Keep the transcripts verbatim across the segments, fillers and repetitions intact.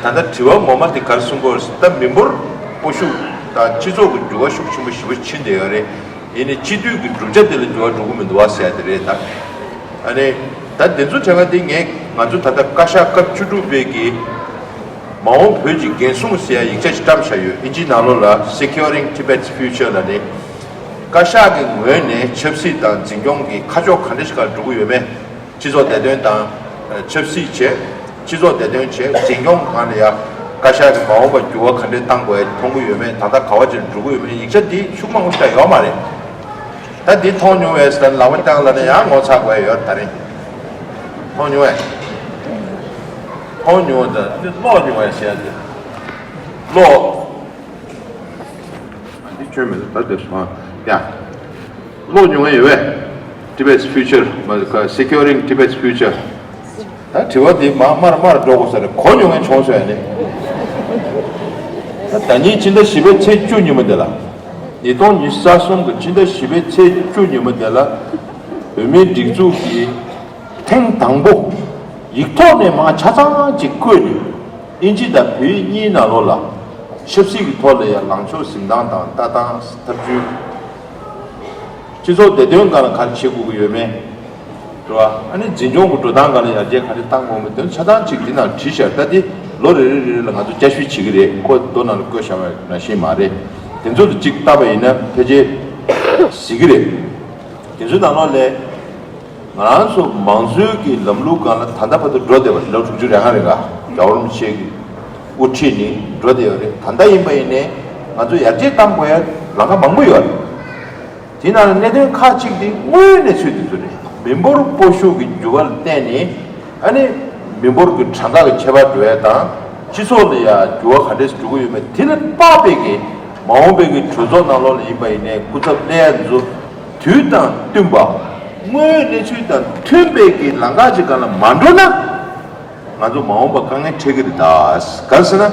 ད་ལྟ་དྲི་བ་ངོ་མ་དེ་ག་རེ་གསུང་གི་ཡོད་རེད་ཟེར། ད་མི་འབོར་སྤོ་ཤུགས་དང་སྤྱི་ཚོགས་ཀྱི་འགྱུར་བ་ཤུགས་ཆེན་པོ་ཞེ་པོ་ཕྱིན་བསྡད་ཡོད་རེད། ཡིན་ནའི་སྤྱི་འཐུས་ཀྱི་བསྒྲུབ་བྱ་དེ་ལ་འགྱུར་བ་འགྲོ་གི་མི་འདུག་བ་ཟེར་ཡ་དེ་རེད་ད། ཨ་ནི་ད་དེ་ཚོ་དྲན་པ་དེ་ངས་ང་ཚོ་ད་ལྟ་བཀའ་ཤག་སྐབས་བཅུ་དྲུག་པའི་གི་མ་འོངས་བོད་ཀྱི་འགན་སྲུང་ཟེར་ཡ་ཡིག་ཆ་ཞིག་བཀྲམ་བཞག་ཡོད། ཨིན་ཇིའི་ནང་ལོགས་ལ་Securing Tibet's Future ལབ་ནས། བཀའ་ཤག་གི་ངོས་ནས་ཆབ་སྲིད་དང་འཛིན་སྐྱོང་གི་ཁ་ཕྱོགས་ག་འདྲ་ཞིག་སྒང་འགྲོ་གི་ཡོད་མེད། སྤྱི་ཚོགས་བདེ་དོན་དང་ཆབ་སྲིད་བྱས། སྤྱི་ཚོགས་བདེ་དོན་བྱས། འཛིན་སྐྱོང་སྒང་ལ་ཡ་བཀའ་ཤག་གི་མ་འོངས་པ་འགྱུར་བ་ག་འདྲས་གཏང་དགོས་མཐོང་གི་ཡོད་མེད། ད་ལྟ་ག་བ་ཅིག་འགྲོ་གི་ཡོད་མེད། ཡིག་ཆ་འདི་ཤུགས་མང་པོ་ཞིག་ཡོད་མ་རེད། ད་འདི་མཐོང་མྱོང་བས་ཟེར་ལབ་པ་བཏང་ལབ་ན་ཡང་ངོ་ཚ་དགོས་ཡོད། ད་རིང་མཐོང་མྱོང་བས། མཐོང་མྱོང་བས་ད་འདི་ཀློག་མྱོང་བས་ཟེར་ཏེ། ཀློག་འདི་ཁྱོད་མེད་ད་དེ་སོང་ཡ། ཀློག་མྱོང་ཡོད་པས། Tibet's Future མ་ག་Securing Tibet's Future། ད་དྲི་བ་འདི་མ་མར་མར་འགྲོ་དགོས་ས་རེད། གོ་མྱོང་མཁན་བྱུང་སོང་ཡ་ནི། ད་ད་ཉིན་ཕྱི་ཟླ་བཞི་པའི་ཚེས་བཅུ་ཉིན་མོ་དེ་ལ། ཉིས་སྟོང་ཉི་ཤུ་རྩ་གསུམ་གྱི་ཕྱི་ཟླ་བཞི་པའི་ཚེས་བཅུ་ཉིན་མོ་དེ་ལ། བོད་མིའི་སྒྲིག་འཛུགས་ཀྱི་ཐེངས་དང་པོ་ཡིག་ཐོག་ནས་མར་ཆ་ཚང་ཅིག་བཀོད་ནས། ཨིན་ཇི་དང་བོད་ཡིག་གཉིས་ནང་ལོགས་ལ་ཆབ་སྲིད་ཀྱི་ཐོག་ལ་ཡང་ལངས་ཕྱོགས་འཛིན་སྟངས་དང་ལྟ་སྟངས་ཐབས་ཇུས། སྤྱི་ཚོགས་བདེ་དོན་སྒང་ལ་ག་རེ་བྱེད་དགོས་ཀྱི་ཡོད་མེད། རེད་བ། ཨ་ནི་འཛིན་སྐྱོང་གི་འགྲོ་སྟངས་སྒང་ལ་ཡར་རྒྱས་ག་རེ་གཏང་དགོས་མེད་དོན་ཆ་ཚང་ཅིག་འདི་ནང་བྲིས་ཤག་ད་འདི་ལོ་རེ་རེ་རེ་རེ་ལ་ང་ཚོ་བསྐྱར་ཞུ་བྱེད་ཀྱི་རེད། ཁོ་མདོ་ནང་ལ་བཀོད་བཞག་པ་ནང་བཞིན་མ་རེད། དེ་ཚོ་ལ་ཅིག་བལྟས་པ་ཡིན་ན་ཕལ་ཆེར་གཟིགས་ཀྱི་རེད། དེ་ཚོའི་ནང་ལོགས་ལ། ང་རང་ཚོ་མང་གཙོའི་གི་ལམ་ལུགས་སྒང་ལ་ད་ལྟ་བར་དུ་འགྲོ་བསྡད་པ་རེད། ལོ་དྲུག་ཅུ་རེ་ལྔ་རིང་ག་རྒྱལ་བ་རིན་པོ་ཆེ་གི་དབུ་ཁྲིད་ནས་འགྲོ་བསྡད་ཡོད་རེད། ད་ལྟ་ཡིན་པ་ཡིན་ནའི་ང་ཚོ་ཡར་རྒྱས་གཏང་དགོས་ཡ་ལམ་ཁ་མང་པོ་ཡོད་རེད། དེ་ནང་ལ་གནད་དོན་ཁག་ཅིག་དེ་དངོས་ཡོད་གནས་ཚུལ་དེ་ཚོ་རེད། མི་འབོར་སྤོ་ཤུགས་ཀྱི་འགྱུར་བ་ལ་བརྟེན་ནས་ཨ་ནི་མི་འབོར་གྱི་གྲངས་ཀ་གི་ཁྱད་པར་འགྲོ་ཡ་དང་། སྤྱི་ཚོགས་ལ་ཡ་འགྱུར་བ་ག་འདྲས་འགྲོ་གི་ཡོད་མེད་དེ་ལ་དཔག་པའི་གི་མ་འོངས་པའི་གི་གྲོས་ཚོགས་ནང་ལོགས་ལ་ཡིན་པ་ཡིན་ནའི་སྐུ་ཚབ་སླེབས་ཡ་ཚོ། དུས་དང་བསྟུན་པ། དངོས་ཡོད་གནས་ཚུལ་དང་མཐུན་པའི་གི་ལམ་ཁ་ཅིག་སྒང་ལ་མ་འགྲོ་ན། ང་ཚོ་མ་འོངས་པ་དཀའ་ངལ་འཕྲད་ཀྱི་རེད་ད། ག་རེ་ཟེར་ན།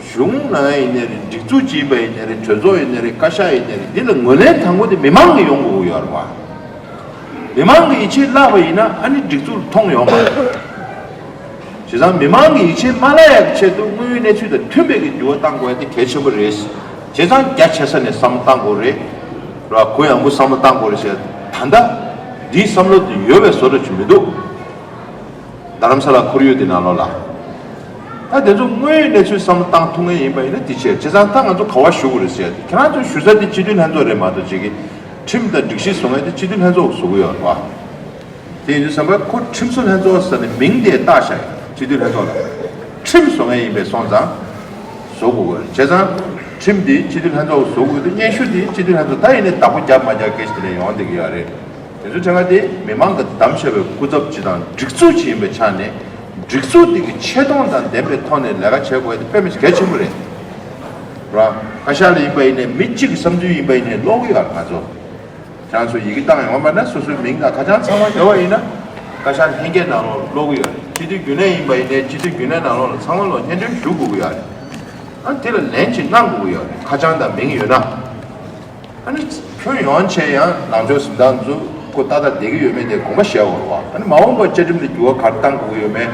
གཞུང་ནང་ཡིན་ནའི་རེད། སྒྲིག་འཛུགས་ཅིག་ཡིན་པ་ཡིན་ནའི་རེད། གྲོས་ཚོགས་ཡིན་ནའི་རེད། བཀའ་ཤག་ཡིན་ནའི་རེད། འདི་ལ་ངོས་ལེན་དང་པོ་དེ་མི་མང་གིས་ཡོང་དགོས་ཀྱི་ཡོད་རེད་བ། མི་མང་གིས་ཡིད་ཆེས་བརླག་པ་ཡིན་ན་ཨ་ནི་སྒྲིག་འཛུགས་ལ་མཐོང་ཡོང་མ་རེད། བྱས་ཙང་མི་མང་གི་ཡིད་ཆེས་མ་བརླག་ཡག་ཆེད་དུ་དངོས་ཡོད་གནས་ཚུལ་དང་མཐུན་པའི་གི་འགྱུར་བ་གཏང་དགོས་ཡ་དེ་གལ་ཆེན་པོ་རེད། བྱས་ཙང་རྒྱ་ཆེ་ས་ནས་བསམ་བློ་གཏང་དགོས་རེད། ར་གུ་ཡངས་པོ་བསམ་བློ་གཏང་དགོས་རེད་ཟེར། ད་ལྟ་འདིའི་བསམ་བློ་དེ་ཡོད་པའི་བཟོ་འདྲ་ཅིག་མི་འདུག་རྡ་རམ་ས་ལ་ཁོར་ཡུག་དེ་ནང་ལོགས་ལ། ད་དེ་ཚོ་དངོས་ཡོད་གནས་ཚུལ་བསམ་བློ་བཏང་ཐུབ་མཁན་ཡིན་པ་ཡིན་ན་དེ་བྱས། བྱས་ཙང་ད་ང་ཚོ་ག་བ་ཞུ་དགོས་རེད་ཟེར། ཁྱེད་རང་ཚོ་ཞུ་ས་དེ་སྤྱི་འཐུས་ལྷན་ཚོགས་རེད་མ་གཏོགས་ཅིག་གི་ཁྲིམས་དང་སྒྲིག་གཞི་བཟོ་མཁན་དེ་སྤྱི་འཐུས་ལྷན་ཚོགས་བཟོ་གི་ཡོད་རེད་བ། དེ་ཡིན་དུས་ཙམ་པ་ཁོ་ཁྲིམས་བཟོ་ལྷན་ཚོགས་ཟེར་ནས་མིང་དེ་བཏགས་བཞག་སྤྱི་འཐུས་ལྷན་ཚོགས་ལ། ཁྲིམས་བཟོ་མཁན་ཡིན་པས་སོང་ཙང་བཟོ་དགོས་ཀྱི་རེད། བྱས་ཙང་ཁྲིམས་དེ་སྤྱི་འཐུས་ལྷན་ཚོགས་བཟོ་དགོས་འདུག་སྙན་ཞུ་དེ་སྤྱི་འཐུས་ལྷན་ཚོགས་ད་ཡིན་ནའི་བདག་པོ་བརྒྱབ་མ་བརྒྱབ་སྐད་ཆ་དེ་ལས་ཡོང་བསྡད་ཀྱི་ཡོད་རེད། དེ་ཚོ་དྲན་ག་དེ་མི་མང་གི་གདམ་བྱས་པའི་སྐུ་ཚབ་ཅིག་དང་སྒྲིག་འཛུགས་ཅིག་ཡིན་པའི་ཆ་ནས་སྒྲིག་འཛུགས་དེ་གི་ཆེ་མཐོང་དང་ལྡན་པའི་ཐོག་ནས་ལས་ཀ་བྱེད་དགོས་དེ་དཔེ་མི་སྲིད་གལ་ཆེན་པོ་རེད། ར། བཀའ་ཤག་ལ་ཡིན་པ་ཡིན་ནའི་མི་གཅིག་གི་བསམ་ཚུལ་ཡིན་པ་ཡིན་ནའི་ཀློག་གི་ཡོད་རེད་ང་ཚོ། ཁྱེད་རང་ཚོ་ཡི་གེ་བཏང་ཡོང་བ་ན་སོ་སོའི་མིང་དང་ཁ་བྱང་ཚང་མ་ཡོད་པ་ཡིན་ན། བཀའ་ཤག་ལྷན་རྒྱས་ནང་ལོགས་ཀློག་གི་ཡོད་རེད། སྤྱི་འཐུས་རྒྱུན་ལས་ཡིན་པ་ཡིན་ནའི་སྤྱི་འཐུས་རྒྱུན་ལས་ནང་ལོགས་ལ་ཚང་མ་ལོགས་སྙན་སྒྲོན་ཞུ་དགོས་ཀྱི་ཡོད་རེད། ཨ་དེ་ལ་ལན་ཅིག་གནང་དགོས་ཀྱི་ཡོད་རེད། ཁ་བྱང་དང་མིང་ཡོད་ན། ཨ་ནི་ཁྱོན་ཡོངས་བྱས་ཡང་ལངས་ཕྱོགས་འཛིན་སྟངས་ཚོ་ཁོ་ཏག་ཏག་བསྡད་ཀྱི་ཡོད་མེད་དེ་དགོངས་པ་བཞེས་དགོས་རེད་བ། ཨ་ནི་མ་འོངས་པར་བཅའ་ཁྲིམས་ལ་འགྱུར་བ་ག་རེ་གཏང་དགོས་ཀྱི་ཡོད་མེད།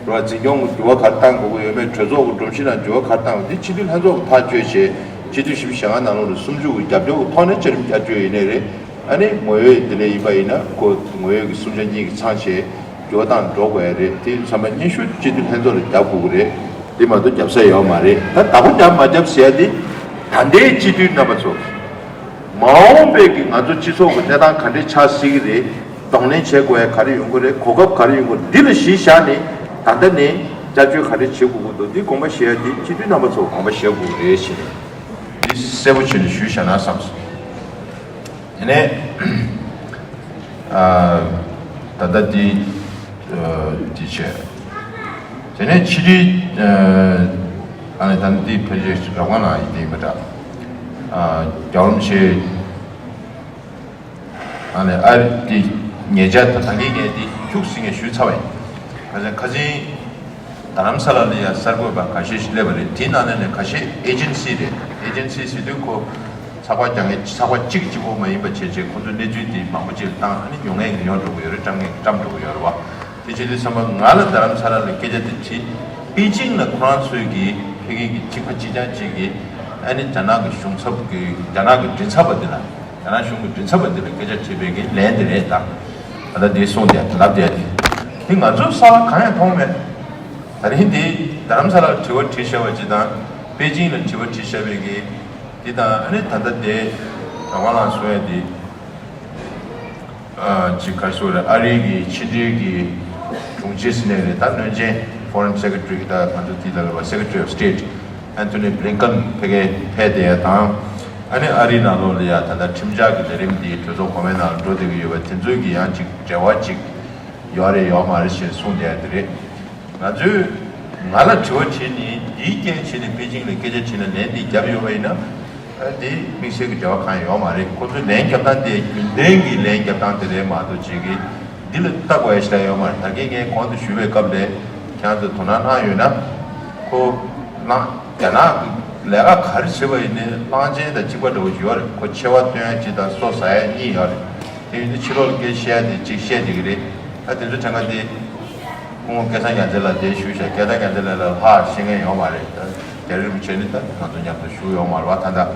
རེད་བ། འཛིན་སྐྱོང་གི་འགྱུར་བ་ག་རེ་གཏང་དགོས་ཀྱི་ཡོད་མེད། གྲོས་ཚོགས་ཀྱི་སྒྲོམ་གཞི་ནང་འགྱུར་བ་ག་རེ་གཏང་དགོས། འདི་སྤྱི་འཐུས་ལྷན་ཚོགས་ཀྱིས་ཐག་གཅོད་བྱས། སྤྱི་འཐུས་བཞི་བཅུ་ཞེ་ལྔ་ནང་ལོགས་ལ་སུམ་ཅུ་གི་རྒྱབ་སྐྱོར་གྱི་ཐོག་ནས་བཅའ་ཁྲིམས་བསྐྱར་བཅོས་ཡིན་ནའི་རེད། ཨ་ནི་ངོ་བོའི་དེ་འདྲ་ཡིན་པ་ཡིན་ན་ཁོ་ངོ་བོའི་གི་གསུམ་ཆ་གཉིས་ཀྱི་ཚང་བྱས་འགྱུར་བ་བཏང་འགྲོ་དགོས་ཡ་རེད། དེ་ཚང་མ་སྙན་ཞུ་སྤྱི་འཐུས་ལྷན་ཚོགས་ལ་རྒྱབ་དགོས་ཀྱི་རེད། དེ་མ་གཏོགས་རྒྱབ་ས་ཡོད་མ་རེད། ད་བདག་པོ་རྒྱབ་མ་རྒྱབ་ཟེར་ཡ་དེ་ད་ལྟའི་སྤྱི་འཐུས་རྣམ་པ་ཚོ། མ་འོངས་པའི་གི་ང་ཚོ་སྤྱི་ཚོགས་ཀྱི་གནས་སྟངས་ག་འདྲས་ཆགས་སྲིད་ཀྱི་རེད། གདོང་ལེན་བྱེད་དགོས་ཡ་ག་རེ་ཡོང་གི་རེད། གོ་སྐབས་ག་རེ་ཡོང་གི་རེད། འདི་ལ་གཞི་བཞག་ནས་ད་ལྟ་ནས་བསྐྱར་བཅོས་ག་རེ་བྱེད་དགོས་ཀྱི་འདུག་འདི་དགོངས་པ་བཞེས་ཡ་འདི་སྤྱི་འཐུས་རྣམ་པ་ཚོ་དགོངས་པ་བཞེས་དགོས་ཀྱི་རེད་ཞེས་ནས་འདི་གསལ་པོ་བྱས་ནས་ཞུས་བཞག་ན་བསམ་སོང་། དེ་ནས་ཨ་ད་ལྟ་འདི་ཨ་འདི་བྱས། དེ་ནས་ཕྱི་དྲིལ་ཨ་ནི་ད་ལྟ་འདི་ཕལ་ཆེར་རང་དབང་ནང་ཡིན་དེ་ཡིན་པ་འདྲ། ཨ་རྒྱལ་བ་རིན་པོ་ཆེ་ཨ་ནི་ཨ་རི་འདི་ཉེ་ཆར་ད་ད་གིན་ངས་འདི་ཁྱུག་ཟིན་ངས་ཞུས་ཚར་བ་ཡིན། ཁ་སང་ཁ་སང་རྡ་རམ་ས་ལ་ལ་ཡ་གསར་འགོད་པ་ཁ་ཤས་ཤིག་སླེབས་པ་རེད། དེའི་ནང་ནས་ནས་ཁ་ཤས་ཨེ་ཇེན་སི་རེད། ཨེ་ཇེན་སི་ཟེར་དུས་ཁོ་ཚགས་པར་རྒྱག་མཁན་ཚགས་པར་གཅིག་གཅིག་པོ་མ་ཡིན་པ་བྱས་བྱས་ཁོ་ཚོ་གནས་ཚུལ་དེ་མང་པོ་ཅིག་ལ་བཏང་ཨ་ནི་ཉོ་མཁན་གྱིས་ཉོ་འགྲོ་གི་ཡོད་རེད། བཀྲམ་མཁན་གྱིས་བཀྲམ་འགྲོ་གི་ཡོད་རེད་བ། དེ་བྱེད་དུས་ཙམ་པ་ང་ལ་རྡ་རམ་ས་ལ་ལ་སྐད་ཆ་དེ་དྲིས། པེ་ཅིང་ལ་ཁོ་རང་ཚོའི་གི་ཕ་གི་གི་གཅིག་པ་གཅིག་རྐྱང་གཅིག་གི་ཨ་ནི་རྒྱ་ནག་གི་གཞུང་ཚབ་གི་རྒྱ་ནག་གི་མགྲིན་ཚབ་པ་འདི་ལ་རྒྱ་ནག་གཞུང་གི་མགྲིན་ཚབ་པ་འདི་ལ་སྐད་ཆ་དྲིས་པའི་གི་ལན་འདི་རེད་ད། ད་ལྟ་འདི་གསུངས་ཏེ་ལབ་བསྡད་དེ། འདི་ང་ཚོ་གསར་པ་གང་ཡང་མཐོང་མེད། ད་རིང་འདི་རྡ་རམ་ས་ལར་དྲི་བ་དྲིས་བཞག་པ་ཅིག་དང་པེ་ཅིང་ལ་དྲི་བ་དྲིས་བཞག་པའི་གི་འདི་དང་ཨ་ནི་ད་ལྟ་འདི་རང་དབང་ལགས་གསུང་ཡ་འདི། ཅིག་ག་རེ་ཟེར་རེད། ཨ་རིའི་གི་ཕྱི་འབྲེལ་གི་དྲུང་ཆེ་ཟེར་ནས་རེད། ད་བློན་ཆེན་Foreign Secretary ད་ང་ཚོ་དེ་ལ་ལབ་པ་Secretary of State Antony Blinken ཕ་གིར་ཕེབས་བསྡད་ཡ་དང་། ཨ་ནི་ཨ་རིའི་ནང་ལོགས་ལ་ཡ་ད་ལྟ་ཁྲིམས་འཆར་གི་ལས་རིམ་དེ་གྲོས་ཚོགས་གོང་མའི་ནང་ལ་འགྲོ་བསྡད་ཀྱི་ཡོད་པ་དེ་ཚོའི་གི་ཡང་ཅིག་འབྲེལ་བ་ཅིག་ཡོད་རེད་ཡོད་མ་རེད་ཞེས་གསུངས་བསྡད་ཡ་དེ་རེད། ང་ཚོས་ང་ལ་དྲི་བ་དྲིས་ནས་འདིའི་རྐྱེན་བྱས་ནས་པེ་ཅིང་ལ་སྐད་ཆ་དྲིས་ན་ལན་འདི་བརྒྱབ་ཡོད་པ་ཡིན་ན། ཨ་འདི་དམིགས་བསལ་གྱི་འབྲེལ་བ་གང་ཡང་ཡོད་མ་རེད། ཁོ་ཚོའི་ལན་བརྒྱབ་སྟངས་དེ་རྒྱུན་ལྡན་གྱི་ལན་བརྒྱབ་སྟངས་དེ་རེད་མ་གཏོགས་ཅིག་གི་འདི་ལ་ལྟ་དགོས་ཡ་ཞིག་ཡོད་མ་རེད། ད་གིན་ངས་གོང་དུ་ཞུས་པའི་སྐབས་ལ་ཁྱེད་རང་ཚོས་དོ་སྣང་གནང་ཡོད་ན། ཁོ་གནང་རྒྱ་ནག་གི་ལས་ཀ་ག་རེ་བྱེད་པ་ཡིན་ནའི་གླང་ཆེན་དང་གཅིག་པ་འདྲ་བོ་ཞིག་ཡོད་རེད། ཁོ་མཆེ་བ་བཏོན་ཡ་གཅིག་དང་སོ་ཟ་ཡ་གཉིས་ཡོད་རེད། དེ་ཡིན་དུས་ཕྱི་ལོགས་ལ་སྐད་བཤད་ཡ་དེ་གཅིག་བཤད་བསྡད་ཀྱི་རེད། ད་དེ་ཚོ་དྲན་ག་དེ། སྐུ་ངོ་སྐལ་བཟང་རྒྱལ་མཚན་ལགས་དེ་ཞུས་ཤག་སྐལ་བཟང་རྒྱལ་མཚན་ལགས་ལ་ཧ་ཤེས་མཁན་ཡོད་མ་རེད། ད་རྒྱ་རི་རིན་པོ་ཆེ་ནི་ད་ང་ཚོ་མཉམ་དུ་བཞུགས་ཡོད་མ་རེད་བ། ད་ད་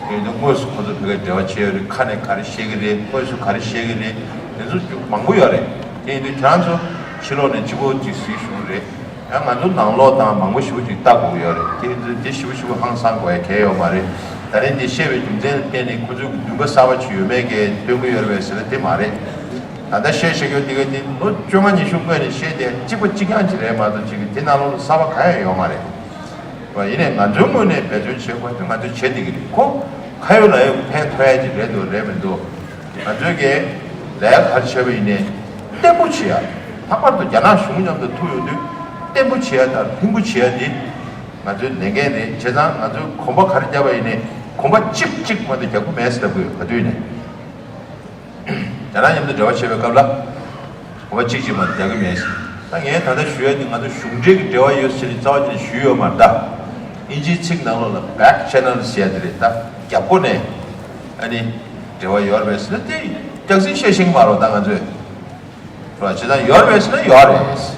དེ་ཡིན་དུས་དངོས་སུ་ཁོ་ཚོ་བོད་སྐད་འབྲེལ་བ་བྱས་ཡོད་རེད། ཁ་ནས་ག་རེ་བཤད་ཀྱི་རེད། དངོས་སུ་ག་རེ་བཤད་ཀྱི་རེད། དེ་ཚོ་རྒྱུ་མང་པོ་ཡོད་རེད། དེ་ཡིན་དུས་ཁྱེད་རང་ཚོ་ཕྱི་ལོགས་ནས་གཅིག་པོ་གཅིག་གཟིགས་ཞུ་གི་རེད། ཡང་ང་ཚོ་ནང་ལོགས་དང་མང་པོ་ཞེ་པོ་ཅིག་ལྟ་དགོས་ཀྱི་ཡོད་རེད། དེ་ཡིན་དུས་དེ་ཞེ་པོ་ཞེ་པོ་ཧང་སང་དགོས་ཡ་གལ་ཡོད་མ་རེད། ད་རིང་འདི་བཤད་པའི་རྒྱུ་མཚན་ལ་བརྟེན་ནས་ཁོ་ཚོས་འདུན་པ་གསར་པ་ཅིག་ཡོད་མེད་ཀྱི་སྟོན་གྱི་ཡོད་རེད་པས་ཟེར་ན་དེ་མ་རེད། ད་ལྟ་བཤད་བཤད་རྒྱུ་དེ་ག་དེ་ལོ་བཅོ་ལྔ་ཉི་ཤུ་སྔོན་ནས་བཤད་དེ་གཅིག་པ་གཅིག་རྐྱང་ཅིག་རེད་མ་གཏོགས་ཅིག་གི་དེ་ནང་ལོགས་ལ་གསར་པ་གང་ཡང་ཡོད་མ་རེད། བ་ཡིན་ནའི་ང་ཚོའི་ངོས་ནས་འབད་བརྩོན་བྱེད་དགོས་དེ་ང་ཚོས་བྱེད་བསྡད་ཀྱི་རེད། ཁོ་ཁ་ཡོད་ལག་ཡོད་ཕན་ཐོགས་ཡ་ཅིག་རེད་འདུག་རེད་མི་འདུག་ང་ཚོའི་གི་ལས་ཀ་ག་རེ་བྱས་པ་ཡིན་ནའི་བརྟན་པོ་བྱེད་ཡ། ལྷག་པར་དུ་རྒྱ་ནག་གཞུང་མཉམ་དུ་ཐུག་ཡོང་དུས་བརྟན་པོ་བྱེད་ཡ་དང་ལྷིང་པོ་བྱེད་ཡ་འདི་ང་ཚོའི་ལས་འགན་རེད། བྱས་ཙང་ང་ཚོས་གོམ་པ་ག་རེ་བརྒྱབ་པ་ཡིན་ནའི་གོམ་པ་གཅིག་གཅིག་མ་གཏོགས་རྒྱག་གི་མེད་ཟེར་ལབ་དགོས་ག་དུས་ནས། རྒྱ་ནག་མཉམ་དུ་འབྲེལ་བ་བྱེད་པའི་སྐབས་ལ་གོམ་པ་གཅིག་གཅིག་མ་གཏོགས་རྒྱག་གི་མེད་ཟེར། ད་ངས་ད་ལྟ་ཞུ་ཡ་འདི་ང་ཚོ་གཞུང་འབྲེལ་གྱི་འབྲེལ་བ་ཡོད་ཟེར་ནས་རྩ་བ་ཉིད་ནས་ཞུས་ཡོད་མ་རེད་ད། དབྱིན་ཇིའི་ཚིག་ནང་ལོགས་ལ་back channel ཟེར་ཡ་དེ་རེད་ད། རྒྱབ་སྒོ་ནས་ཨ་ནི་འབྲེལ་བ་ཡོད་རེད་ཟེར་ན་དེ་རྒྱག་རྩིས་བཤད་ཤེས་ཀྱི་མ་རེད་ད་ང་ཚོས། རེད་བ། ཇི་ལྟར་ཡོད་རེད་ཟེར་ན་ཡོད་རེད།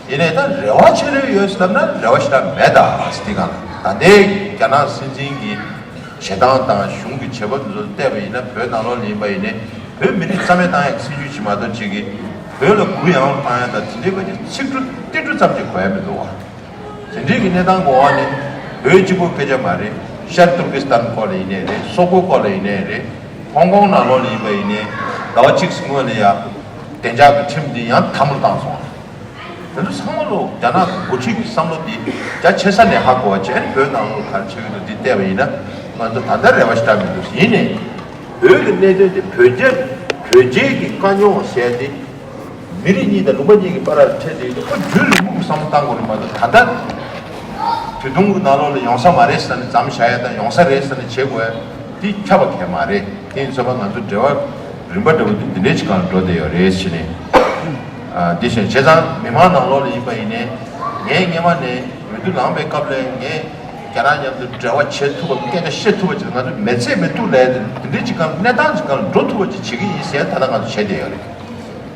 ཡིན་ནའི་ད་རེ་བ་ཆེ་ལོས་ཡོད་ཟེར་ན་རེ་བ་ཞེ་དྲག་མེད་ད་ཟེར། དེ་གང་ལ་ད་ལྟའི་རྒྱ་ནག་སྲིད་འཛིན་གྱི་བྱེད་སྟངས་དང་གཞུང་གི་བྱེད་པ་དེ་ཚོ་བལྟས་པ་ཡིན་ན་བོད་ནང་ལོགས་ལ་ཡིན་པ་ཡིན་ནའི་བོད་མི་རིགས་རྩ་མེད་བཏང་ཡག་སྲིད་ཇུས་ཅིག་མ་གཏོགས་ཅིག་གིས་བོད་ལ་གུ་ཡངས་བཏང་ཡག་དང་དེ་འདྲའི་སྐད་ཆ་ཚིག་འབྲུ་ཏིལ་འབྲུ་ཙམ་ཅིག་གོ་ཡ་མི་འདུག་བ། དེ་འདྲའི་གི་གནས་སྟངས་གོ་བ་ནི་བོད་གཅིག་པོ་སྐད་ཆ་མ་རེད། ཤར་ཏུར་ཀི་སི་ཐན་སྐོར་ལ་ཡིན་ནའི་རེད། སོག་པོའི་སྐོར་ལ་ཡིན་ནའི་རེད། ཧོང་ཀོང་ནང་ལོགས་ལ་ཡིན་པ་ཡིན་ནའི་ཟླ་བ་གཅིག་སྔོན་ལ་ཡ་བདེ་འཇགས་ཀྱི་ཁྲིམས་འདི་ཡང་དམ་ལ་བཏང་སོང་། དེ་ཚོ་ཚང་མ་ལོ་རྒྱ་ནག་གི་འགོ་ཁྲིད་ཀྱི་བསམ་བློ་འདི་རྒྱ་ཆེ་ས་ནས་ཧ་གོ་བ་བྱས་ནས་བོད་ནང་ལོགས་ག་རེ་བྱེད་ཀྱི་འདུག་འདི་བལྟས་པ་ཡིན་ན་ང་ཚོ་ད་ལྟ་རེ་བ་ཞེ་དྲག་མི་འདུག་ཡིན་ནའི་བོད་ཀྱི་གནད་དོན་འདི་བོད་རྒྱ་བོད་རྒྱའི་གི་དཀའ་རྙོག་ཟེར་ཡ་འདི། མི་རིགས་གཉིས་དང་ལུང་པ་གཉིས་ཀྱི་བར་ལ་འཕྲད་དེ་ཡོད་དུས་ཁོ་རྒྱུན་རིང་པོ་གི་བསམ་བློ་བཏང་དགོས་རེད་མ་གཏོགས་ད་ལྟ་དུས་ཐུང་གི་ནང་ལོགས་ལ་ཡོང་ས་མ་རེད་ཟེར་ནས་མཚམས་བཞག་ཡ་དང་ཡོང་ས་རེད་ཟེར་ནས་བྱེད་དགོས་ཡ་དེ་ཁྱབ་པ་གལ་མ་རེད། དེ་ཡིན་ཚོད་པ་ང་ཚོ་འབྲེལ་བ་རིམ་པ་འདྲ་བོ་དེ་འདི་འདྲའི་ཅིག་སྒང་ལ་འགྲོ་བསྡད་ཡོད་རེད་ཟེར་ནས། ཨ་དེ་བཞིན་བྱས་ཙང་མི་མང་ནང་ལོགས་ལ་ཡིན་པ་ཡིན་ནའི་ངས་སྔོན་མ་ནས་འོས་བསྡུ་ལངས་པའི་སྐབས་ལ་ངས་རྒྱ་ནག་མཉམ་དུ་འབྲེལ་བ་བྱེད་ཐུབ་པ་སྐད་ཆ་བཤད་ཐུབ་པ་ཅིག་ང་ཚོ་མི་ཚེ་མི་ཐུག་ལས་དེ་འདི་འདྲའི་ཅིག་སྒང་གནས་སྟངས་ཅིག་སྒང་ལ་འགྲོ་ཐུབ་པ་ཅིག་བྱེད་ཀྱི་ཡིན་ཟེར་ད་ལྟ་ང་ཚོ་བྱས་བསྡད་ཡོད་རེད།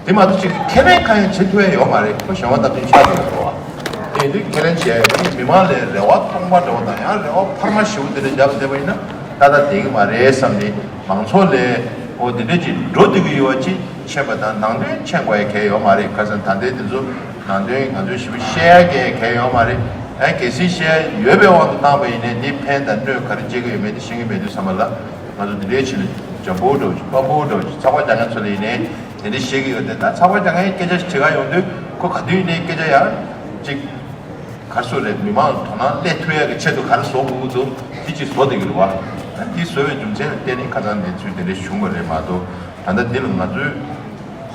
དེ་མ་གཏོགས་ཅིག་ཁས་ལེན་གང་ཡང་བྱེད་ཐུབ་ཡ་ཡོད་མ་རེད། ཁོ་གཞན་པ་ལྟ་དུས་ཆགས་འགྲོ་བ་རེད་བ། དེ་ཡིན་དུས་ཁས་ལེན་བྱས་ཡོད་མི་མང་ལས་རེ་བ་སྟོང་པ་འདྲ་བོ་དང་ཡང་རེ་བ་འཕར་མ་ཞེ་པོ་དེ་འདྲ་བརྒྱབ་བསྡད་པ་ཡིན་ན་ཏག་ཏག་བསྡད་ཀྱི་མ་རེད་བསམ་ནས་མང་ཚོགས་ལས་འོ་དེ་འདྲ་ཅིག་འགྲོ་བསྡད་ཀྱི་ཡོད་པ་ཅིག་མཁྱེན་པ་དང་ནང་དོན་མཁྱེན་དགོས་ཡ་གལ་ཡོད་མ་རེད། ཁ་སང་ད་ལྟའི་དེ་ཚོ་ནང་དོན་ང་ཚོས་ཞིབ་པོ་བཤད་ཡ་གལ་གལ་ཡོད་མ་རེད། ཨ་གལ་སྲིད་བཤད་ཡ་ཡོད་པའི་དབང་དུ་བཏང་པ་ཡིན་ནའི་དེ་ཕན་དང་གནོད་ག་རེ་སྐྱེལ་གྱི་ཡོད་མེད་དེ་ཤེས་ཀྱི་མེད་དུས་ཙམ་པ་ལ་ང་ཚོ་འདི་འདྲའི་ཆེད་ལ་འཇམ་པོ་འདྲ་བོ་ཅིག་དཔའ་བོ་འདྲ་བོ་ཅིག་ཚགས་པར་རྒྱག་མཁན་ཚོ་ལ་ཡིན་ནའི། དེ་འདྲ་བཤད་ཀྱི་ཡོད་དེ་ད་ཚགས་པར་རྒྱག་མཁན་སྐད་ཆ་ཞིག་དྲི་ག་ཡོང་དུས་ཁོ་ག་དུས་ནས་སྐད་ཆ་ཡང་ཅིག་ག་རེ་ཟེར་རེད། མི་མང་ལ་དོ་སྣང་སླེབས་ཐུབ་ཡག་གི་ཆེད་དུ་ག་རེ་བཟོ་དགོས་ཀྱི་འདུག་དེ་ཅིག་བཟོ་བསྡད་ཀྱི་རེད་བ། ཨ་འདི་བཟོ་བའི་རྒྱུ་མཚན་ལ་བརྟེན་ནས་ཁ་སང་གནས་ཚུལ་དེ་འདྲ་བྱུང་བ་རེད་མ་གཏོགས་ད་ལྟ་འདི་ལ་ང་ཚོའི་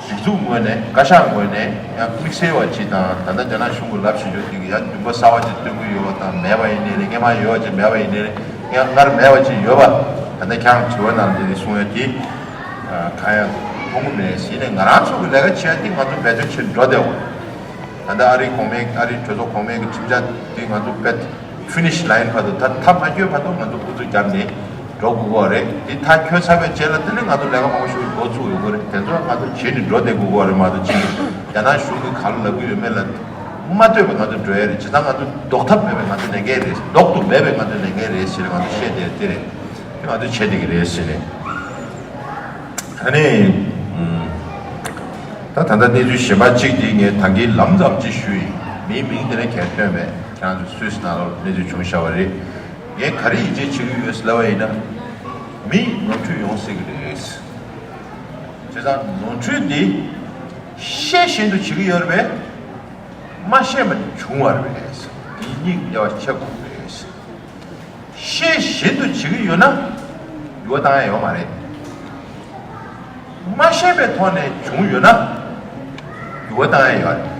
སྒྲིག་འཛུགས་ངོས་ནས་བཀའ་ཤག་ངོས་ནས་ཡང་དམིགས་བསལ་བ་ཅིག་དང་ད་ལྟ་རྒྱ་ནག་གཞུང་གི་ལབ་བཞིན་ཡོད་དེ་གི་ཡང་འདུན་པ་གསར་བ་ཅིག་སྟོན་གྱི་ཡོད་པ་དང་མེད་པ་ཡིན་ནའི་རེད། སྔོན་མ་ཡོད་པ་ཅིག་མེད་པ་ཡིན་ནའི་རེད། ཡང་སྔར་མེད་པ་ཅིག་ཡོད་པ་ད་ལྟ་ཁྱེད་རང་དྲི་བ་ནང་དེ་རེད་གསུང་ཡོད་དེ། གང་ཡང་མཐོང་གི་མེད་ཟེར་ནས་ང་རང་ཚོ་གི་ལས་ཀ་བྱེད་ཡ་དེ་ང་ཚོ་འབད་བརྩོན་བྱེད་འགྲོ་བསྡད་ཡོད། ད་ལྟ་ཨ་རིའི་གོང་མའི་ཨ་རིའི་གྲོས་ཚོགས་གོང་མའི་གི་ཁྲིམས་འཆར་དེ་ང་ཚོ་བེད་ཕི་ནི་ཤི་ལ་ཡིན་བར་དུ་ད་མཐའ་མ་འཁྱོལ་བར་དུ་ང་ཚོ་ཨུ་ཚུགས་བརྒྱབ་ནས་འགྲོ་དགོས་ཀྱི་རེད། དེ་མཐའ་འཁྱོལ་ཚར་བའི་རྗེས་ལ་དེ་ནས་ང་ཚོ་ལས་ཀ་མང་པོ་ཞིག་འགོ་ཚུགས་ཡོང་གི་རེད། དེ་ཚོ་ང་ཚོ་བྱེད་ནས་འགྲོ་བསྡད་དགོས་ཀྱི་རེད་མ་གཏོགས་ཅིག་རྒྱ་ནག་གཞུང་གིས་ག་རེ་ལབ་ཀྱི་ཡོད་མེད་ལ་ མ་ལྟོས་པའི་ང་ཚོ་འགྲོ་ཡ་རེད། བྱས་ཙང་ང་ཚོ་ལྡོག་ཐབས་མེད་པའི་ང་ཚོ་ལས་འགན་རེད། ལྡོག་ཏུ་མེད་པའི་ང་ཚོ་ལས་འགན་རེད་ཟེར་ནས་ང་ཚོ་བཤད་བསྡད་དེ་རེད། དེ་ང་ཚོ་བྱེད་བསྡད་ཀྱི་རེད་ཟེར་ནས། ཨ་ནི། ད་ད་ལྟ་གནས་ཚུལ་གཞན་པ་གཅིག་དེ་ངས་ད་གིན་ལམ་ཙམ་ཅིག་ཞུས་ཡིན། མིའི་མིང་དེ་ནས་གས་སྟོན་པས་ཁྱེད་རང་ཚོ་སུད་སི་ནང་ལ་གནས་ཚུལ་བྱུང་བཞག་པ་རེད། ངས་ག་རེ་ཡིད་ཆེས་བྱེད་ཀྱི་ཡོད་ཟེར་ལབ་པ་ཡིན་ན། མི་ནོར་འཁྲུལ་ཡོང་སྲིད་ཀྱི་རེད། བྱས་ཙང་ནོར་འཁྲུལ་འདི་ཤེས་བཞིན་དུ་བྱེད་ཀྱི་ཡོད་རེད་པས། མ་ཤེས་པ་བྱུང་བ་རེད་པས། འདི་གཉིས་དབྱེ་བ་ཕྱེ་དགོས་རེད། ཤེས་བཞིན་དུ་བྱེད་ཀྱི་ཡོད་ན་འགྱུར་བ་བཏང་ཡ་ཡོད་མ་རེད། མ་ཤེས་པའི་ཐོག་ནས་བྱུང་ཡོད་ན་འགྱུར་བ་བཏང་ཡ་ཡོད་རེད།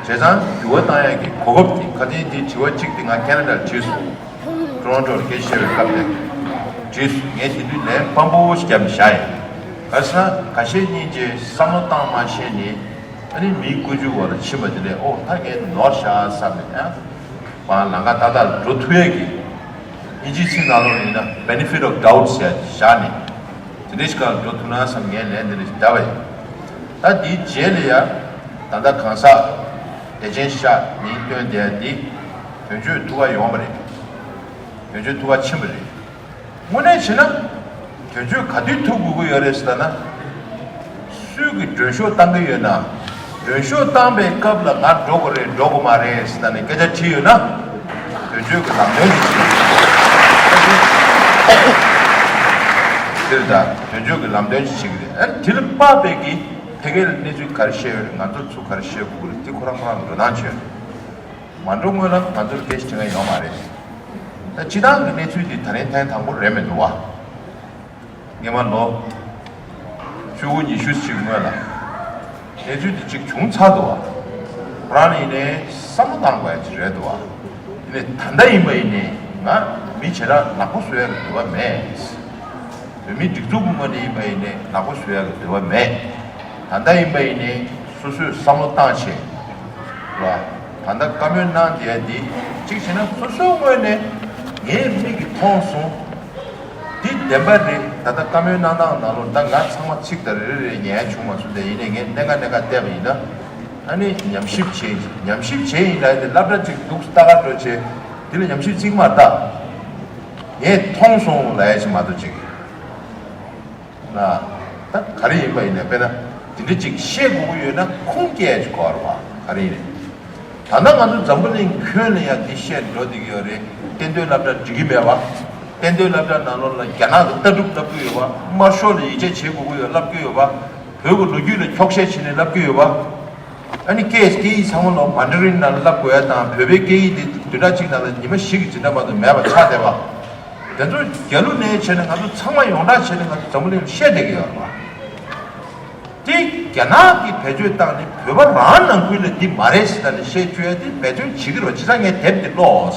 བྱས་ཙང་འགྱུར་བ་བཏང་ཡ་གི་གོ་སྐབས་དེ། ཁ་སང་དེ་དྲི་བ་གཅིག་དེ་ང་ཁེ་ན་ཌར་བྲིས་སོང་། ཊོ་རོན་ཊོ་ལ་སྐད་ཆ་བཤད་པའི་སྐབས་དེ་བྲིས་སོང་། ངས་དེ་དུས་ལན་སྤམ་པོ་ཞིག་བརྒྱབ་ནས་བཞག་ཡིན། ག་ས་ཁ་ཤས་གཉིས་ཀྱིས་བསམ་བློ་བཏང་མ་ཤེས་ནས། ཨ་ནི་མིའི་ཀུན་སྤྱོད་འོག་ལ་ཕྱིན་པ་དེ་ལས། ཨོ་ད་ངས་ནོར་བཞག་བསམ་ནས་ཡང་། པ་ལམ་ཁ་ཏག་ཏག་ལ་འགྲོ་ཐུབ་ཡས་ཀྱི། དབྱིན་ཇིའི་ཚིག་ནང་ལོགས་ལ་ཡིན་ན་benefit of doubt ཟེར་ཡ་དེ་བཞག་ནས། དེ་འདྲ་ཞིག་སྒང་ལ་འགྲོ་ཐུབ་ན་བསམ། ངས་ལན་དེ་འདྲ་ཞིག་བརྒྱབ་པ་ཡིན། ད་འདིའི་རྗེས་ལ་ཡ། ད་ལྟ་གང་ཟག་བདེ་ཆེན་ཤག་མིང་བཏོན་བསྡད་ཡ་འདི་དོན་གཅོད་ཐུགས་ཁ་ཡོང་བ་རེད། དོན་གཅོད་ཐུགས་ཁ་ཕྱིན་པ་རེད། དངོས་གནས་བྱས་ན། དོན་གཅོད་ག་དུས་ཐུག་དགོས་ཀྱི་ཡོད་རེད་ཟེར་ན། སུས་ཀྱི་མགྲོན་ཤོག་བཏང་གི་ཡོད་ན། མགྲོན་ཤོག་བཏང་པའི་སྐབས་ལ་ང་འགྲོ་དགོས་རེད་འགྲོ་དགོས་མ་རེད་ཟེར་ནས་སྐད་ཆ་དྲིས་ཡོད་ན། དོན་གཅོད་ཀྱི་ལམ་སྟོན་ཞིག་བྱེད་ཀྱི་རེད། འདིར་ད་དོན་གཅོད་ཀྱི་ལམ་སྟོན་ཞིག་བྱེད་ཀྱི་རེད། ཨ་ནི་དེ་ལ་དཔག་པའི་གི་ཕ་གི་ལ་གནས་ཚུལ་ག་རེ་བཤད་ཡོད་རེད། ང་ཚོར་ཚུར་ག་རེ་བཤད་དགོས་ཀྱི་རེད། འདི་ཁོ་རང་ཁོ་རང་འགྲོ་སྟངས་བྱས། མ་འགྲོ་སྔོན་ལ་ང་ཚོར་སྐད་ཆ་དྲི་མཁན་ཡོད་མ་རེད། ད་སྤྱི་བཏང་གི་གནས་ཚུལ་འདི་ད་རིང་ཐེངས་དང་པོ་རེད་མི་འདུག་བ། སྔོན་མ་ལོ་བཅུ་དགུ་ཉི་ཤུ་ཅིག་སྔོན་ལ་གནས་ཚུལ་འདི་གཅིག་བྱུང་ཚར་འདུག་བ། ཁོ་རང་ལ་ཡིན་ནའི་བསམ་བློ་བཏང་དགོས་ཡ་ཅིག་རེད་འདུག་བ། ཡིན་ནའི་ད་ལྟ་ཡིན་པ་ཡིན་ནའི་ང་མི་བྱེ་བྲག་ནག་པོ་བཟོ་ཡ་གི་འདོད་པ་མེད། བོད་མི་སྒྲིག་འཛུགས་ཀྱི་ངོས་ནས་ཡིན་པ་ཡིན་ནའི་ནག་པོ་བཟོ་ཡ་གི་འདོད་པ་མེད། ད་ལྟ་ཡིན་པ་ཡིན་ནའི་སོ་སོས་བསམ་བློ་བཏང་བྱས། ར། ད་ལྟ་བཀའ་མོལ་གནང་བསྡད་ཡ་འདི་གཅིག་བྱས་ན་སོ་སོའི་ངོས་ནས་ངས་མིག་གིས་མཐོང་སོང་། འདི་བདེན་པ་རེད། ད་ལྟ་བཀའ་མོལ་གནང་སྟངས་ནང་ལོགས་ད་ང་ཚང་མ་ཚིག་དང་རེ་རེ་རེ་ཉན་ཡ་བྱུང་མ་སོང་། དེ་ཡིན་ནའི་ངས་གནད་འགག་གནད་འགག་བལྟས་པ་ཡིན་ན། ཨ་ནི་ཉམས་ཞིབ་བྱས། ཉམས་ཞིབ་བྱས་ཡིན་ལབ་ཡ་དེ་སློབ་གྲྭ་གཅིག་འདུག་ལྟ་ག་འགྲོ་བྱས། འདི་ལ་ཉམས་ཞིབ་གཅིག་མ་ལྟ། ངས་མཐོང་སོང་ལབ་ཡ་ཞིག་མ་གཏོགས་ཅིག་ན། ད་ག་རེ་ཡིན་པ་ཡིན་ན། དཔེར་ན་དེ་འདྲ་ཅིག་བཤད་དགོས་ཀྱི་ཡོད་ན་ཁུངས་སྐྱེལ་ཅིག་དགོས་རེད་བ། ག་རེ་ཡིན་རེད། ད་ལྟ་ང་ཚོ་འཛམ་བུ་གླིང་ཁྱོན་ལ་ཡང་འདི་བཤད་འགྲོ་བསྡད་ཀྱི་ཡོད་རེད། གཏན་སྡོད་སློབ་གྲྭ་འགྲིག་གི་མེད་བ། གཏན་སྡོད་སློབ་གྲྭ་ནང་ལོགས་ལ་རྒྱ་ནག་གི་ལྟ་གྲུབ་བསླབ་ཀྱི་ཡོད་བ། དམར་ཤོག་ལ་ཡིད་ཆེས་བྱེད་དགོས་ཀྱི་ཡོད་བསླབ་ཀྱི་ཡོད་བ། བོད་ཀྱི་ལོ་རྒྱུས་ལ་འཁྱོག་བཤད་བྱས་ནས་བསླབ་ཀྱི་ཡོད་བ། ཨ་ནི་སྐད་སྐད་ཡིག་ཚང་མ་ལོག་མན་ཌ་རིན་ནང་བསླབ་དགོས་ཡ་དང་། བོད་པའི་སྐད་ཡིག་དེ་བདུན་ཕྲག་གཅིག་ནང་ལ་ཉི་མ་བཞི་གི་སྦྱིན་བདག་མ་གཏོགས་མེད་པ་ཆགས་བསྡད་པ། དེ་ཚོ་རྒྱ་ལུགས་ནས་བྱས་ནས་ང་ཚོ་ཚང་མ་ཡོངས་གྲགས་བྱས་ནས་ང་ཚོ་འཛམ་བུ་གླིང་ལ་བཤད་བསྡད་ཀྱི་ཡོད་རེད་བ། དེ་རྒྱ་ནག་གིས་བེད་སྤྱོད་བཏང་ནས་བོད་པ་རང་ནང་ཁུལ་ལ་འདི་མ་རེད་ཟེར་ད་ནས་བཤད་བཅུག་ཡ་དེ་འབད་བརྩོན་བྱེད་ཀྱི་རེད་བ། བྱས་ཙང་ངས་དེབ་འདི་ཀློག།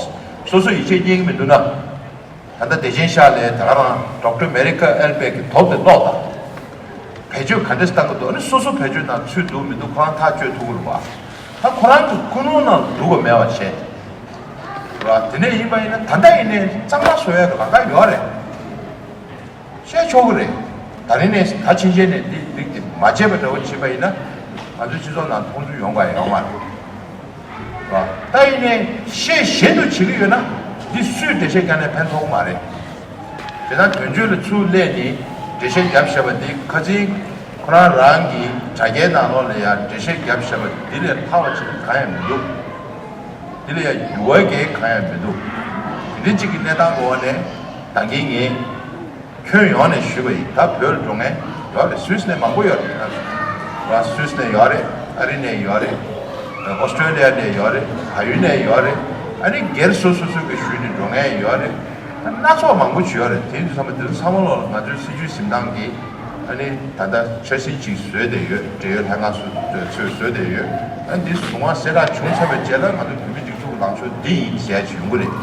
སོ་སོ་ཡིད་ཆེས་རྙེད་ཀྱི་མི་འདུག་ན། ད་ལྟ་བདེ་ཆེན་ཤག་ལས་ད་ག་རང་ཌོག་ཊར་མེ་རི་ཀ་ཨེལ་པེག་གི་དོབ་དེ་ཀློག་དང་། བེད་སྤྱོད་ག་འདྲས་བཏང་གི་འདུག་ཨ་ནི་སོ་སོ་བེད་སྤྱོད་ནང་ཚུད་འདུག་མི་འདུག་ཁོ་རང་ཐག་གཅོད་ཐུབ་ཀྱི་རེད་བ། ད་ཁོ་རང་གི་ཀུན་སློང་ནང་འདུག་གི་མེད་པ་བྱས། ར། དེ་འདྲས་ཡིན་པ་ཡིན་ན་ད་ལྟ་ཡིན་ནའི་གཙང་མ་བཟོ་ཡ་གི་ལམ་ཁ་ཡོད་རེད། བཤད་ཆོག་གི་རེད། ད་རིང་ནས་ད་ཕྱིན་ཆད་ནས་འདི་རིགས་དེ་མ་བྱས་པ་འདྲ་བོ་བྱེད་པ་ཡིན་ན། ང་ཚོའི་སྤྱི་ཚོགས་ནང་མཐོང་ཚུལ་ཡོང་ག་ཡོང་མ་རེད། ར། ད་ཡིན་ནའི་ཤེས་བཞིན་དུ་བྱེད་ཀྱི་ཡོད་ན་འདི་སུས་འགྲེལ་བཤད་བརྒྱབ་ནས་ཕན་ཐོགས་ཀྱི་མ་རེད། དེ་ན་དོན་གཅོད་ལ་ཚུར་སླེབས་ནས་འགྲེལ་བཤད་བརྒྱབ་བཞག་པ་འདི་ཁ་སང་ཁོ་རང་རང་གི་དྲ་རྒྱའི་ནང་ལོགས་ལ་ཡང་འགྲེལ་བཤད་བརྒྱབ་བཞག་པ་འདི་ལས་ལྷག་པ་ཅིག་གང་ཡང་མི་འདུག་འདི་ལ་ཡང་འགྱུར་བ་གང་ཡང་མི་འདུག་དེ་འདྲ་ཅིག་གི་གནས་སྟངས་འོག་ནས་ད་གིན་ངས་ཁྱོན་ཡོངས་ནས་ཞུས་པ་ཡིན། ད་བོད་ལ་འགྲོ་མཁན་ཡོད་རེད། སུད་སི་ནས་མང་པོ་ཡོད་རེད། ང་སུད་སི་ནས་ཡོད་རེད། ཨ་རི་ནས་ཡོད་རེད། ཨོ་སི་ཀྲོ་ལི་ཡ་ནས་ཡོད་རེད། བལ་ཡུལ་ནས་ཡོད་རེད། ཨ་ནི་སྒེར་སོ་སོ་སོ་གི་ཞུས་ནས་འགྲོ་མཁན་ཡོད་རེད། སྣ་ཚོགས་མང་པོ་ཅིག་ཡོད་རེད། དེ་ཚོ་ཚང་མ་འདིར་ཚང་མ་ལོག་ལ་ང་ཚོའི་སྲིད་བྱུས་འཛིན་སྟངས་ཀྱི་ཨ་ནི་ད་ལྟ་འཆར་ཟིན་ཅིག་བཟོས་བསྡད་ཡོད། འབྲེལ་ཡོད་ལྷན་ཁང་སུ་ཚོས་བཟོས་བསྡད་ཡོད། ཨ་ནི་འདི་གཟུངས་དབང་གསལ་བསྒྲགས་བྱུང་ཚར་བའི་རྗེས་ལ་ང་ཚོ་བོད་མི་སྒྲིག་འཛུགས་ཀྱི་ལངས་ཕྱོགས་འདི་ཡིན་ཟེར་ཡ་ཅིག་ཡོང་གི་རེད།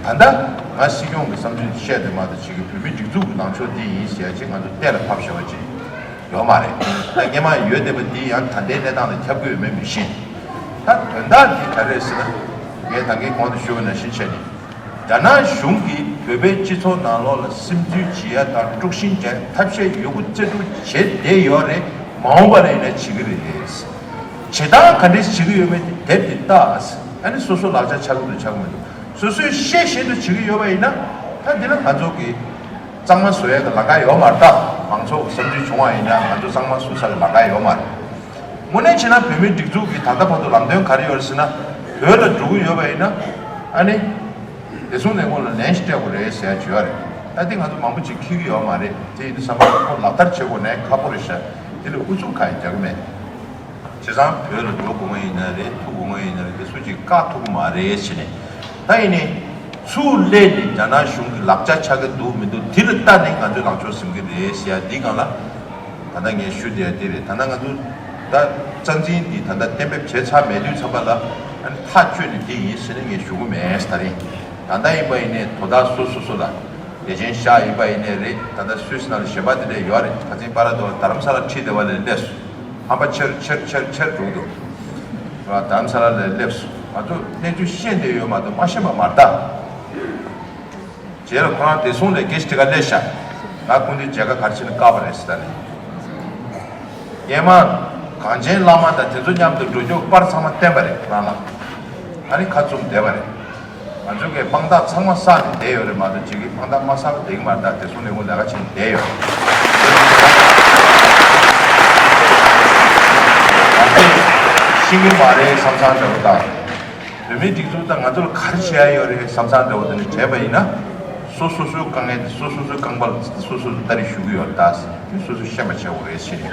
ད་ལྟ་ང་སྲིད་སྐྱོང་གི་བསམ་ཚུལ་བཤད་དེ་མ་གཏོགས་ཅིག་གི་བོད་མི་སྒྲིག་འཛུགས་ཀྱི་ལངས་ཕྱོགས་འདི་ཡིན་ཟེར་ཡ་ཅིག་ང་ཚོ་གཏན་ལ་ཕབ་བཞག་པ་ཅིག་ཡོད་མ་རེད། ད་སྔོན་མ་ཡོད་བསྡད་པ་འདི་ཡང་ད་ལྟའི་གནས་སྟངས་དང་ཁྱབ་ཀྱི་ཡོད་མེད་མི་ཤེས། ད་དོན་དག་འདི་ག་རེ་རེད་ཟེར་ན། ངས་ད་གིན་གོང་དུ་ཞུས་པ་ནང་བཞིན་བྱས་ནས། རྒྱ་ནག་གཞུང་གིས་བོད་པའི་སྤྱི་ཚོགས་ནང་ལོགས་ལ་སིམ་འཛུལ་བྱེད་ཡ་དང་དཀྲུག་ཤིང་རྒྱག་ཐབས་ཤེས་ཡོད་རྒུ་རྩལ་སྤྲུགས་བྱས་བསྡད་ཡོད་རེད། མ་འོངས་པ་ལ་ཡིན་ན་བྱེད་ཀྱི་རེད། བྱེད་སྟངས་ག་འདྲས་བྱེད་ཀྱི་ཡོད་མེད་དེ་དེབ་དེ་ལྟ། ཨ་ནི་སོ་སོ་ལག་ཆ་ཆགས་ཀྱི་འདུག་ཆགས་ཀྱི་མི་འདུག་སོ་སོས་ཤེས་བཞིན་དུ་བྱེད་ཀྱི་ཡོད་པ་ཡིན་ན། ད་འདི་ལ་ང་ཚོ་གི་གཙང་མ་བཟོ་ཡས་ཀྱི་ལམ་ཁ་ཡོད་མ་རེད། ད་མང་ཚོགས་ཀྱི་བསམ་ཚུལ་བྱུང་བ་ཡིན་ན་ང་ཚོ་གཙང་མ་བཟོ་ས་ཀྱི་ལམ་ཁ་ཡོད་མ་རེད། དངོས་གནས་བྱས་ན་བོད་མིའི་སྒྲིག་འཛུགས་ཀྱི་ད་ལྟ་བར་དུ་ལམ་སྟོན་ག་རེ་ཡོད་རེད་ཟེར་ན། བོད་ལ་འགྲོ་གི་ཡོད་པ་ཡིན་ན། ཨ་ནི། བདེ་སྲུང་ལས་ཁུངས་ལ་ལན་ཞིག་སྤྲད་དགོས་རེད་ཟེར་ཡ་བྱོས་ཡ་རེད། ད་དེ་ང་ཚོ་མང་པོ་ཅིག་འཁྱེར་གྱི་ཡོད་མ་རེད། དེ་ཡིན་དུས་ཙམ་པ་ཁོ་ལག་བསྟར་བྱེད་དགོས་ནའི་ཁག་པོ་རེད་ཤག་དེ་ལ་ཨུ་ཚུགས་གང་ཡང་རྒྱག་གི་མེད། བྱས་ཙང་བོད་ལ་འགྲོ་དགོས་ངེས་ཡིན་ན་རེད། ཐུག་དགོས་ངེས་ཡིན་ན་རེད། དེ་སུ་གཅིག་བཀག་ཐུབ་ཀྱི་མ་རེད་ཟེར་ནས། ད་ཡིན་ནའི། ཚུར་སླེབས་ནས་རྒྱ་ནག་གཞུང་གི་ལག་ཆ་ཆགས་ཀྱི་འདུག་མི་འདུག་དེ་ལ་ལྟ་ནས་ང་ཚོས་ལངས་ཕྱོགས་ཟིན་གྱི་རེད་ཟེར་ཡ་འདི་སྒང་ལ། ད་ལྟ་ངས་ཞུ་བསྡད་ཡ་འདི་རེད། ད་ལྟ་ང་ཚོ་ད་རྩ་འཛིན་འདི་ད་ལྟ་གཏན་འབེབས་བྱས་ཚར་མེད་དུས་ཙམ་པ་ལ། ཨ་ནི་ཐག་གཅོད་ནས་འདི་ཡིན་ཟེར་ནས་ངས་ཞུ་གི་མེད། ད་རིང་ད་ལྟ་ཡིན་པ་ཡིན་ནའི་དོ་བདག་སོ་སོ་སོ་ལ། བདེ་ཆེན་ཤག་ཡིན་པ་ཡིན་ནའི་རེད། ད་ལྟ་སུད་སི་ནང་ལ་གཞན་པ་དེ་འདྲས་ཡོད་རེད། ཁ་ཚིག་པ་ར་དོ་རྡ་རམ་ས་ལ་ཁྲིད་བསྡད་པ་ལས་སླེབས་སོང་། ཧམ་པ་ཆེར་ཆེར་ཆེར་ཆེར་འགྲོ་གི་འདུག་རྡ་རམ་ས་ལ་ལས་སླེབས་སོང་། ང་ཚོ་གནས་ཚུལ་ཤེས་བསྡད་ཡོད་མ་གཏོགས་མ་ཤེས་པ་མ་རེད་ད། རྗེས་ལ་ཁོ་རང་བདེ་སྲུང་ལས་ཀྱི་ཞིག་དེ་ག་སླེབས་ཤག་ང་སྐུ་མདུན་མཇལ་ཁ་ག་རེ་བྱས་ནས་བཀག་པ་རེད་ཟེར། ད་ནི། སྔོན་མ། གངས་ཅན་བླ་མ་དང་དེ་ཚོ་མཉམ་དུ་འགྲོ་རྒྱུ་པར་ཚང་མ་བསྟན་པ་རེད་ཁོ་རང་ལ། ཨ་ནི་ཁ་བཙུམ་བསྡད་པ་རེད། ང་ཚོ་གིས་དཔང་རྟགས་ཚང་མ་བསགས་ནས་བསྡད་ཡོད་རེད་མ་གཏོགས་ཅིག་གིས་དཔང་རྟགས་མ་བསགས་པ་བསྡད་ཀྱི་མ་རེད། ད་བདེ་སྲུང་ལས་ཁུངས་ལས་ཀ་བྱས་ནས་བསྡད་ཡོད་རེད། ང་ཚོས་ཤེས་ཀྱི་མ་རེད་བསམ་བསམ་འདྲ་པོ་དང་། བོད་མིའི་སྒྲིག་འཛུགས་དང་ང་ཚོར་ག་རེ་བྱེད་ཡ་ཡོད་རེད་བསམ་བསམ་འདྲ་པོ་དེ་འདྲ་བྱས་པ་ཡིན་ན། སོ་སོ་སོའི་དཀའ་ངལ་དེ་སོ་སོ་སོའི་རྐང་པ་ལ་སོ་སོ་སོས་ལྟ་རེས་ཞུ་གི་ཡོད་རེད། ད་སོ་སོས་ཤེས་པ་བྱེད་དགོས་རེད་ཟེར་ནས་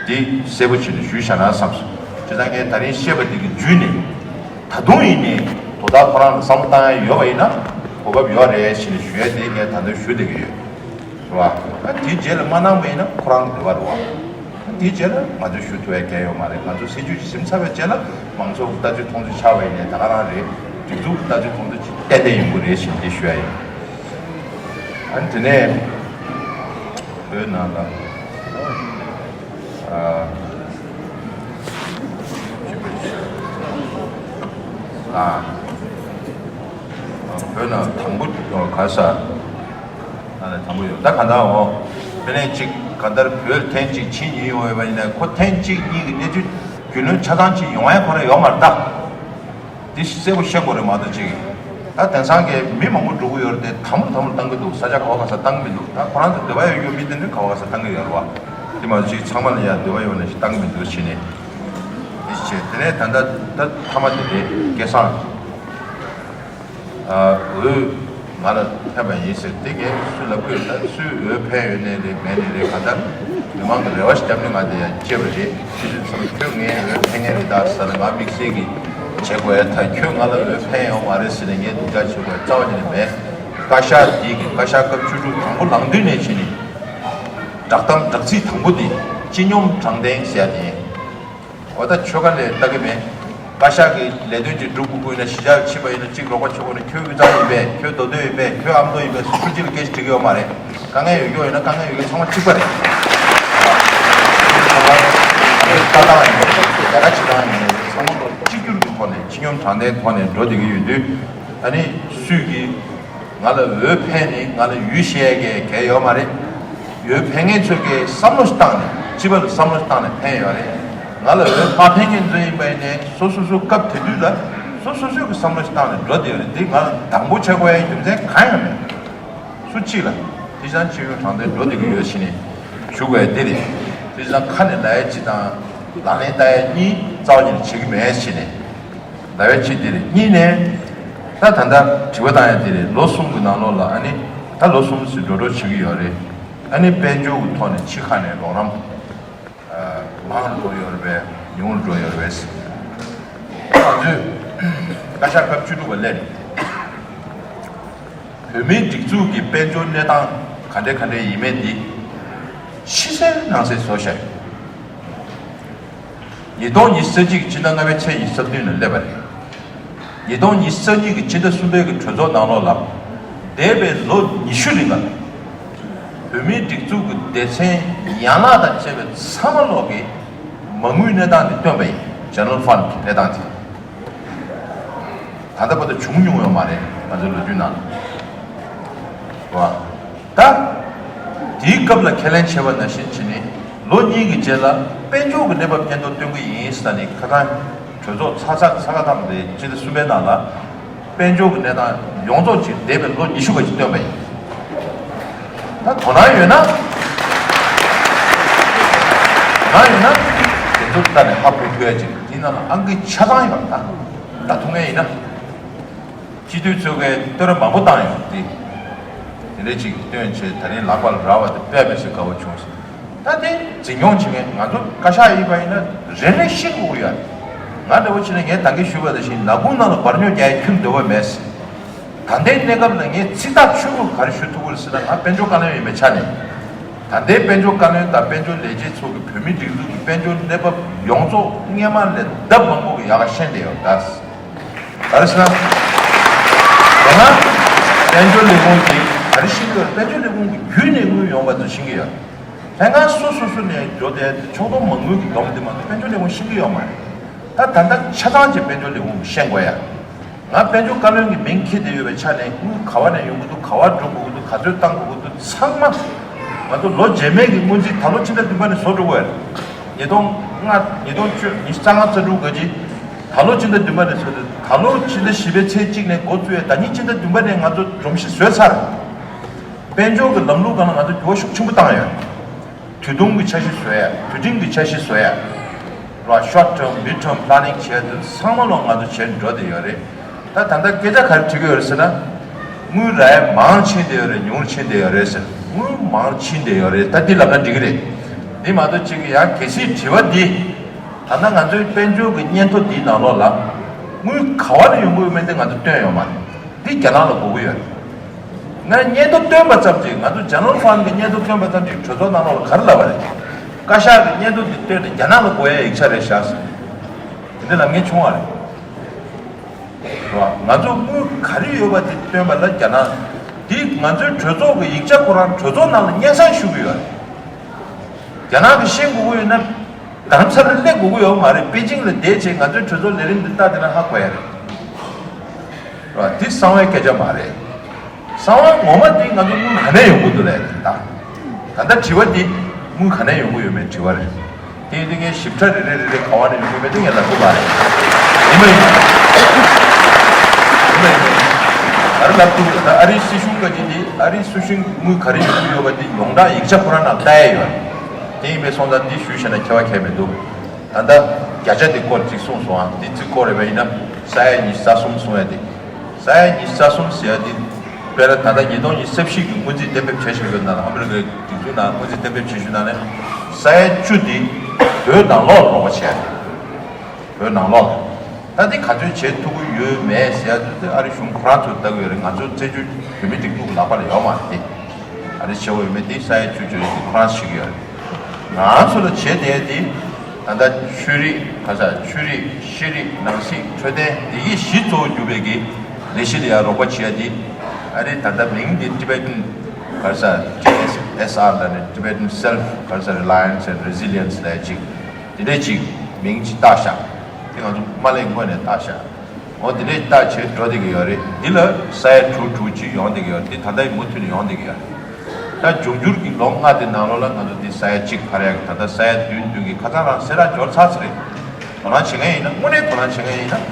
དེ་གསལ་པོ་བྱས་ནས་ཞུས་བཞག་ན་བསམ་སོང་། བྱས་ཙང་ངས་ད་རིང་བཤད་པ་དེ་གི་བརྒྱུད་ནས་ད་དུང་ཡིན་ནའི་དོ་བདག་ཁོ་རང་ལ་བསམ་བློ་བཏང་ཡ་ཡོད་པ་ཡིན་ན་གོ་སྐབས་ཡོད་རེད་ཟེར་ནས་ཞུ་ཡ་དེ་ངས་ད་དུང་ཞུ་བསྡད་ཀྱི་ཡོད། རེད་བ། ད་དེའི་རྗེས་ལ་མ་གནང་བ་ཡིན་ན་ཁོ་རང་གི་འདོད་པ་རེད་བ། ད་དེའི་རྗེས་ལ་ང་ཚོས་ཞུ་ཐུབ་ཡ་གང་ཡང་ཡོད་མ་རེད། ང་ཚོ་སྲིད་ཇུས་ཞིག་ཟིན་ཚར་བའི་རྗེས་ལ་མང་ཚོགས་ཀྱི་ལྟ་ཚུལ་མཐོང་ཚུལ་ཆགས་པ་ཡིན་ནའི་ད་ག་རང་རེད། སྒྲིག་འཛུགས་ཀྱི་ལྟ་ཚུལ་མཐོང་ཚུལ་ཅིག་ཏན་ཏན་ཡོང་གི་རེད་ཞེས་འདི་ཞུ་ཡ་ཡིན། ཨ་ནི་དེ་ནས་བོད་ནང་ལ་ཨ་ཨ་བོད་ནང་དང་པོ་ག་ས། ཨ་ནི་དང་པོ་ཡོད། ད་ག་ད་འོ། དེ་ནས་གཅིག་ག་ད་བོད་ཐེངས་གཅིག་ཕྱིན་ཡིན་ཡོང་བ་ཡིན་ན་ཁོ་ཐེངས་གཅིག་གཉིས་ཀྱི་གནས་ཚུལ་རྒྱུས་ལོན་ཆ་ཚང་གཅིག་ཡོང་ཡ་ཁོ་རང་ཡོད་མ་རེད་ད། དེ་གསལ་པོ་བཤད་དགོས་རེད་མ་གཏོགས་གཅིག་ད་དེང་སང་གི་མི་མང་པོ་འགྲོ་གི་ཡོད་རེད་དེ་དང་པོ་དང་པོ་བཏང་གི་འདུག་ས་ཆ་ག་བ་ག་ས་བཏང་གི་མི་འདུག་ད་ཁོ་རང་ཚོ་འདོད་པ་ཡོད་ཡོད་མི་དེ་འདྲ་ག་བ་ག་ས་བཏང་གི་ཡོད་རེད་བ། དེ་མ་གཏོགས་གཅིག་ཚང་མ་ལ་ཡ་འདོད་པ་ཡོད་ན་ཞིག་བཏང་གི་མི་འདུག་བྱས་ནས། དེ་བྱས་དེ་ནས་ད་ལྟ་ད་མཐའ་མ་དེ་རེད་སྐལ་བཟང་། འོས་ང་ལ་ཕན་པ་ཡིན་ཟེར་དེ་ངས་སུ་ལབ་དགོས་ད་སུས་འོས་ཕན་ཡོད་ནའི་རེད་མེད་ནའི་རེད་གང་ལྟར་མི་མང་གི་རེ་བ་ཞིག་བརྒྱབ་ནས་ང་དེ་ཡང་སྐྱེས་པ་རེད། ཁྱེད་ཚོས་ཚང་ཁྱོད་ངའི་འོས་ཕན་ངེས་རེད་ད་ཟེར་ན་ང་དམིགས་བསལ་གྱི་བྱེད་དགོས་ཡ་ད་ཁྱོད་ང་ལ་འོས་ཕན་ཡོད་མ་རེད་ཟེར་ནས་ངས་སྡུག་ཅག་བྱེད་དགོས་ཡ་རྩ་བ་ཉིད་ནས་མེད། བཀའ་ཤག་འདི་གི་བཀའ་ཤག་སྐབས་བཅུ་དྲུག་དང་པོ་ལངས་དུས་ནས་བྱས་ནས་བསྒྲགས་གཏམ་བསྒྲགས་ཚིག་དང་པོ་འདི་སྤྱི་སྙོམས་དྲང་བདེན་ཟེར་ཡ་དེ་ཡིན། འོ་ད་ཆོལ་ཁ་ལས་ལྟ་གི་མེད། བཀའ་ཤག་གི་ལས་དོན་ཅིག་སྒྲུབ་དགོས་ཀྱི་ཡིན་ན་གཞིས་ཆགས་ཕྱིན་པ་ཡིན་ན་གཅིག་རོགས་པ་བྱེད་དགོས་ན་ཁྱོད་དབུས་གཙང་ཡིན་པས་ཁྱོད་མདོ་སྟོད་ཡིན་པས་ཁྱོད་ཨ་མདོ་ཡིན་པས་སུ་གཅིག་ལ་སྐད་ཆ་དྲི་གི་ཡོད་མ་རེད། དཀའ་ངལ་ཡོད་རྒྱུ་ཡོད་ན་དཀའ་ངལ་ཡོད་མཁན་ཚང་མ་གཅིག་པ་རེད། ལྟ་སྟངས་ཡིན་པས་ལས་ཀ་བྱེད་སྟངས་ཡིན་པས་ཚང་མ་གཅིག་གྱུར་གྱི་ཐོག་ནས་སྤྱི་སྙོམས་དྲང་བདེན་ཐོག་ནས་འགྲོ་བསྡད་ཀྱི་ཡོད་དུས་ཨ་ནི་སུས་ཀྱིས། ང་ལ་འོས་ཕན་ནི་ང་ལ་ཡུལ་བཤད་མཁན་གལ་ཡོད་མ་རེད། འོས་ཕན་མཁན་ཚོས་ཀྱི་བསམ་བློ་ཞིག་བཏང་ནས་སྤྱི་པ་ལ་བསམ་བློ་ཞིག་བཏང་ནས་ཕན་ཡོད་རེད། ང་ལ་འོས་མ་ཕན་མཁན་ཚོ་ཡིན་པ་ཡིན་ནའི་སོ་སོ་སོའི་སྐབས་དེ་དུས་ལ་སོ་སོ་སོའི་གི་བསམ་བློ་ཞིག་བཏང་ནས་འགྲོ་བསྡད་ཡོད་རེད། འདི་ང་ལ་དང་པོ་བྱེད་དགོས་ཡའི་རྒྱུ་མཚན་གང་ཡང་མེད། སུ་གཅིག་ལ་དེ་ཙང་སྤྱི་ཡོངས་དྲང་བདེན་འགྲོ་བསྡད་ཀྱི་ཡོད་ཕྱིན་ནས་ཞུ་དགོས་ཡ་འདི་རེད། དེ་ཙང་ཁ་ནས་ལབ་ཡ་གཅིག་དང་ལག་ལེན་བསྟར་ཡ་གཉིས་རྩ་བ་ཉིད་ནས་བྱེད་ཀྱི་མེད་ཕྱིན་ནས། ཟླ་བའི་ཕྱི་དེ་རེད། གཉིས་ནས། ད་ད་ལྟ་དྲི་བ་བཏང་ཡ་དེ་རེད། ལོ་གསུམ་གྱི་ནང་ལོགས་ལ་ཨ་ནི། ད་ལོ་གསུམ་ཟིན་འགྲོ་འགྲོ་བྱེད་ཀྱི་ཡོད་རེད། ཨ་ནི་དཔལ་འབྱོར་གྱི་ཐོག་ནས་ཕྱི་ཁ་ནས་རོགས་རམ། ཨ། མང་རུ་འགྲོ་ཡོད་རེད་པས། ཉུང་རུ་འགྲོ་ཡོད་རེད་པས། ང་ཚོས། བཀའ་ཤག་སྐབས་བཅུ་དྲུག་པ་སླེབས་ནས། བོད་མིའི་སྒྲིག་འཛུགས་ཀྱི་དཔལ་འབྱོར་གནས་སྟངས་ག་འདྲས་ག་འདྲས་ཡིན་མིན་འདི། ཕྱི་གསལ་ནང་གསལ་བཟོ་བཞག་ཡོད། ཉིས་སྟོང་ཉི་ཤུ་རྩ་གཅིག་གི་སྤྱི་ཟླ་ལྔ་པའི་ཚེས་ཉི་ཤུ་རྩ་བདུན་ལ་སླེབས་པ་རེད། ཉིས་སྟོང་ཉི་ཤུ་རྩ་གཉིས་ཀྱི་སྤྱི་ཟླ་གསུམ་པའི་གི་གྲོས་ཚོགས་ནང་ལོགས་ལ། འདས་པའི་ལོ་ཉི་ཤུ་རིང་ལ། བོད་མིའི་སྒྲིག་འཛུགས་ཀྱི་སྡེ་ཚན་ཡན་ལག་དང་བཅས་པའི་ཚང་མ་ལོག་གི་མ་དངུལ་གནས་སྟངས་དེ་བཏོན་པ་ཡིན། General Fund གི་གནས་སྟངས་དེ། ད་ལྟ་བར་དུ་བྱུང་མྱོང་ཡོད་མ་རེད། ང་ཚོའི་ལོ་རྒྱུས་ནང་ལ། རེད་བ། ད། དེའི་སྐབས་ལ་ཁས་ལེན་བྱས་པ་ནང་བཞིན་བྱས་ནས། ལོ་གཉིས་ཀྱི་རྗེས་ལ་དཔལ་འབྱོར་གྱི་གནས་བབ་སྙན་ཐོ་སྟོན་གྱི་ཡིན་ཟེར་ནས་ཁ་སང་གྲོས་ཚོགས་ཚ་ཚ་ཚ་ཁ་ཐམ་དེ་སྤྱི་ཟླ་གསུམ་པའི་ནང་ལ་དཔལ་འབྱོར་གྱི་གནས་སྟངས་ཡོངས་རྫོགས་ཅིག་འདས་པའི་ལོ་ཉི་ཤུ་ག་ཅིག་བཏོན་པ་ཡིན། ད་དོ་སྣང་ཡོད་ན། དོ་སྣང་ཡོད་ན་དེ་ཚོ་ལྟ་ནས་ཧ་གོ་ཐུབ་ཡ་ཅིག་དེ་ནང་ལ་ཨང་ཀི་ཆ་ཚང་ཡོད་པ་ད་ལྟ་ཐུག་ངེས་ཡིན་ན། སྤྱི་འཐུས་ཚོས་ཀའི་བསྟོད་ར་མང་པོ་བཏང་ཡོང་དེ། དེ་འདྲའི་ཅིག་བཏོན་བྱས་ད་རིང་ལག་པ་ལ་རག་པ་དེ་དཔེ་མི་སྲིད་དགའ་བོ་བྱུང་སོང་། ད་དེ་འཛིན་སྐྱོང་བྱེད་མཁན་ང་ཚོ་བཀའ་ཤག་ཡིན་པ་ཡིན་ན་རེ་རེ་ཤེས་དགོས་ཡོད། ང་འདྲ་བོ་བྱས་ན་ངས་ད་གིན་ཞུས་པ་དང་བཞིན་ནག་ཁུང་ནང་ལ་འབར་ཉོ་རྒྱག་ཡ་ཁྱོན་འདོད་པ་མེད། ད་ལྟའི་གནས་སྐབས་ལ་ངས་ཚིག་ཐག་ཆོད་པོ་ག་རེ་ཞུ་ཐུབ་ཀྱི་རེད་ཟེར་ན། ང་དཔལ་འབྱོར་བཀའ་བློན་ཡིན་པའི་ཆ་ནས། ད་ལྟའི་དཔལ་འབྱོར་བཀའ་བློན་དང་དཔལ་འབྱོར་ལས་བྱེད་ཚོ་གི་བོད་མིའི་སྒྲིག་འཛུགས་ཀྱི་དཔལ་འབྱོར་གནས་བབ་ཡོངས་རྫོགས་སྔས་མ་ལས་ལྡབ་མང་པོ་གི་ཡག་ག་ཤེས་བསྡད་ཡོད་ད། ག་རེ་ཟེར་ན། དེ་སྔ་དཔལ་འབྱོར་ལས་ཁུངས་ཀྱིས་ག་རེ་ཤེས་ཀྱི་ཡོད། དཔལ་འབྱོར་ལས་ཁུངས་ཀྱི་བརྒྱུད་ནས་དངུལ་ཡོང་བ་ཚོ་ཤེས་ཀྱི་ཡོད། ལྷན་ཁང་སོ་སོ་སོ་ནས་འགྲོ་བསྡད་དེ་ཕྱོགས་གཏོགས་མ་དངུལ་གྱི་སྡོམ་དེ་མ་གཏོགས་དཔལ་འབྱོར་ལས་ཁུངས་ཤེས་ཀྱི་ཡོད་མ་རེད། ད་ད་ལྟ་ཆ་ཚང་གཅིག་དཔལ་འབྱོར་ལས་ཁུངས་ཤེས་དགོས་ཡ། ང་དཔལ་འབྱོར་བཀའ་བློན་གྱི་མིང་འཁྱེར་བསྡད་ཡོད་པའི་ཆ་ནས་དངུལ་ག་བ་ནས་ཡོང་གི་འདུག་ག་བ་འགྲོ་དགོས་ཀྱི་འདུག་ག་ཚོད་བཏང་དགོས་ཀྱི་འདུག་ཚང་མ་ང་ཚོ་ལོ་རྗེས་མའི་གི་སྔོན་རྩིས་ད་ལོ་ཕྱི་ཟླ་བདུན་པ་ནས་བཟོ་འགྲོ་དགོས་ཡ་རེད། ཉིས་སྟོང་ལྔ་ཉིས་སྟོང་བཅུ་ཉི་ཤུ་རྩ་ལྔ་རྩ་དྲུག་ག་ཅིག་ད་ལོ་ཕྱི་ཟླ་བདུན་པ་ནས་བཟོས་ཏེ་ད་ལོ་ཕྱི་ཟླ་བཞི་པའི་ཚེས་གཅིག་ནས་འགོ་བཙུགས་ཡ། ད་ཉིན་ཕྱི་ཟླ་བདུན་པ་ནས་ང་ཚོ་སྒྲོམ་གཞི་བཟོས་ཚར། དཔལ་འབྱོར་གྱི་ལམ་ལུགས་སྒང་ལ་ང་ཚོ་འགྱུར་བ་ཤུགས་ཆེན་པོ་བཏང་ཡོད། དུས་ཐུང་གི་འཆར་གཞི་བཟོ་ཡ། དུས་འབྲིང་གི་འཆར་གཞི་བཟོ་ཡ། ར་short term mid term planning བྱས་དུས་ཚང་མ་ལོ་ང་ཚོ་བྱས་འགྲོ་བསྡད་ཡོད་རེད། ད་ད་ལྟ་སྐད་ཆ་ག་རེ་དྲི་གི་ཡོད་རེད་ཟེར་ན། དངུལ་རག་ཡ་མང་ཕྱིན་བསྡད་ཡོད་རེད་ཉུང་ཕྱིན་བསྡད་ཡོད་རེད་ཟེར། དངུལ་མང་ཕྱིན་བསྡད་ཡོད་རེད། ད་འདི་ལབ་ན་འགྲིག་གི་རེད། འདི་མ་གཏོགས་གཅིག་ཡང་གལ་སྲིད་དྲི་བ་འདི། ད་ལྟ་ང་ཚོའི་དཔལ་འབྱོར་གྱི་སྙན་ཐོ་འདིའི་ནང་ལོགས་ལ། དངུལ་ག་བ་ནས་ཡོང་གི་ཡོད་མེད་དེ་ང་ཚོ་བཏོན་ཡོད་མ་རེད། འདི་རྒྱ་ནག་ལ་དགོས་ཀྱི་ཡོད་རེད། ང་སྙན་ཐོ་བཏོན་པ་ཙམ་གྱིས་ང་ཚོ་General Fund གི་སྙན་ཐོ་བཏོན་པ་ཙམ་གྱིས་གྲོས་ཚོགས་ནང་ལོགས་ལ་ག་རེ་ལབ་པ་རེད། བཀའ་ཤག་གི་སྙན་ཐོ་འདི་བཏོན་ནས་རྒྱ་ནག་ལ་དགོས་ཡ་ཡིག་ཆ་རེད་བཞག་ཟེར། དེ་འདྲ་ལབ་མཁན་བྱུང་བ་རེད། རེད་བ། ང་ཚོ་དངུལ་ག་རེ་ཡོད་པ་དེ་བཏོན་པ་ལ་རྒྱ་ནག་འདི་ང་ཚོའི་གྲོས་ཚོགས་ཀྱི་ཡིག་ཆ་ཁོ་རང་གྲོས་ཚོགས་ནང་ལ་སྙན་སེང་ཞུ་གི་ཡོད་རེད། རྒྱ་ནག་གིས་ཤེས་དགོས་ཀྱི་ཡོད་ན། རྡ་རམ་ས་ལར་སླེབས་དགོས་ཀྱི་ཡོད་མ་རེད། པེ་ཅིང་ལ་བསྡད་བྱས་ང་ཚོའི་གྲོས་ཚོགས་ལས་རིམ་འདི་ལྟ་བསྡད་ན་ཧ་གོ་ཡ་རེད། རེད་བ། འདི་གསང་བའི་སྐད་ཆ་མ་རེད། གསང་བ་ངོ་མ་འདི་ང་ཚོ་དངུལ་ག་ནས་ཡོང་གི་འདུག་ལབ་ཡ་རེད་ད། ད་ལྟ་དྲི་བ་འདི་དངུལ་ག་ནས་ཡོང་གི་ཡོད་མེད་དྲི་བ་རེད། དེ་ཡིན་དུས་ངས་ཞིབ་ཕྲ་རེ་རེ་རེ་རེ་ག་བ་ནས་ཡོང་གི་མེད་དེ་ངས་ལབ་ཐུབ་པ་རེད། ཡིན་པ་ཡིན། ཡིན་པ་ཡིན། ཨ་རི་ལབ་ཐུབ་ད་ཨ་རིའི་སྲིད་གཞུང་ག་ཅིག་འདི་ཨ་རིའི་སྲིད་གཞུང་དངུལ་ག་རེ་ཡོང་གི་ཡོད་པ་འདི་ཡོངས་གྲགས་ཡིག་ཆ་ཁོ་རང་ནང་ལྟ་ཡ་ཡོད། དེ་ཡིན་པའི་སོང་ཙང་འདི་ཞུས་བྱས་ན་ཁྱད་པར་གང་ཡང་མི་འདུག་ད་ལྟ་བརྒྱ་ཆ་འདི་སྐོར་ཅིག་གསུངས་སོང་ཨ། འདི་ཅིག་སྐོར་རེད་པ་ཡིན་ན་ས་ཡ་ཉི་ཤུ་རྩ་གསུམ་གསུང་ཡ་འདི། ས་ཡ་ཉི་ཤུ་རྩ་གསུམ་ཟེར་ཡ་འདི། དཔེར་ན་ད་ལྟ་ཉིས་སྟོང་ཉི་ཤུ་རྩ་བཞི་གི་སྔོན་རྩིས་གཏན་འབེབས་བྱས་བཞག་ཡོད་ནང་ལ་ཨ་མི་རི་ཀའི་སྒྲིག་འཛུགས་ནང་སྔོན་རྩིས་གཏན་འབེབས་བྱས་བཞག་ནང་ནས་ས་ཡ་བཅུ་འདི་བོད་ནང་ལོགས་ལ་རོགས་པ་བྱས་ཡ་རེད། བོད་ནང་ལོགས་ལ། ད་འདི་ག་ཚོད་བྱེད་ཐུབ་ཀྱི་ཡོད་མེད་ཟེར་ཡ་དེ་ཨ་རི་གཞུང་ཁོ་རང་ཚོས་ལྟ་གི་ཡོད་རེད། ང་ཚོ་བཙན་བྱོལ་བོད་མི་སྒྲིག་འཛུགས་ཀྱི་ལག་པ་ལ་ཡོད་མ་རེད་དེ། ཨ་རི་བྱེད་དགོས་ཡོད་མེད་དེ་ས་ཡ་བཅུ་བཅུ་རེད་དེ་ཁོ་རང་ཞིག་ཡོད་རེད། ང་ཚོ་ལ་བྱེད་བསྡད་དེ་ད་ལྟ་ཆོས་རིག་ག་ས་ཆོས་རིག་ཤེས་རིག་ནང་སྲིད་འཕྲོད་བསྟེན་འདི་གི་གཞི་གཙོ་བོ་གྱུར་པའི་གི་ལས་གཞི་ལ་ཡང་རོགས་པ་བྱེད་ཡ་དེ་ཨ་རི་ད་ལྟ་མིང་འདི་Tibetan་ག་ས་T S S R་ལ་ནི་Tibetan Self་ག་ས་Reliance and Resilience་ལ་ཡ་ཅིག་དེ་འདྲས་ཅིག་མིང་ཅིག་བཏགས་ཤག་དེ་ང་ཚོ་མ་ལས་སྔོན་ནས་བཏགས་ཤག་འོ་དེ་འདྲས་བཏགས་བྱས་འགྲོ་བསྡད་ཀྱི་ཡོད་རེད། འདི་ལ་ས་ཡ་དྲུག་དྲུག་ཅིག་ཡོང་བསྡད་ཀྱི་ཡོད་རེད། འདི་ད་ལྟ་ཡི་མུ་མཐུད་ནས་ཡོང་བསྡད་ཀྱི་ཡོད་རེད། ད་འབྱུང་འགྱུར་གྱི་ལོ་ལྔ་དེ་ནང་ལོགས་ལ་ང་ཚོ་འདི་ས་ཡ་གཅིག་འཕར་ཡག་གི་ད་ལྟ་ས་ཡ་བདུན་བདུན་གྱི་ཁ་སང་རང་གསལ་བསྒྲགས་འབྱོར་ཚར་ཚར་རེད། དོ་སྣང་བྱེད་མཁན་ཡིན་ན་དངོས་གནས་དོ་སྣང་བྱེད་མཁན་ཡིན་ན་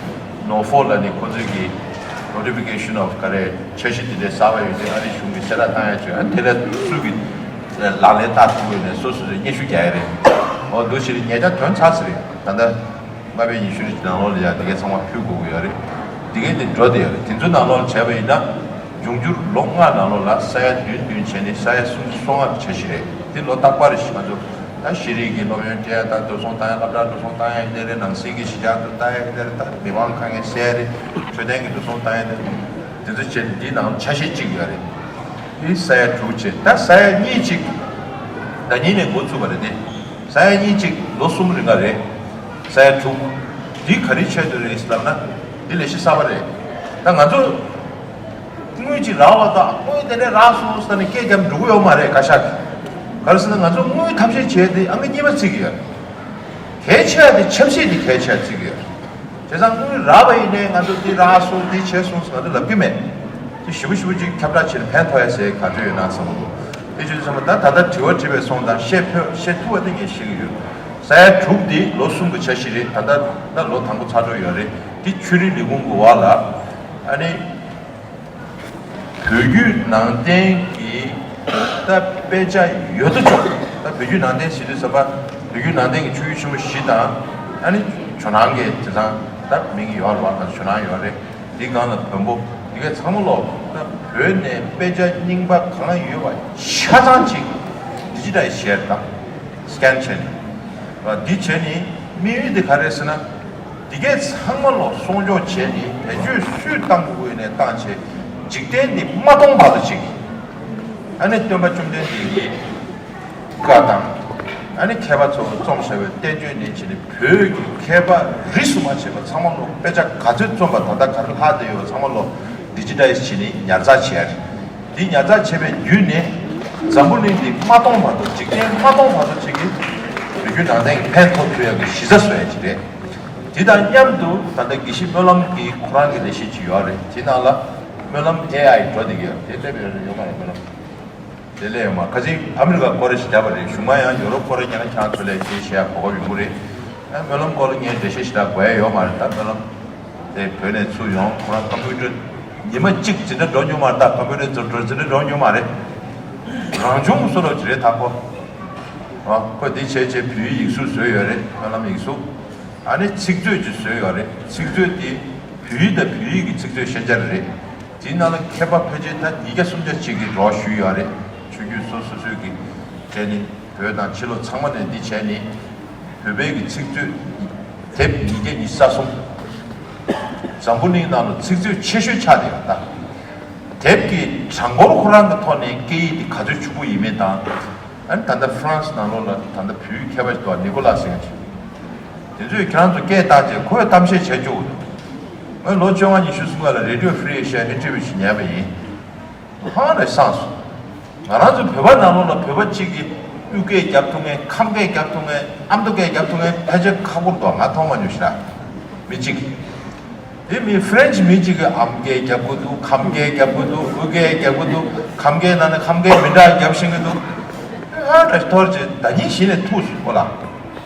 ནོ་ཧྥོ་ལ་ནི་ཁོ་ཚོས་ཀྱི་notification of་ག་རེ་འཆར་གཞི་དེ་འདྲའི་གསར་པ་ཡོད་ཚེ་ཨ་རི་གཞུང་གིས་གསལ་བསྒྲགས་བཏང་ཡག་བྱོས། ཨ་དེ་ལ་སུ་གི་ལག་ལེན་བསྟར་ཐུབ་ཡོད་ནས་སོ་སོ་སོས་སྙན་ཞུ་རྒྱག་ཡ་རེད། འོ་འདུག་ཕྱིར་ཉེ་ཆར་ཐོན་ཚར་ཚར་རེད། ད་ལྟ་ལྔ་པའི་ཉི་ཤུ་རེ་ནང་ལོགས་ལ་ཡ་དེ་གའི་ཚང་མ་ཕུལ་དགོས་ཀྱི་ཡོད་རེད། དེ་གའི་དེ་འགྲོ་བསྡད་ཡོད་རེད། དེ་ཚོའི་ནང་ལོགས་ལ་བྱས་པ་ཡིན་ན་འབྱུང་འགྱུར་ལོ་ལྔ་ནང་ལོགས་ལ་ས་ཡ་བདུན་བདུན་བྱས་ནས་ས་ཡ་སུམ་ཅུ་སོ་ལྔ་གི་འཆར་གཞི་རེད། དེ་ལོ་རྟག་པར་རེ་བཞིན་ང་ཚོ་ད་ཤེས་རིག་གི་སློབ་ཡོན་སྤྲད་ཡ་དང་འགྲོ་སོང་བཏང་ཡ་སློབ་གྲྭར་འགྲོ་སོང་བཏང་ཡ་ཡིན་ནའི་རེད། ནང་སྲིད་ཀྱི་གཞི་རྒྱ་དུ་བཏང་ཡ་ཡིན་ནའི་རེད། ད་མི་མང་དཀའ་ངལ་སེལ་ཡ་རེད། འཕྲོད་བསྟེན་གྱི་འགྲོ་སོང་བཏང་ཡ་རེད། དེ་ཚོ་བྱས་ནས་འདིའི་ནང་འཆར་གཞི་གཅིག་ཡོད་རེད། དེ་ས་ཡ་དྲུག་བྱས་ད་ས་ཡ་གཉིས་གཅིག་ཟླ་གཉིས་ནས་འགོ་ཚུགས་པ་རེད་དེ། ས་ཡ་གཉིས་གཅིག་ལོ་གསུམ་རིང་ག་རེད། ས་ཡ་དྲུག་འདི་ག་རེ་ཆེད་དུ་རེད་ལབ་ན་འདི་ལས་གཞི་གསར་པ་རེད། ད་ང་ཚོ་དངུལ་གཅིག་རག་པ་དང་དངུལ་དེ་འདྲས་རག་སོང་ཟེར་ནས་སྐད་རྒྱབ་འགྲོ་གི་ཡོད་མ་རེད། བཀའ་ཤག་གིས་ག་རེ་ཟེར་ན་ང་ཚོ་དངུལ་ཐབས་ཤེས་བྱས་ཏེ་ཨང་ཀི་གཉིས་པ་བརྩི་གི་ཡོད། གལ་ཆེ་བ་དེ་ཆབ་སྲིད་དེ་གལ་ཆེ་བ་བརྩི་གི་ཡོད། བྱས་ཙང་དངུལ་རག་པ་ཡིན་ནའི་ང་ཚོ་འདི་རག་སོང་འདི་བྱས་སོང་ཟེར་ང་ཚོ་ལབ་ཀྱི་མེད། དེ་ཞིབ་པོ་ཞིབ་པོ་ཅིག་ཁྱབ་བསྒྲགས་བྱས་ནས་ཕན་ཐོགས་ཡ་ཟེར་ག་ཚོད་ཡོད་ན་བསམ་གི་འདུག་དེ་བྱས་ཙང་ད་ད་ལྟ་དྲི་བ་དྲིས་པའི་སོང་ཙང་བཤད་ཕོད་བཤད་ཐུབ་པ་དེ་ངས་བཤད་ཀྱི་ཡོད། ས་ཡ་དྲུག་འདི་ལོ་གསུམ་གྱི་འཆར་གཞི་རེད། ད་ལྟ་ད་ལོ་དང་པོ་ཚར་འགྲོ་ཡོད་རེད། འདི་ཆོས་རིག་ལས་ཁུངས་ཀྱི་འོག་ལ་ཨ་ནི་བོད་བརྒྱུད་ནང་བསྟན་གྱི་ད་དཔེ་ཆ་ཡོད་དོ་ཅོག་ད་བོད་བརྒྱུད་ནང་བསྟན་ཟེར་དུས་ཙམ་པ་བོད་བརྒྱུད་ནང་བསྟན་གྱི་ཆོས་བརྒྱུད་ཆེན་པོ་བཞི་དང་ཨ་ནི་ཇོ་ནང་གི་དེང་སང་ད་མིང་ཡོད་རེད་བ། ད་ཇོ་ནང་ཡོད་རེད། འདི་སྒང་ལ་བོན་པོ་འདི་གའི་ཚང་མ་ལོག་ད་བོད་ནས་དཔེ་ཆ་རྙིང་པ་གང་ཡོད་པ་ཆ་ཚང་ཅིག་ཌི་ཇི་ཊའི་ཛི་བྱས་དང་སི་ཀེན་བྱས་ནས་འདི་བྱས་ནས་དམིགས་ཡུལ་འདི་ག་རེ་ཟེར་ན། འདི་གའི་ཚང་མ་ལོག་སྲུང་སྐྱོབ་བྱས་ནས་བེད་སྤྱོད་སུས་བཏང་དགོས་ནས་བཏང་བྱས་འཇིག་རྟེན་འདི་མ་སྟོང་བར་དུ་ཅིག་ཨ་ནི་སྟོན་པ་བཅོམ་ལྡན་འདས་ཀྱི་བཀའ་དང་། ཨ་ནི་མཁས་པ་ཚོ་རྩོམ་བྱ་བའི་བསྟན་བཅོས་ནས་བྱས་ནས་བོད་ཀྱི་མཁས་པ་རིས་སུ་མ་ཆད་པ་ཚང་མ་ལོ་དཔེ་ཆ་ག་ཚོད་རྩོམ་པ་ད་ལྟ་ག་རེ་ལྷག་བསྡད་ཡོད་པ་ཚང་མ་ལོ་ཌི་ཇི་ཊའི་ཛི་བྱས་ནས་ཉར་ཚགས་བྱས་ཡ་རེད། དེ་ཉར་ཚགས་བྱས་པའི་བརྒྱུད་ནས་འཛམ་བུ་གླིང་འདི་མ་སྟོང་བར་དུ་འཇིག་རྟེན་མ་སྟོང་བར་དུ་ཅིག་གིས་བོད་བརྒྱུད་ནང་བསྟན་གྱི་ཕན་ཐོགས་ཐུབ་ཡ་གི་གཞི་རྩ་བཟོ་ཡ་ཅིག་རེད། དེ་དང་མཉམ་དུ་ད་ལྟ་དགེ་བཤེས་སྨོན་ལམ་གྱི་ཁོ་རང་གི་ལས་གཞི་ཅིག་ཡོད་རེད། དེ་ནང་ལ་སྨོན་ལམ་ཨེ་ཨའི་འགྲོ་བསྡད་ཀྱི་ཡོད་རེད། དེ་སླེབས་ཡོད་རེད་ཡོད་མ་རེད་སྨོན་ལམ། དེ་ལས་ཡོད་མ་ཁ་ཅིག་ཨ་མི་རི་ཀ་སྐོར་ར་ཞིག་བརྒྱབ་པ་རེད། གཞུག་མ་ཡང་ཡོ་རོབ་སྐོར་ར་རྒྱག་ན་ཁྱེད་རང་ཚོ་ལས་དེ་བཤད་ཡ་གོ་སྐབས་ཡོང་གི་རེད། ཨ་སྨོན་ལམ་སྐོར་ལ་ངས་འགྲེལ་བཤད་ཞིག་རག་དགོས་ཡ་ཡོད་མ་རེད། ད་སྨོན་ལམ་དེ་བོད་ནས་ཚུར་ཡོང་ཁོ་རང་ཀམ་པུ་ཊར་ཉི་མ་གཅིག་འཛིན་གྲྭ་འགྲོ་མྱོང་མ་རེད། ད་ཀམ་པུ་ཊར་འཛིན་འཛིན་གྲྭ་འགྲོ་མྱོང་མ་རེད། རང་བྱུང་བཟོ་འདྲ་ཅིག་རེད་ད་ཁོ། ཨ་ཁོ་འདི་བྱས་བྱས་བོད་ཡིག་གཟུགས་བཟོས་ཡོད་རེད། སྨོན་ལམ་ཡིག་གཟུགས། ཨ་ནི་ཚིག་མཛོད་ཅིག་བཟོས་ཡོད་རེད། ཚིག་མཛོད་འདི་བོད་ཡིག་དང་བོད་ཡིག་གི་ཚིག་མཛོད་ཤན་སྦྱར་རེད། དེའི་ནང་ལ་མཁས་པ་ཕལ་ཆེར་ད་ཉིས་བརྒྱ་སུམ་བརྒྱ་ཅིག་གིས་རོགས་ཞུས་ཡོད་རེད། ཆོས་བརྒྱུད་སོ་སོ་སོས་ཀྱི་བྱས་ནས་བོད་དང་ཕྱི་ལོགས་ཚང་མ་ནས་འདི་བྱས་ནས་བོད་པའི་གི་ཚིག་མཛོད་དེབ་ཉིས་བརྒྱ་ཉི་ཤུ་རྩ་གསུམ། འཛམ་བུ་གླིང་ནང་ལ་ཚིག་མཛོད་ཆེ་ཤོས་ཆགས་བསྡད་ཡོད་ད། དེབ་ཀྱི་གྲངས་འབོར་ཁོ་རང་གི་ཐོག་ནས་སྐད་ཡིག་འདི་ག་ཚོད་ཕྱུག་པོ་ཡིན་མིན་དང་། ཨ་ནི་ད་ལྟ་ཧྥ་རན་སི་ནང་ལོགས་ལ་ད་ལྟ་བོད་ཡིག་མཁས་པ་ཞིག་འདུག་ནི་ཀོ་ལ་ཟེར་མཁན་ཅིག་དེ་ཚོས་ཁྱེད་རང་ཚོ་སྐད་བཏང་རྗེས་ཁོས་གཏམ་བཤད་བྱས་བཅུག་འདུག་ངས་ལོ་བཅོ་ལྔ་ཉི་ཤུ་སྔོན་ལ་རེ་ཌི་ཡོ་ཧྥི་རི་ཨེ་ཤི་ཡ་ཨིན་ཊར་བིའུ་ཞིག་ཉན་པ་ཡིན། ཧང་ལས་སངས་སོང་། ང་རང་ཚོ་བོད་པ་ནང་ལོགས་ལ་བོད་པ་གཅིག་གིས་དབུས་སྐད་རྒྱབ་ཐུབ་མཁན། ཁམས་སྐད་རྒྱབ་ཐུབ་མཁན། ཨ་མདོ་སྐད་རྒྱབ་ཐུབ་མཁན་ཕལ་ཆེར་ཁག་པོ་འདུག་ང་མཐོང་མ་མྱོང་ཤག་མི་གཅིག་གིས། དེ་མི་ཧྥ་རན་སི་མི་གཅིག་གིས་ཨམ་སྐད་རྒྱབ་ཀྱི་འདུག་ཁམས་སྐད་རྒྱབ་ཀྱི་འདུག་དབུས་སྐད་རྒྱབ་ཀྱི་འདུག་ཁམས་སྐད་ནང་ནས་ཁམས་སྐད་མི་འདྲ་རྒྱབ་བཞིན་གྱི་འདུག་ཨ་ད་ཐོར་རྗེས་ཟླ་ཉིན་གཞི་ནས་ཐུག་སོང་ཁོ་ལ།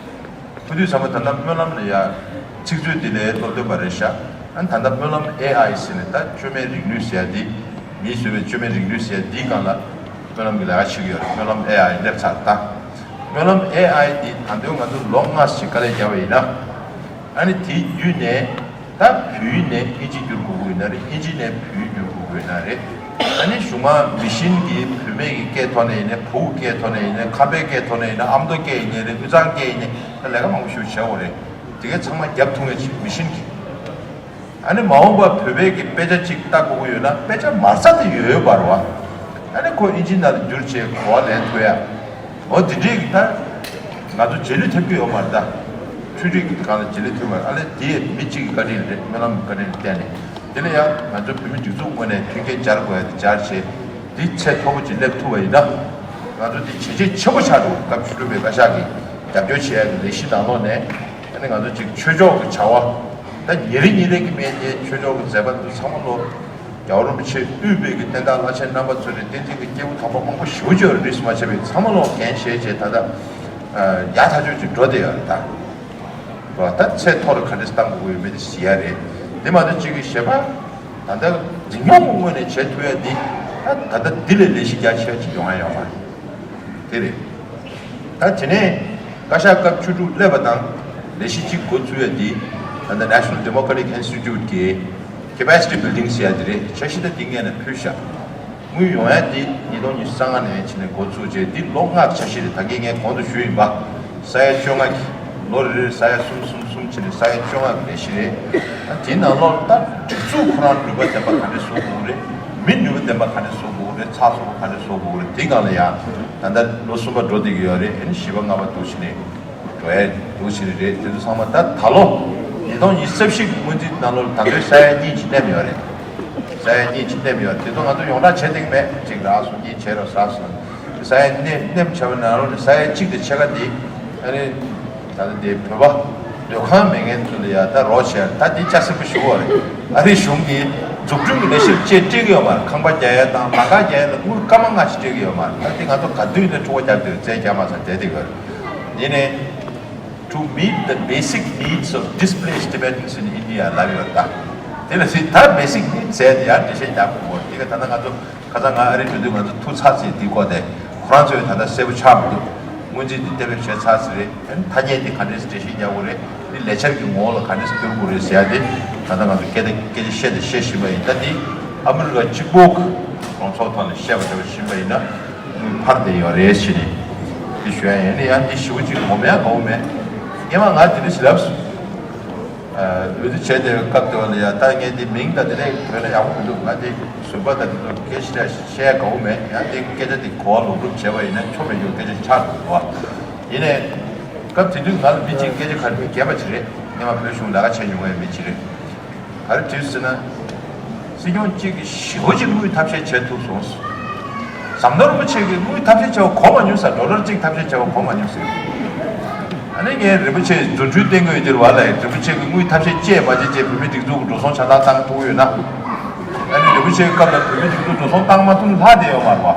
ཐུག་དུས་ཚང་མ་ད་ལྟ་སྨོན་ལམ་ལ་ཡ་ཚིག་མཛོད་འདི་ལས་སློབ་སྟོན་པ་རེད་ཤག་ཨ་ད་ལྟ་སྨོན་ལམ་ཨེ་ཨའི་ཟེར་ནས་ད་བཅོས་མའི་རིག་ནུས་ཟེར་ཡ་འདི། མིས་བཟོས་པའི་བཅོས་མའི་རིག་ནུས་ཟེར་ཡ་འདིའི་སྒང་ལ་སྨོན་ལམ་གྱི་ལས་ཀ་བྱེད་ཀྱི་ཡོད་རེད། སྨོན་ལམ་ཨེ་ཨའི་སླེབས་ཚར་ད། སྨོན་ལམ་ཨེ་ཨའི་འདི་ད་དུང་ང་ཚོ་ལོ་ལྔ་ཞིག་དཀའ་ལས་བརྒྱབ་པ་ཡིན་ན། ཨ་ནི་དེའི་བརྒྱུད་ནས་ད་བོད་ཡིག་ནས་ཨིན་ཇི་བསྒྱུར་དགོས་ཀྱི་ཡོད་ན་རེད། ཨིན་ཇི་ནས་བོད་ཡིག་བསྒྱུར་དགོས་ཀྱི་ཡོད་ན་རེད། ཨ་ནི་གཞུག་མ་མི་ཤིན་གྱིས་བུད་མེད་ཀྱི་སྐད་ཐོག་ནས་ཡིན་ནའི་བུ་གི་སྐད་ཐོག་ནས་ཡིན་ནའི་ཁམས་པའི་སྐད་ཐོག་ནས་ཡིན་ནའི་ཨ་མདོ་སྐད་ཡིན་ནའི་རེད། དབུས་གཙང་སྐད་ཡིན་ནའི་ད་ལས་ཀ་མང་པོ་ཞིག་བྱེད་དགོས་རེད། དེ་གའི་ཚང་མ་རྒྱབ་ཐུབ་མཁན་ཅིག་མི་ཤིན་གྱིས། ཨ་ནི་མ་འོངས་པར་བོད་པའི་གི་དཔེ་ཆ་ཅིག་ལྟ་དགོས་ཀྱི་ཡོད་ན་དཔེ་ཆ་མ་རྩ་དེ་ཡོད་ཡོད་པ་རེད་བ། ཨ་ནི་ཁོ་ཨིན་ཇི་ནང་ལ་བསྒྱུར་བྱས་གོ་བ་ལེན་ཐུབ་ཡ། འོ་དེ་འདྲའི་གི་ད་ང་ཚོ་རྗེས་ལུས་ཐེབས་ཀྱི་ཡོད་མ་རེད་ད། འཕྲུལ་རིག་གི་སྒང་ལ་རྗེས་ལུས་ཐེབས་པ་ཨ་ལས་དེ་མི་གཅིག་གི་བཀའ་དྲིན་རེད། སྨོན་ལམ་གྱི་བཀའ་དྲིན་ལ་བརྟེན་ནས། དེ་ལ་ཡང་ང་ཚོ་བོད་མི་སྒྲིག་འཛུགས་ངོས་ནས་མཐུན་རྐྱེན་སྦྱར་དགོས་ཡ་དེ་སྦྱར་བྱས། འདི་ཚད་མཐོ་པོ་ཅིག་སླེབས་ཐུབ་པ་ཡིན་ན། ང་ཚོ་འདི་བྱས་རྗེས་ཆེན་པོ་ཆགས་འགྲོ་གི། སྐབས་བཅུ་དྲུག་པའི་བཀའ་ཤག་གིས་རྒྱབ་སྐྱོར་བྱེད་ཡ་གི་ལས་གཞི་ནང་ལོགས་ནས་ཨ་ནི་ང་ཚོ་ཅིག་ཆོས་ཕྱོགས་ཀྱི་བྱ་བ། ད་ཉིན་རེ་ཉིན་རེ་གི་སྨན་བཅོས་ཆོས་ཕྱོགས་ཀྱི་མཛད་པ་འདི་ཚང་མ་ལོ། རྒྱལ་བ་རིན་པོ་ཆེ་དབུས་པའི་གི་བསྟན་བདག་བླ་ཆེན་རྣམ་པ་ཚོ་ནས་བསྟན་འཛིན་གྱི་སྐྱེས་བུ་དམ་པ་མང་པོ་ཞེ་པོ་ཅིག་ཡོད་རེད། རིས་སུ་མ་ཆད་པའི་ཚང་མ་ལོ་འགན་བཞེས་བྱས་ད་ལྟ་ཡག་ཐག་ཆོད་ཅིག་འགྲོ་བསྡད་ཡོད་རེད་ད། ད་ཚད་མཐོ་རུ་ག་འདྲས་བཏང་དགོས་ཀྱི་ཡོད་མེད་དེ་གཟིགས་ཡ་རེད། དེ་མ་གཏོགས་གཅིག་གི་བཤད་པ། ད་ལྟ་འཛིན་སྐྱོང་གི་ངོས་ནས་བྱེད་ཐུབ་ཡ་འདི་ད་ད་ལྟ་འདི་ལས་ལས་གཞི་རྒྱ་ཆེ་བ་ཅིག་ཡོང་ཡ་ཡོད་མ་རེད། དེ་རེད། ད་དེ་ནས་བཀའ་ཤག་སྐབས་བཅུ་དྲུག་སླེབས་པ་དང་ལས་གཞི་གཅིག་འགོ་ཚུགས་ཡ་འདི་ད་ལྟ་National Democratic Institute གི་Capacity Building ཟེར་ཡ་འདི་རེད། འཆར་གཞི་ད་འདི་སྔོན་ནས་ཕུལ་ཤག་དངུལ་ཡོང་ཡ་འདི་ཉིས་སྟོང་ཉི་ཤུ་རྩ་ལྔ་ནས་བྱས་ནས་འགོ་ཚུགས་རྗེས་འདི་ལོ་ལྔ་འཆར་གཞི་རེད། ད་གིན་ངས་གོང་དུ་ཞུས་ཡིན་པ། ས་ཡ་བཅོ་ལྔ་གི་ལོ་རེ་རེར་ས་ཡ་གསུམ་གསུམ་གསུམ་བྱས་ནས་ས་ཡ་བཅོ་ལྔ་གི་ལས་གཞི་རེད། ད་དེའི་ནང་ལོགས་ད་སྒྲིག་འཛུགས་ཁོ་རང་ནུས་པ་ལྡན་པ་ག་འདྲས་བཟོ་དགོས་རེད། མི་ནུས་པ་ལྡན་པ་ག་འདྲས་བཟོ་དགོས་རེད། ཚགས་ཚུད་པ་ག་འདྲས་བཟོ་དགོས་རེད། དེའི་སྒང་ལ་ཡང་ད་ལྟ་ལོ་གསུམ་པ་འགྲོ་བསྡད་ཀྱི་ཡོད་རེད། ཨ་ནི་བཞི་པ་ལྔ་པ་འདུག་བྱས་ནས་འགྲོ་ཡ་འདུག་བྱས་ནས་རེད། དེ་ཚོ་ཚང་མ་ད་ད་ལོ་ཉིས་སྟོང་ཉི་ཤུ་རྩ་བཞི་གི་སྔོན་རྩིས་ནང་ལོགས་ད་ལྟའི་ས་ཡ་གཉིས་ཅིག་ལེན་ཡོད་རེད། ས་ཡ་གཉིས་ཅིག་ལེན་ཡོད་རེད། དེ་ཚོ་ང་ཚོ་ཡོངས་གྲགས་བྱེད་ཐེངས་མེད་ཅིག་རག་སོང་། གཉིས་བྱས་རོགས་ཟ་སོང་། ས་ཡ་གནས་གནས་བྱ་བའི་ནང་ལོགས་ནས་ས་ཡ་གཅིག་དང་ཕྱེད་ཀ་འདི་ཨ་ནི་ད་ལྟ་འདི་བོད་པ་སྡོད་ཁང་མེད་མཁན་ཚོ་ལ་ཡ་ད་རོགས་བྱས། ད་འདི་ལྕགས་སྲིན་པོ་ཞུ་བ་རེད། ཨ་རིའི་གཞུང་གིས་ འཛུགས་སྐྲུན་གྱི་ལས་གཞིར་ཅིག་སྤྲད་ཀྱི་ཡོད་མ་རེད། ཁང་པ་རྒྱག་ཡས་དང་ལམ་ཁ་རྒྱག་ཡས་ལ་དངུལ་སྐར་མ་ལྔ་ཞིག་སྤྲད་ཀྱི་ཡོད་མ་རེད། ད་དེ་ང་ཚོ་ག་དུས་ནས་འཁྲུག་པ་རྒྱག་དུས་རྩལ་རྒྱག་མ་ཚར་བསྡད་དེ་ཡོད་རེད། ཡིན་ནའི། To meet the basic needs of displaced Tibetans in India ལབ་ཡོད་ད། དེ་ལ་སྲིད་ད་basic needs ཟེར་ཡ་འགྲེལ་བཤད་རྒྱག་དགོས་མོད། དེ་ག་ད་ལྟ་ང་ཚོ་ཁ་སང་ང་ཨ་རི་འགྲོ་དུས་ང་ཚོ་ཐུག་ཚར་ཚེ་དེའི་སྐོར་དེ་ཁོ་རང་ཚོས་ད་ལྟ་གསལ་པོ་ཆགས་མི་འདུག་སྔོན་རྩིས་དེ་གཏན་འབེབས་བྱས་ཚར་ཚེ་རེད། ཨ་ནི་ཐ་སྙད་དེ་ག་འདྲས་འགྲེལ་བཤད་རྒྱག་དགོས་རེད། འདི་ལས་འཆར་གྱི་ངོ་བོ་ལ་ག་འདྲས་བསྒྱུར་དགོས་རེད་ཟེར་ཡ་དེ་ད་ལྟ་ང་ཚོ་སྐད་ཆ་སྐད་ཆ་བཤད་དང་བཤད་བཞིན་པ་ཡིན། ད་འདི་ཨ་མི་རི་ཀ་གཅིག་པོ་གི་གྲོས་ཚོགས་ཐོག་ནས་བཤད་པ་འདྲ་བ་བཞིན་པ་ཡིན་ན། དངུལ་འཕར་བསྡད་ཡོད་རེད་ཟེར་ནས་དེ་ཞུ་ཡ་ཡིན། ཡང་དེ་ཞུ་གཅིག་ངོ་མའི་དགའ་བོ་མེད། སྔོན་མ་ང་དེ་འདྲ་ཞིག་ལབ་སོང་། འོས་བསྡུ་བྱས་བསྡད་པའི་སྐབས་དེ་བ་ལ་ཡ་ད་ངས་དེ་མིང་དང་དེ་འདྲ་བོས་ན་ཡག་པོ་མི་འདུག་ང་དེ་ཟུར་པ་དང་དེ་ཚོ་སྐད་ཆ་བཤད་ཡ་དགའ་བོ་མེད། ཡང་དེ་སྐད་ཆ་དེ་གོ་བ་ལོག་སྒྲུབ་བྱས་པ་ཡིན་ན་ཆོ་མེད་རྒྱུ་སྐད་ཆ་ཆགས་འདུག་བ། ཡིན་ནའི། སྐབས་དེ་དུས་ང་ལ་མི་གཅིག་སྐད་ཆ་ག་རེ་མི་རྒན་པ་ཅིག་རེད། སྔོན་མ་བོད་གཞུང་ལས་ཀ་བྱས་མྱོང་བའི་མི་ཅིག་རེད། ག་རེ་དྲིས་ཟེར་ན། སྲིད་སྐྱོང་གཅིག་གིས་ཞེ་པོ་ཅིག་དངུལ་ཐབས་ཤེས་བྱས་ཐུབ་སོང་། ཟམ་གདོང་རིན་པོ་ཆེ་གིས་དངུལ་ཐབས་ཤེས་བྱས་པ་གོ་མ་མྱོང་ཟེར། ཌོ་ལར་གཅིག་ཐབས་ཤེས་བྱས་པ་གོ་མ་མྱོང་ཟེར། ཨ་ནི་ངས་རིན་པོ་ཆེ་རྫུ་འཕྲུལ་བསྟན་དགོས་ཡོད་དེ་རེད་བ་ལ། རིན་པོ་ཆེ་གིས་དངུལ་ཐབས་ཤེས་བཅས་མ་བྱས་བྱས་བོད་མིའི་སྒྲིག་འཛུགས་ཀྱི་འགྲོ་སོང་ཆ་ཚང་བཏང་ཐུབ་ཀྱི་ཡོད་ན། ཨ་ནི་རིན་པོ་ཆེའི་སྐབས་ལ་བོད་མིའི་སྒྲིག་འཛུགས་འགྲོ་སོང་བཏང་མ་ཐུབ་ལྷག་བསྡད་ཡོད་མ་རེད་བ།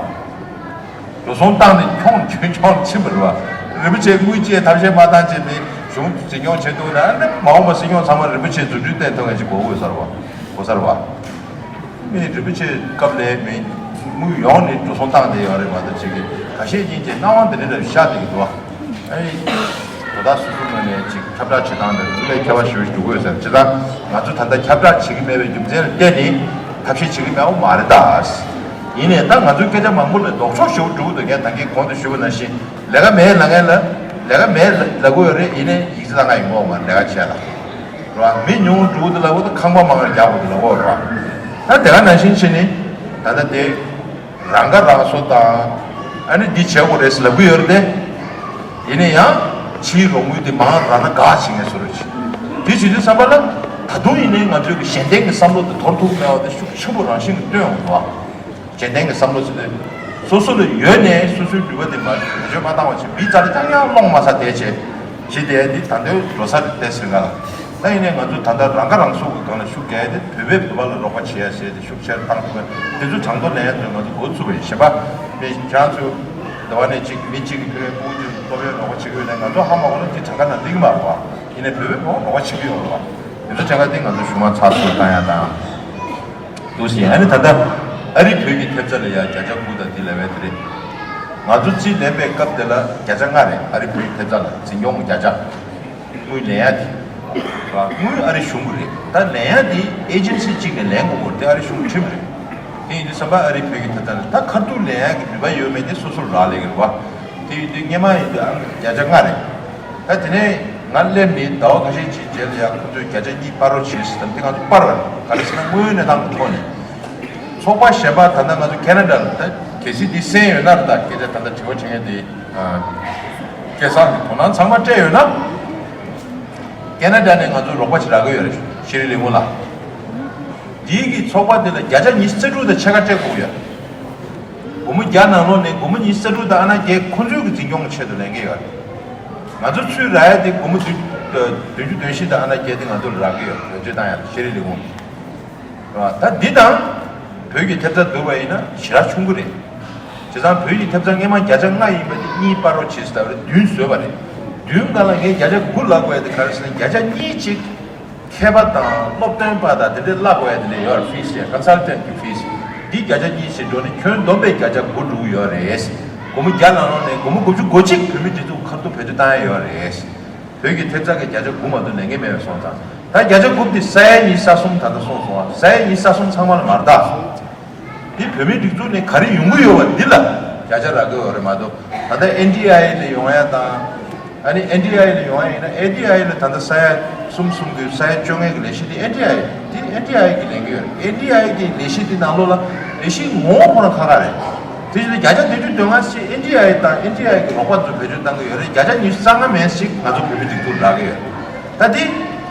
འགྲོ་སོང་བཏང་ནས་ཁྱོང་ཁྱོང་ཁྱོང་ཕྱིན་པ་རེད་བ། རིན་པོ་ཆེ་དངུལ་ཅིག་ཐབས་ཤེས་མ་བཏང་བྱས་ནས་གཞུང་འཛིན་སྐྱོང་བྱེད་ཐུབ་ན། ཨ་ནི་མ་འོངས་པ་སྲིད་སྐྱོང་ཚང་མ་རིན་པོ་ཆེ་རྫུ་འཕྲུལ་བསྟན་ཐུབ་མཁན་ཅིག་དགོས་དགོས་ས་རེད་བ། དགོས་ས་རེད་བ། མི་རིན་པོ་ཆེ་སྐབས་ལ་མི་དངུལ་ཡོང་ནས་འགྲོ་སོང་བཏང་བསྡད་ཡོད་རེད་མ་གཏོགས། ཅིག་གི་ཁ་ཤས་ཀྱིས་ཅིག་སྣང་བ་འདི་འདྲ་ཤར་བསྡད་ཀྱི་འདུག་བ། ཨ་ནི། དོ་བདག་སོ་སོའི་ངོས་ནས་ཅིག་ཁྱབ་བསྒྲགས་བྱེད་སྟངས་དང་དེ་ཚོ་ལ་ཁྱད་པར་ཞེ་པོ་ཞིག་འགྲོ་གི་ཡོད་ས་རེད། བྱས་ཙང་ང་ཚོ་ད་ལྟ་ཁྱབ་བསྒྲགས་བྱེད་ཀྱི་མེད་པའི་རྒྱུ་མཚན་ལ་བརྟེན་ནས་ཐབས་ཤེས་བྱེད་ཀྱི་མེད་པ་མ་རེད་ད། ཡིན་ནའི་ད་ང་ཚོའི་སྐད་ཆ་མང་པོ་ལ་ལྡོག་ཕྱོགས་ཞེ་པོ་འགྲོ་གི་འདུག་ངས་ད་གིན་གོང་དུ་ཞུས་པ་ནང་བཞིན་ལས་ཀ་མེད་ལབ་མཁན་ལ་ལས་ཀ་མེད་ལབ་ལབ་དགོས་ཡོད་རེད། ཡིན་ནའི་ཡིག་ཆ་ལ་ང་ཡོང་གི་ཡོད་མ་རེད། ལས་ཀ་བྱས་ལ་རེད་བ། མི་ཉུང་འགྲོ་གི་འདུག་ལབ་དགོས་འདུག་ཁང་པ་མང་རྒྱག་དགོས་འདུག་ལབ་དགོས་རེད་བ། ད་དེ་ག་ནང་བཞིན་བྱས་ནས་ད་ལྟ་དེ། རང་ཁ་རང་གསོ་དང་། ཨ་ནི་འདི་བྱེད་དགོས་རེད་ཟེར་ལབ་ཀྱི་ཡོད་རེད་དེ། ཡིན་ན་ཡང་ཕྱིའི་རོགས་དངུལ་དེ་མང་རག་ན་དགའ་བྱེད་མཁན་བཟོ་འདྲ་ཅིག་དེ་བྱེད་དུས་ཙམ་པ་ལ་ད་དུང་ཡིན་ནའི་ང་ཚོའི་གི་གཞན་བརྟེན་གྱི་བསམ་བློ་དེ་དོར་ཐུབ་ཀྱི་མེད་པ་དེ་ཤུགས་ཆེན་པོ་རང་བཞིན་གྱིས་སྟོན་འོང་འདུག་བ། གཞན་བརྟེན་གྱི་བསམ་བློ་ཟེར་དུས། སོ་སོ་ལ་ཡོད་ནའི་སོ་སོའི་ནུས་པ་དེ་མ་བེད་སྤྱོད་མ་བཏང་བ་བྱས་མིའི་རྩ་ལ་རྐྱང་རྐྱང་སློང་མ་ཚར་བསྡད་བྱས། ཞེས་དེ་ཡང་འདི་ད་ལྟའི་འགྲོ་ས་རེད་བལྟས་ཟིན་ག་ལ། ད་ཡིན་ནའི་ང་ཚོ་ད་ལྟ་རང་ཁ་རང་གསོ་གི་སྒང་ལ་ཤུགས་རྒྱག་ཡ་དེ་བོད་པས་བོད་པ་ལ་རོགས་པ་བྱེད་ཡ་ཟེར་ཏེ་ཤུགས་ཆེར་བཏང་ཐུབ་པ་དེ་ཚོ་གྲངས་ཐོ་ལེན་ཡ་དེ་ང་ཚོ་འགོ་ཚུགས་པ་ཡིན། གཞན་པ་མི་ཁྱེད་རང་ཚོ་འདི་བ་ནས་གཅིག་མི་གཅིག་གི་ཕི་རོལ་ཕྲུ་གུ་ཚོས་སློབ་ཡོན་རོགས་པ་བྱེད་ཀྱི་ཡོད་ན་ང་ཚོ་ཧ་མ་གོ་ན་དེ་གྲངས་ཀ་ནང་འདུས་ཀྱི་མ་རེད་བ། ཡིན་ནའི་བོད་པས་བོད་པ་རོགས་པ་བྱེད་ཀྱི་ཡོད་རེད་བ། དེ་ཚོ་གྲངས་ཀ་དེ་ང་ཚོ་གཞུང་མང་ཚགས་ཚུད་བཏང་ཡ་དང་། འདུག་ཟིན། ཨ་ནི་ད་ལྟ་ཨ་རི་བོད་ཀྱི་ཐེབས་རྩ་ལ་ཡ་བརྒྱ་ཆ་དགུ་དང་འདི་ལ་བས་དེ་རེད། ང་ཚོ་རྩིས་ལེན་པའི་སྐབས་དེ་ལ་བརྒྱ་ཆ་ལྔ་རེད། ཨ་རི་བོད་ཀྱི་ཐེབས་རྩ་ལ་འཛིན་སྐྱོང་གི་བརྒྱ་ཆ། དངུལ་ལེན་ཡ་དེ། དངུལ་ཨ་རི་གཞུང་གི་རེད། ད་ལེན་ཡ་དེ་ཨེ་ཇེན་སི་གཅིག་ནས་ལེན་དགོས་སྐོར་དེ་ཨ་རི་གཞུང་གི་ཁྲིམས་རེད། དེ་ཡིན་དུས་ཙམ་པ་ཨ་རི་བོད་ཀྱི་ཐེབས་རྩ་ལ་ད་ཁ་ཐུག་ལེན་ཡ་གི་ནུས་པ་ཡོད་མེད་དེ་སོ་སོར་རག་ལས་ཀྱི་རེད་བ། དེ་ཡིན་དུས་སྔོན་མ་ཡིན་དུས་ཨ་བརྒྱ་ཆ་ལྔ་རེད། ད་དེ་ནས་ང་སླེབས་ནས་ཟླ་བ་ཁ་ཤས་ཅིག་རྗེས་ལ་ཡང་ཁོ་ཚོས་བརྒྱ་ཆ་གཉིས་སྤར་རོགས་བྱེད་ཟེར། ད་དེ་ང་ཚོ་སྤར་བ་རེད། ག་རེ་ཟེར་ན་དངུལ་གནས་སྟངས་ཀྱི་ཐོག་ནས། ཚོགས་པ་གཞན་པ་ད་ལྟ་ང་ཚོ་ཁེ་ན་ཌ་ལ་ད་གལ་སྲིད་འདི་གསན་ཡོད་ན་རེད། ད་སྐད་ཆ་ད་ལྟ་དྲི་བ་དྲི་མཁན་དེ། སྐལ་བཟང་གི་དོ་སྣང་ཚང་མ་སྤྲད་ཡོད་ན། ཁེ་ན་ཌ་ནས་ང་ཚོ་རོགས་པ་ཞིག་རག་གི་ཡོད་རེད། ཤེ་རི་ལི་ངུ་ལགས། འདིའི་གི་ཚོགས་པ་འདི་ལ་བརྒྱ་ཆ་ཉི་ཤུ་རྩ་དྲུག་དང་ཕྱེད་ཀ་སྤྲད་དགོས་ཀྱི་ཡོད་རེད། སྒོར་མོ་བརྒྱ་ནང་ལོགས་ནས་སྒོར་མོ་ཉི་ཤུ་རྩ་དྲུག་དང་ཨ་ན་བརྒྱད་ཁོ་ཚོའི་གི་འཛིན་སྐྱོང་གི་ཆེད་དུ་ལེན་གི་ཡོད་རེད། ང་ཚོ་ཚུར་རག་ཡ་དེ་སྒོར་མོ་བདུན་བདུན་ཅུ་དོན་བཞི་དང་ཨ་ན་བརྒྱད་དེ་ང་ཚོ་ལ་རག་གི་ཡོད་རེད། བེད་སྤྱོད་བཏང་ཡ་ཤེ་རི་ལི་ངུ། རེད་བ། ད་འདི་དང་བོད་ཀྱི་ཐེབས་རྩ་བསྡུར་བ་ཡིན་ན་ཞེ་དྲག་ཆུང་གི་རེད། བྱས་ཙང་བོད་ཀྱི་ཐེབས་རྩ་སྔོན་མ་བརྒྱ་ཆ་ལྔ་ཡིན་པ་དེ་གཉིས་སྤར་རོགས་བྱེད་ཟེར་བ་རེད། བདུན་བཟོས་པ་རེད། བདུན་སྒང་ལ་ངས་བརྒྱ་ཆ་དགུ་ལབ་དགོས་ཡ་དེ་ག་རེ་ཟེར་ན་བརྒྱ་ཆ་གཉིས་གཅིག་མཁས་པ་དང་སློབ་སྟོན་པ་དང་དེ་འདྲའི་བསླབ་དགོས་ཡ་དེ་འདྲ་ཡོད་རེད། ཕིས་ཡ་ཀོན་སལ་ཊན་གྱི་ཕིས་འདི་བརྒྱ་ཆ་གཉིས་ཞིག་འགྲོ་ནས་ཁྱོན་བསྡོམས་པས་བརྒྱ་ཆ་དགུ་འགྲོ་གི་ཡོད་རེད། སྒོར་མོ་བརྒྱ་ནང་ལོགས་ནས་སྒོར་མོ་དགུ་བཅུ་གོ་གཅིག་བོད་མི་སྒྲིག་འཛུགས་ཁ་ཐུག་བེད་སྤྱོད་བཏང་ཡ་ཡོད་རེད། བོད་ཀྱི་ཐེབས་རྩ་གི་བརྒྱ་ཆ་དགུ་མ་གཏོགས་ལེན་གྱི་མེད་པ་སོང་ཙང་། ད་བརྒྱ་ཆ་དགུ་འདི་ས་ཡ་གཉིས་ས་གསུམ་ད་ལྟ་སོང་སོང་བ། ས་ཡ་གཉིས་ས་གསུམ་ཚང་མ་ལ་མར་བཏགས་སོང་། འདི་བོད་མིའི་སྒྲིག་འཛུགས་ནས་ག་རེ་ཡོང་གི་ཡོད་པ་འདི་ལ་བརྒྱ་ཆ་རག་གི་ཡོད་རེད་མ་གཏོགས། ད་ལྟ་ཨེན་ཌི་ཨའི་ཨེལ་ལ་ཡོང་ཡ་དང་། ཨ་ནི་ཨེན་ཌི་ཨའི་ཨེལ་ལ་ཡོང་ཡ་ཡིན་ན་ཨེན་ཌི་ཨའི་ཨེལ་ལ་ད་ལྟ་ས་ཡ་གསུམ་གསུམ་གི་ས་ཡ་བཅོ་ལྔའི་གི་ལས་གཞི་འདི་ཨེན་ཌི་ཨའི་འདི་ཨེན་ཌི་ཨའི་གི་ལེན་གི་ཡོད་རེད། ཨེན་ཌི་ཨའི་གི་ལས་གཞི་འདི་ནང་ལོགས་ལ་ལས་གཞི་ངོ་བོ་ཁོ་རང་ཁག་ཁག་རེད། དེ་བཞིན་བརྒྱ་ཆ་བདུན་ཅུ་དོན་ལྔ་ཞིག་ཨེན་ཌི་ཨའི་དང་ཨེན་ཌི་ཨའི་གི་རོགས་པ་ཚོས་བེད་སྤྱོད་གཏང་གི་ཡོད་རེད། བརྒྱ་ཆ་ཉི་ཤུ་རྩ་ལྔ་མན་ཞིག་ང་ཚོ་བོད་མི་སྒྲིག་འཛུགས་རག་གི་ཡོད། ད་དེ།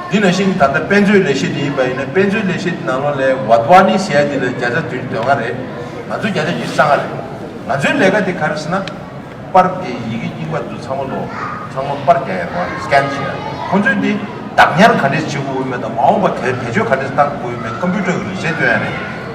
འདི་ནང་བཞིན་ད་ལྟ་དཔེ་མཛོད་ལས་གཞི་དེ་ཡིན་པ་ཡིན་ན་དཔེ་མཛོད་ལས་གཞི་དེ་ནང་ལོགས་ལ་ཝཱ་དྷ་ཝ་ནི་ཟེར་ཡ་དེ་ལ་བརྒྱ་ཆ་བདུན་ཅུ་དོན་ལྔ་རེད། ང་ཚོའི་བརྒྱ་ཆ་ཉི་ཤུ་རྩ་ལྔ་རེད། ང་ཚོའི་ལས་ཀ་དེ་ག་རེ་ཟེར་ན། པར་གྱི་ཡི་གེ་རྙིང་པ་ཚོ་ཚང་མ་ལོ། ཚང་མ་པར་རྒྱག་ཡ་རེད་བ། སི་ཀེན་བྱེད་ཡ། ཁོང་ཚོས་འདི་ བདག་ཉར་ག་འདྲས་བྱེད་དགོས་ཡོད་མེད་དང་། མ་འོངས་པ་གལ་བེད་སྤྱོད་ག་འདྲས་བཏང་དགོས་ཡོད་མེད་ཀམ་པུ་ཊར་གྱི་རིག་ཚད་སྟོན་ཡ་རེད།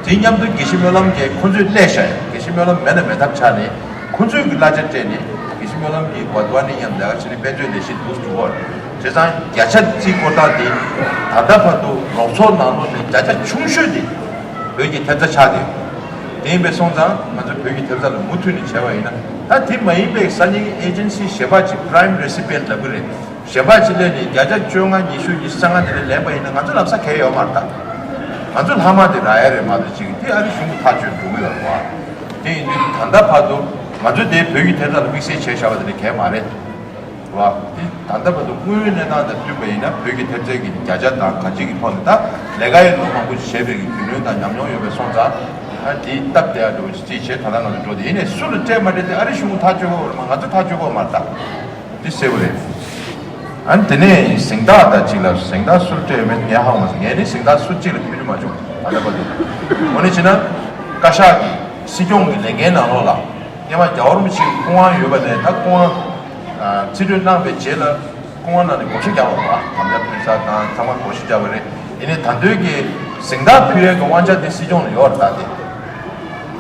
དེ་མཉམ་དུ་དགེ་བཤེས་སྨོན་ལམ་གྱིས་ཁོ་ཚོས་སླད་བཞག་ཡ། དགེ་བཤེས་སྨོན་ལམ་མེད་ན་མེད་ཐབས་ཆགས་ནས། ཁོ་ཚོས་ཀྱི་གླ་ཆ་སྤྲད་ནས་དགེ་བཤེས་སྨོན་ལམ་གྱིས་བ་དུ་བ་ནི་མཉམ་ལས་ཀ་བྱས་ནས་དཔལ་འབྱོར་ལས་གཞི་འདུག་འགྲོ་གི་རེད། བྱས་ཙང་བརྒྱ་ཆ་རྩིས་སྐོར་སྟངས་དེ་ད་ལྟ་བར་དུ་རོགས་ཚོགས་ནང་ལོགས་ནས་བརྒྱ་ཆ་ཆུང་ཤོས་དེ་བོད་ཀྱི་ཐེབས་རྩ་ཆགས་བསྡད་ཡོད། དེ་ཡིན་པས་སོང་ཙང་ང་ཚོ་བོད་ཀྱི་ཐེབས་རྩ་ལ་མུ་མཐུད་ནས་བྱས་པ་ཡིན་ན། ད་དེ་མ་ཡིན་པའི་ས་གནས་ཀྱི་ཨེ་ཇེན་སི་གཞན་པ་ཅིག་prime recipient ལབ་ཀྱི་རེད། གཞན་པ་ཅིག་སླེབས་ནས་བརྒྱ་ཆ་བཅོ་ལྔ་ཉི་ཤུ་ཉི་ཤུ་རྩ་ལྔ་དེ་ལས་ལེན་པ་ཡིན་ན་ང་ཚོ་ལམ་སང་གལ་ཡོད་མ་རེད་ད། ང་ཚོ་ལྷག་མ་དེ་རག་ཡ་རེད་མ་གཏོགས་ཅིག་དེ་ཨ་རི་གཞུང་གི་ཐག་གཅོད་འགྲོ་གི་ཡོད་རེད་བ། དེ་ཡིན་དུས་ད་ལྟ་བར་དུ་ང་ཚོ་དེ་བོད་ཀྱི་ཐེབས་རྩ་ལ་དམིགས་བསལ་བྱས་བཞག་པ་དེ་འདྲ་གལ་མ་རེད་བ། དེ་ད་ལྟ་བར་དུ་དངོས་ཡོད་གནས་སྟངས་དང་བསྟུན་པ་ཡིན་ན་བོད་ཀྱི་ཐེབས་རྩའི་གི་བརྒྱ་ཆ་དང་ག་ཅིག་གི་ཐོག་ནས་ད་ལས་ཀ་ཡི་ལོ་མང་པོ་ཞིག་བྱས་པའི་གི་རྒྱུས་ལོན་དང་ཉམས་མྱོང་ཡོད་པའི་སོང་ཙང་ཨ་དེ་སྟབས་བདེ་ཡ་འགྲོ་ཅིག་བྱས་ད་ལྟ་ང་ཚོ་འགྲོ་དེ་ཡིན་ནས་སུ་ལ་སྤྲད་མ་སྤྲད་དེ་ཨ་རི་གཞུང་གི་ཐག་གཅོད་དགོས་རེད་མ་ང་ཚོ་ཐག་གཅོད་དགོས་མ་རེད་ད། འདི་གསལ་པོ་རེད། ཨ་ནི་དེ་ནས་གཟེངས་རྟགས་དང་གཅིག་ལ་གཟེངས་རྟགས་སུར་སྤྲད་ཡོད་མེད་ངས་ཧ་གོ་མ་སོང་། ངས་ནི་གཟེངས་རྟགས་སུ་གཅིག་ལ་ཕུལ་རྒྱུ་མ་བྱུང་ད་ལྟ་བར་དུ། འོ་ནི་བྱས་ན་བཀའ་ཤག་གི་སྲིད་སྐྱོང་གི་ལས་འགན་ནང་ལོགས་ལ་སྔོན་མ་རྒྱལ་བ་རིན་པོ་ཆེ་གི་སྐུ་དབང་ཡོད་པ་ནས་ད་སྐུ་དབང་རྩིས་སྤྲོད་གནང་བའི་རྗེས་ལ་སྐུ་དབང་ནང་ནས་བགོ་བཤའ་བརྒྱབ་པ་རེད་བ། དམ་བཅའ་ཕུལ་ས་དང་ཚང་མ་བགོ་བཤའ་བརྒྱབ་པ་རེད། ཡིན་ནའི་ད་དུང་གི་གཟེངས་རྟགས་ཕུལ་ཡས་ཀྱི་དབང་ཆ་དེ་སྲིད་སྐྱོང་ལ་ཡོད་རེད་ད་དེ།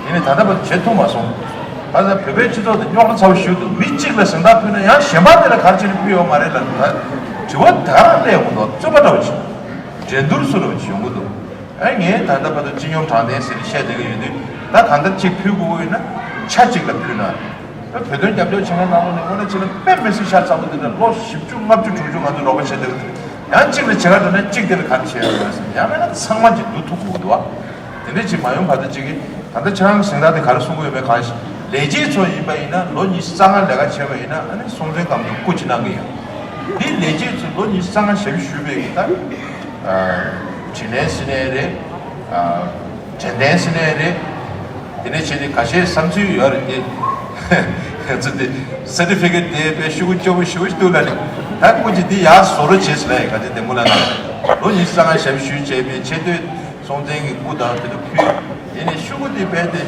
དེ་ནི་ད་ལྟ་བར་བྱེད་ཐུབ་མ་སོང་། ད་ལྟ་བོད་པའི་སྤྱི་ཚོགས་དེ་རྙོག་དྲ་ཚ་བོ་ཞིག་འདུག་མི་གཅིག་ལ་གཟེངས་རྟགས་ཕུལ་ན་ཡང་གཞན་པ་དེ་ལ་ག་རེ་བྱས་ནས་ཕུལ་ཡོད་མ་རེད་ལབ་ད་དྲི་བ་ད་རང་སླེབས་ཡོང་གི་འདུག་རྩོད་པ་འདྲ་བོ་ཞིག་འགྲན་བསྡུར་བཟོ་འདྲ་བོ་ཞིག་ཡོང་གི་འདུག་ཨ་ངས་ད་ལྟ་བར་དུ་སྤྱི་སྙོམས་དྲང་བདེན་ཟེར་ནས་བཤད་བསྡད་ཀྱི་ཡོད་དུས་ད་གང་ལྟར་གཅིག་ཕུལ་དགོས་ཀྱི་ཡོད་ན་ཆ་གཅིག་ལ་ཕུལ་ན། ད་བོད་དོན་རྒྱབ་སྐྱོར་བྱེད་མཁན་ནང་ལོགས་ནས་དངོས་གནས་བྱས་ན་དཔེ་མི་སྲིད་ཤ་ཚ་པོ་འདི་འདྲ་ལོ་བཞི་བཅུ་ལྔ་བཅུ་དྲུག་ཅུ་ང་ཚོ་རོགས་པ་བྱས་བསྡད་ཀྱི་འདུག་ཡང་གཅིག་ལ་བྱེད་ག་འགྲོ་ན་གཅིག་དེ་ལ་ག་རེ་བྱས་ཡོད་རེད་ཟེར་ཡང་མིན་ན་ཚང་མ་གཅིག་འདུ་ཐུབ་དགོས་ཀྱི་འདུག་བ། དེ་འདྲས་ཅིག་མ་ཡོང་བར་དུ་ཅིག་གིས་ད་ལྟ་ཁྱེད་རང་གི་གཟེངས་རྟགས་དེ་ག་རེ་གསུང་གི་ཡོད་མེད་གང་ཞིག་ལས་བྱེད་ཚོ་ཡིན་པ་ཡིན་ན་ལོ་ཉི་ཤུ་རྩ་ལྔ་ལས་ཀ་བྱས་པ་ཡིན་ན་ཨ་ནི་སྲོང་བཙན་སྒམ་དུ་སྐུ་ཅིག་གནང་གི་ཡོད། འདི་ལས་བྱེད་ཚོ་ལོ་ཉི་ཤུ་རྩ་ལྔ་ཞབས་ཞུ་ཞུས་པའི་ཡིན་ད། དྲིན་ལན་ཟེར་ནའི་རེད། དྲན་རྟེན་ཟེར་ནའི་རེད། དེ་ནས་བྱས་ཏེ་ཁ་ཤས་བསམ་ཚུལ་ཡོད་རེད་དེ། ང་ཚོ་དེ་སར་ཊི་ཕི་ཀེ་ཊི་དེ་དཔེ་ཤུ་གུ་སྐྱོ་པོ་ཞུ་ཞུ་འདུག་ལ་ནི། ད་སྐུ་མཁྱེན་འདི་ཡར་བཟོ་རོགས་བྱེད་ཟེར་ལ་ཡི་ག་ཚོད་བདེ་མོ་ལ་ན། ལོ་ཉི་ཤུ་རྩ་ལྔ་ཞབས་ཞུ་བྱས་པའི་ཆེ་བསྟོད་སྲོང་བཙན་གྱི་སྐུ་དང་དེ་ཚོ་ཕུལ། དེ་ནས་ཤུ་གུ་དེ་རྦད་དེ་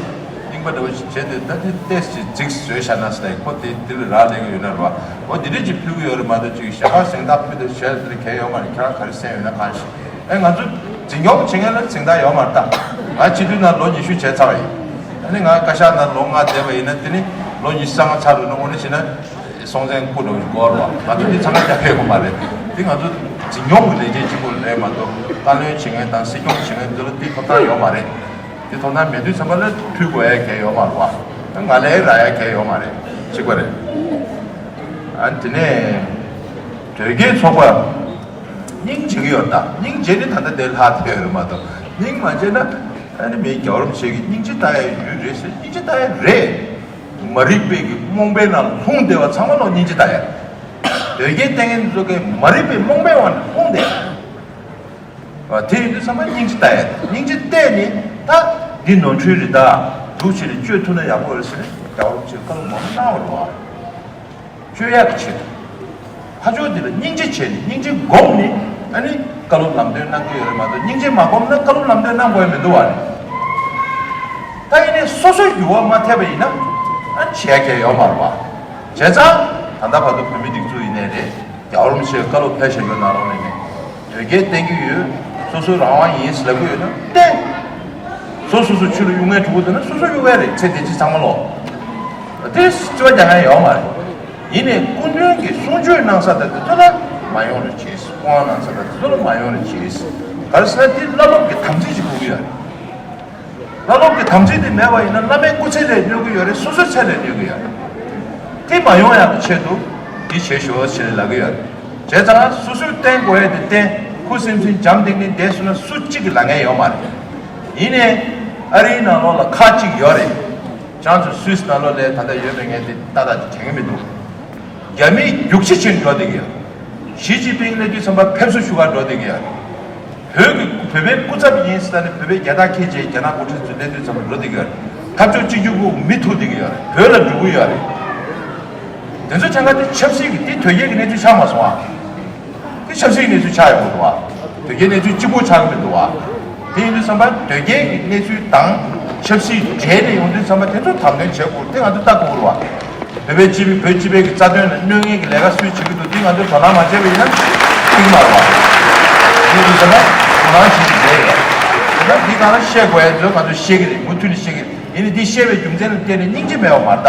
རྙིང་པ་འདྲ་བོ་ཞིག་བྱས་ཏེ་ད་དེ་ཏོག་ཙམ་རྫིག་བཟོས་བཞག་ན་ཟེར་ལ་ཡི་ཁོ་དེ་དེ་ལ་རག་ལས་ཀྱི་ཡོད་ན་རེད་བ། འོ་དེ་འདྲས་ཅིག་ཕུལ་གྱི་ཡོད་རེད་མ་གཏོགས་ཅིག་གཞན་པ་གཟེངས་རྟགས་ཕུལ་དང་བྱས་ཟེར་གལ་ཡོད་མ་རེད། ཁྱེད་རང་ག་རེ་གསན་ཡོད་ན་གང་ཞིག་ཨེ་ང་ཚོ་འཛིན་སྐྱོང་བྱེད་མཁན་ལ་གཟེངས་རྟགས་ཡོད་མ་རེད་ད། ང་སྤྱི་འཐུས་ནང་ལོ་ཉི་ཤུ་བྱས་ཚར་བ་ཡིན། ཨ་ནི་ང་བཀའ་ཤག་ནང་ལོ་ལྔ་བསྡད་པ་ཡིན་ན་དེ་ནི་ལོ་ཉི་ཤུ་རྩ་ལྔ་ཚར་འགྲོ་ན་དངོས་གནས་བྱས་ན་སྲོང་བཙན་སྐུ་འདྲ་བོ་ཞིག་དགོས་རེད་བ། ང་ཚོ་འདི་ཚང་མ་རྒྱབ་ཕེབས་དགོས་མ་རེད། འདི་ང་ཚོ་འཛིན་སྐྱོང་གི་ལས་བྱེད་གཅིག་པུ་རེད་མ་གཏོགས་བཀའ་བློན་བྱེད་མཁན་དང་སྲིད་སྐྱོང་བྱེད་མཁན་ཚོ་ལ་འདི་ཐོབ་ཐང་ཡོད་མ་རེད། འདི་ཐོབ་ཐང་མེད་དུས་ཙམ་པ་ལ་ཕུལ་དགོས་ཡ་གལ་ཡོད་མ་རེད་བ། ང་ལས་རག་ཡ་གལ་ཡོད་མ་རེད། གཅིག་པ་རེད། ཨ་དེ་ནས་དོལ་རྒྱལ་ཚོགས་པ། སྙིང་རྗེ་གི་ཡོད་ད། སྙིང་རྗེ་ནི་ད་ལྟ་དེ་ལྷག་ཐེ་ཡོད་མ་གཏོགས་སྙིང་མ་རྗེ་ན་ཨ་ནི་མི་རྒྱལ་བ་རིན་པོ་ཆེ་གི་སྙིང་རྗེ་ལྟ་ཡ་ཡོད་རེད་ཟེར་སྙིང་རྗེ་ལྟ་ཡ་རེད། མ་རིག་པའི་གི་རྨོངས་པའི་ནང་ལྷུང་བསྡད་པ་ཚང་མ་ལོ་སྙིང་རྗེ་ལྟ་ཡ་རེད། དོལ་རྒྱལ་བསྟེན་མཁན་ཚོ་གི་མ་རིག་པའི་རྨོངས་པའི་དབང་ལ་ལྷུང་བསྡད་ཡ་རེད། དེ་ཡིན་དུས་ཚང་མ་སྙིང་རྗེ་ལྟ་ཡ་རེད། སྙིང་རྗེ་བལྟས་ནས་ད་འདི་ནོར་འཁྲུལ་རེད་ད་སྒྲུག་བྱས་ནས་བཅོས་ཐུབ་ན་ཡག་པོ་རེད་ཟེར་ནས་རྒྱལ་བ་རིན་པོ་ཆེས་བཀའ་སློབ་མང་པོ་གནང་བ་རེད་བ། བཅོས་ཡག་གི་ཆེད་དུ། ཕར་ཕྱོགས་འདི་ལ་སྙིང་རྗེ་བྱས་ནས་སྙིང་རྗེ་སྒོམ་ནས་ཨ་ནི་བཀའ་སློབ་ལམ་སྟོན་གནང་གི་ཡོད་རེད་མ་གཏོགས་སྙིང་རྗེ་མ་སྒོམ་ན་བཀའ་སློབ་ལམ་སྟོན་གནང་དགོས་མི་འདུག་བ་རེད། ད་ཡིན་ནའི་སོ་སོའི་འགྱུར་བ་མ་ཐེབས་པ་ཡིན་ན་ཨ་ནི་བྱས་ཁྱད་ཡོད་མ་རེད་བ། བྱས་ཙང་ད་ལྟ་བར་དུ་བོད་མི་སྒྲིག་འཛུགས་ཡིན་ནའི་རེད། རྒྱལ་བ་རིན་པོ་ཆེས་བཀའ་སློབ་ཕལ་ཆེར་ཡོད་ནང་ལོགས་ནས་ནས་དོལ་རྒྱལ་བསྟེན་གྱི་ཡོད། སོ་སོའི་རང་དབང་ཡིན་ཟེར་ལབ་ཀྱི་ཡོད་ན་བསྟེན། སོ་སོ་སོ་ཆུ་ལ་གཡུག་མཁན་གྲུ་གུ་འདུག་ན་སོ་སོ་གཡུག་གི་རེད་ཚེ་འདི་ཕྱི་ཚང་མ་ལོག་དེ་རྩི་བ་རྒྱག་མཁན་ཡོད་མ་རེད། ཡིན་ནའི་སྐུ་མདུན་གྱིས་གསུང་ཆོས་གནང་ས་དང་དེ་ཚོ་ལ་མ་ཡོང་རེ་བྱས། སྐུ་དབང་གནང་ས་དང་དེ་ཚོ་ལ་མ་ཡོང་རེ་བྱས། ག་རེ་ཟེར་ན་དེ་བླ་སློབ་ཀྱི་དམ་ཚིག་ཅིག་དགོས་ཀྱི་ཡོད་རེད། བླ་སློབ་ཀྱི་དམ་ཚིག་དེ་མེད་པ་ཡིན་ན་བླ་མའི་སྐུ་ཚེ་ལ་གནོད་ཀྱི་ཡོད་རེད། སོ་སོའི་ཚེ་ལ་གནོད་ཀྱི་ཡོད་རེད། དེ་མ་ཡོང་ཡག་གི་ཆེད་དུ་འདི་བྱེད་ཤོག་ཞེས་ལབ་ཀྱི་ཡོད་རེད། བྱས་ཙང་སོ་སོའི་བསྟེན་དགོས་ཡས་དེ་བསྟེན། ཁུ་སིམ་སིམ་འཇམ་ཐིང་ཐིང་བསྡད་སོང་ན་སུ་གཅིག་གིས་ལབ་མཁན་ཡོད་མ་རེད། ཡིན་ནའི་ཨ་རིའི་ནང་ལོགས་ལ་ཁག་གཅིག་ཡོད་རེད། ཁྱེད་ཚོ་སུད་སི་ནང་ལོགས་ལ་ད་ལྟ་ཡོད་པའི་ངས་དེ་ཏག་ཏག་ཅིག་དྲན་གྱི་མི་འདུག་རྒྱ་མིས་རྒྱུག་ཁྱི་བྱེད་འགྲོ་བསྡད་ཀྱི་ཡོད། ཞི་ཅིན་ཕིང་སླེབས་དུས་ཙམ་པ་ཕེབས་བསུ་ཞུ་གར་འགྲོ་བསྡད་ཀྱི་ཡོད། བོད་ཀྱི་བོད་པའི་སྐུ་ཚབ་ཡིན་ཟེར་ནས་བོད་པའི་རྒྱལ་དར་འཁྱེར་བྱས་རྒྱ་ནག་འགོ་ཁྲིད་ཚོ་སླེབས་དུས་ཙམ་པ་འགྲོ་བསྡད་ཀྱི་ཡོད། འཐབ་ཕྱོགས་གཅིག་གྱུར་སྒོ་མི་ཐུག་བསྡད་ཀྱི་ཡོད། བོད་ལ་འགྲོ་གི་ཡོད་རེད། དེ་ཚོ་ཆ་འགའ་དེ་ཆབ་སྲིད་ཀྱི་དེ་དོལ་རྒྱལ་གྱི་གནས་ཚུལ་ཆགས་མ་སོང་ཨ། དེ་ཆབ་སྲིད་གནས་ཚུལ་ཆགས་ཡོང་གི་འདུག་བ། དོལ་རྒྱལ་གནས་ཚུལ་གཅིག་པོ་ཆགས་ཀྱི་མི་འདུག་བ། དེ་ཡིན་དུས་ཙམ་པ་དོལ་རྒྱལ་གྱི་གནས་ཚུལ་དང་ཆབ་སྲིད་འབྲེལ་ནས་ཡོང་དུས་ཙམ་པ་དེ་ཚོ་དམ་དོན་བྱེད་དགོས་དེ་ང་ཚོ་ལྟ་དགོས་རེད་བ། བོད་པའི་སྤྱི་པའི་བོད་སྤྱི་པའི་གི་རྩ་དོན་ལ་གནོད་མཁན་གྱི་ལས་ཀ་སུས་བྱེད་ཀྱི་འདུག་དེ་ང་ཚོས་དོ་སྣང་མ་བྱས་པ་ཡིན་ན་འགྲིག་མ་རེད་བ། ཟེར་ན་ཁོ་རང་ཞིག་རེད་ཡོད། ད་འདི་གང་ལ་བཤད་དགོས་ཡ་ཚོས་ང་ཚོས་བཤད་ཀྱི་རེད། མུ་མཐུད་ནས་བཤད་ཀྱི་རེད། ཡིན་ནའི་འདི་བཤད་པའི་རྒྱུ་མཚན་ལ་བརྟེན་ནས་སྙིང་རྗེ་མེད་པ་མ་རེད་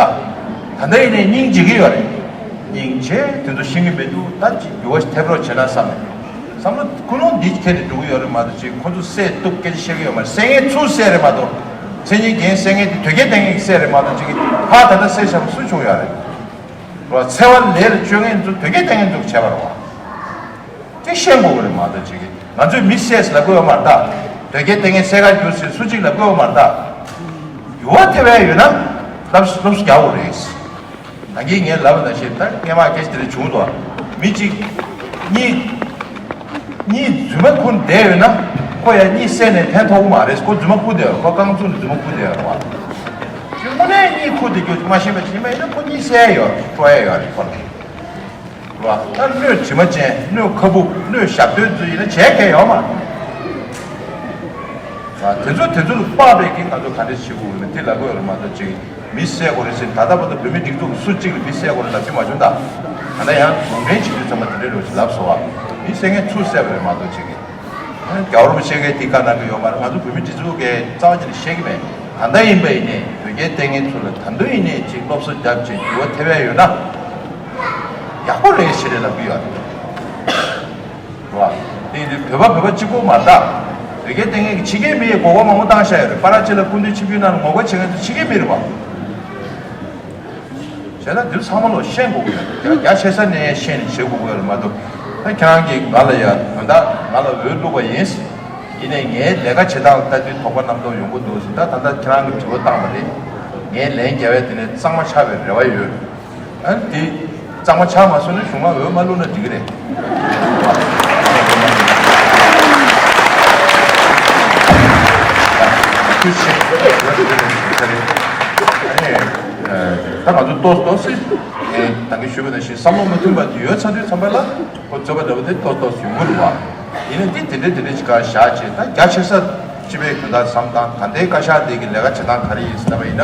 ད། ད་ལྟ་ཡིན་ནའི་སྙིང་རྗེ་གི་ཡོད་རེད། སྙིང་རྗེ་དེ་ཚོ་ཤེས་ཀྱི་མི་འདུག་ད་ཅིག་འགྱུར་བ་ཞིག་ཐེབས་རོགས་བྱེད་ན་བསམ་ནས། བསམ་བློ་ཀུན་སློང་འདི་ཁྱེར་ནས་འགྲོ་གི་ཡོད་རེད་མ་གཏོགས་ཅིག་ཁོ་ཚོ་བསད་གཏུབ་སྐད་ཆ་བཤད་ཀྱི་ཡོད་མ་རེད། བསད་མཁན་ཚུར་བསད་རེད་མ་གཏོགས། མཚན་ཉིད་རྒན་བསད་མཁན་དེ་དོལ་རྒྱལ་བསྟེན་མཁན་གྱིས་བསད་རེད་མ་གཏོགས་ཅིག་ཕར་ད་ལྟ་བསད་བཞག་པ་སུ་བྱུང་ཡོད་རེད། རོ་འཚེ་བ་ལས་ལ་སྤྱོད་མཁན་ཚོ་དོལ་རྒྱལ་བསྟེན་མཁན་ཚོ་བྱས་པ་རེད་བ། དེ་ཤེས་དགོས་ཀྱི་རེད་མ་གཏོགས་ཅིག་ང་ཚོས་མི་བསད་ཟེར་ལབ་དགོས་ཡོད་མ་རེད་ད། དོལ་རྒྱལ་བསྟེན་མཁན་བསད་ག་རྒྱུགས་ཟེར་སུ་གཅིག་ལབ་དགོས་ཡོད་མ་རེད་ད། འགྱུར་བ་ཐེབས་ཡ་ཡོད་ན་སློབ་སློབ་གསོ་རྒྱག་དགོས་རེད། ད་གིན་ངས་ལབ་པ་ནང་བཞིན་ད་སྔས་མ་སྐད་ཆ་དེ་འདྲ་བྱུང་འདུག་མི་གཅིག་གཉིས་གཉིས་རྫུན་མ་ཁུར་བསྡད་ཡོད་ན་ཁོ་ཡང་གཉིས་བསད་ནས་ཕན་ཐོགས་ཀྱི་མ་རེད། ཁོ་རྫུན་མ་ཁུར་བསྡད་ཡོད། ཁོ་རྐང་བཙུགས་ནས་རྫུན་མ་ཁུར་བསྡད་ཡོད་རེད་བ། དངོས་གནས་གཉིས་ཁུར་བསྡད་རྒྱུ་མ་ཤེས་པ་ཞིག་མ་ཡིན་ན་ཁོ་གཉིས་བསད་ཡོད་སྤྲོ་ཡ་ཡོད་རེད་ཁོ་ལ། རེད་བ། ད་སྣོད་དྲི་མ་ཅན་སྣོད་ཁ་སྦུབ་སྣོད་ཞབས་རྡོལ་ཚོ་ཡིན་ན་བྱས་མཁན་ཡོད་མ་རེད། དེ་ཚོ་དེ་ཚོ་ལ་དཔག་པའི་གི་ང་ཚོ་ག་འདྲ་བྱེད་དགོས་ཡོད་མེད་དེ་ལབ་དགོས་ཡོད་རེད་མ་གཏོགས་ཅིག་མི་བསད་དགོས་རེད་ཟེར་ད་ལྟ་བར་དུ་བོད་མི་སྒྲིག་འཛུགས་སུ་གཅིག་ལ་མི་བསད་དགོས་རེད་ལབ་རྒྱུ་མ་བྱུང་ད། ད་ལྟ་ཡང་ལུང་འདྲེན་བྱེད་དུས་ཚང་མ་དེ་འདྲའི་རོགས་ཞིག་ལབ་སོང་བ། མི་བསད་མཁན་ཚུར་བསད་པ་རེད་མ་གཏོགས་ཅིག་གི་རྒྱལ་བ་རིན་པོ་ཆེ་གིས་དེ་བཀའ་གནང་གི་ཡོད་མ་རེད། ང་ཚོ་བོད་མི་སྒྲིག་འཛུགས་ཀྱི་རྩ་བ་ཉིད་ནས་བཤད་ཀྱི་མེད། ད་ལྟ་ཡིན་པ་ཡིན་ནའི་དོལ་རྒྱལ་བསྟེན་མཁན་ཚོ་ལ་ད་དུང་ཡིན་ནའི་ཅིག་སློབ་གསོ་རྒྱབ་ཅིག་འགྱུར་བ་ཐེབས་ཡ་ཡོད་ན་ཡག་པོ་རེད་ཞེས་ལབ་ཀྱི་ཡོད་རེད། རེད་བ། དེ་ཡིན་དུས་བོད་པ་བོད་པ་གཅིག་པོ་མ་རེད་ད། དོལ་རྒྱལ་བསྟེན་མཁན་གྱི་ཕྱི་རྒྱལ་མི་ཡི་མགོ་སྐོར་མང་པོ་བཏང་བཞག་ཡོད་རེད། པ་ར་ཅི་ལ་སྐུ་མདུན་ཆིབས་བསྒྱུར་གནང་ནས་ངོ་རྒོལ་བྱེད་མཁན་ཚོ་ཕྱི་རྒྱལ་མི་རེད་བ། བྱས་ན་འདི་ཚང་མ་ལོ་ཤེས་དགོས་ཀྱི་ཡོད་རེད། རྒྱ་ཆེ་ས་ནས་ཤེས་ནས་བྱེད་དགོས་ཀྱི་ཡོད་རེད་མ་གཏོགས། ད་ཁྱེད་རང་གིས་ང་ལ་ཡ་དོན་དག་ང་ལ་འོས་བླུགས་པ་ཡིན། ཡིན་ནའི་ངའི་ལས་ཀ་བྱེད་སྟངས་ལ་ལྟ་དུས་དོགས་པ་རྣམ་རྟོག་ཡོང་གི་འདུག་ཟེར། ད་ད་ལྟ་ཁྱེད་རང་གིས་དྲི་བ་བཏང་བ་དེ་ངའི་ལན་རྒྱབ་ཡ་དེ་ནས་གཙང་མ་ཆགས་པའི་རེ་བ་ཡོད། ཨ་ནི་དེ་གཙང་མ་ཆགས་མ་སོང་ན་གཞུང་ལ་འོས་མ་བླུགས་ན་འགྲིག་གི་རེད། ཐུགས་རྗེ་ཆེ། ཨ་ནི་ད་ང་ཚོ་ཏོག་ཙམ་ཏོག་ཙམ་ད་གིན་ཞུས་པ་ནང་བཞིན་བསམ་བློ་མ་མཐུན་པ་དེ་ཡོད་ཚར་དུས་ཙམ་པ་ལ་ཁོ་རྩོད་པ་འདྲ་པོ་དེ་ཏོག་ཏོག་ཡོང་གི་རེད་བ། ཡིན་ན་འདི་དེ་འདྲས་དེ་འདྲས་ཅིག་ག་བཞག་བྱས་ད་རྒྱ་ཆེ་ས་སྤྱི་པའི་དོན་དག་བསམ་སྟངས་ད་ལྟའི་བཀའ་ཤག་དེ་གི་ལས་ཀ་བྱེད་སྟངས་ག་རེ་ཡིན་ཟེར་ལབ་པ་ཡིན་ན།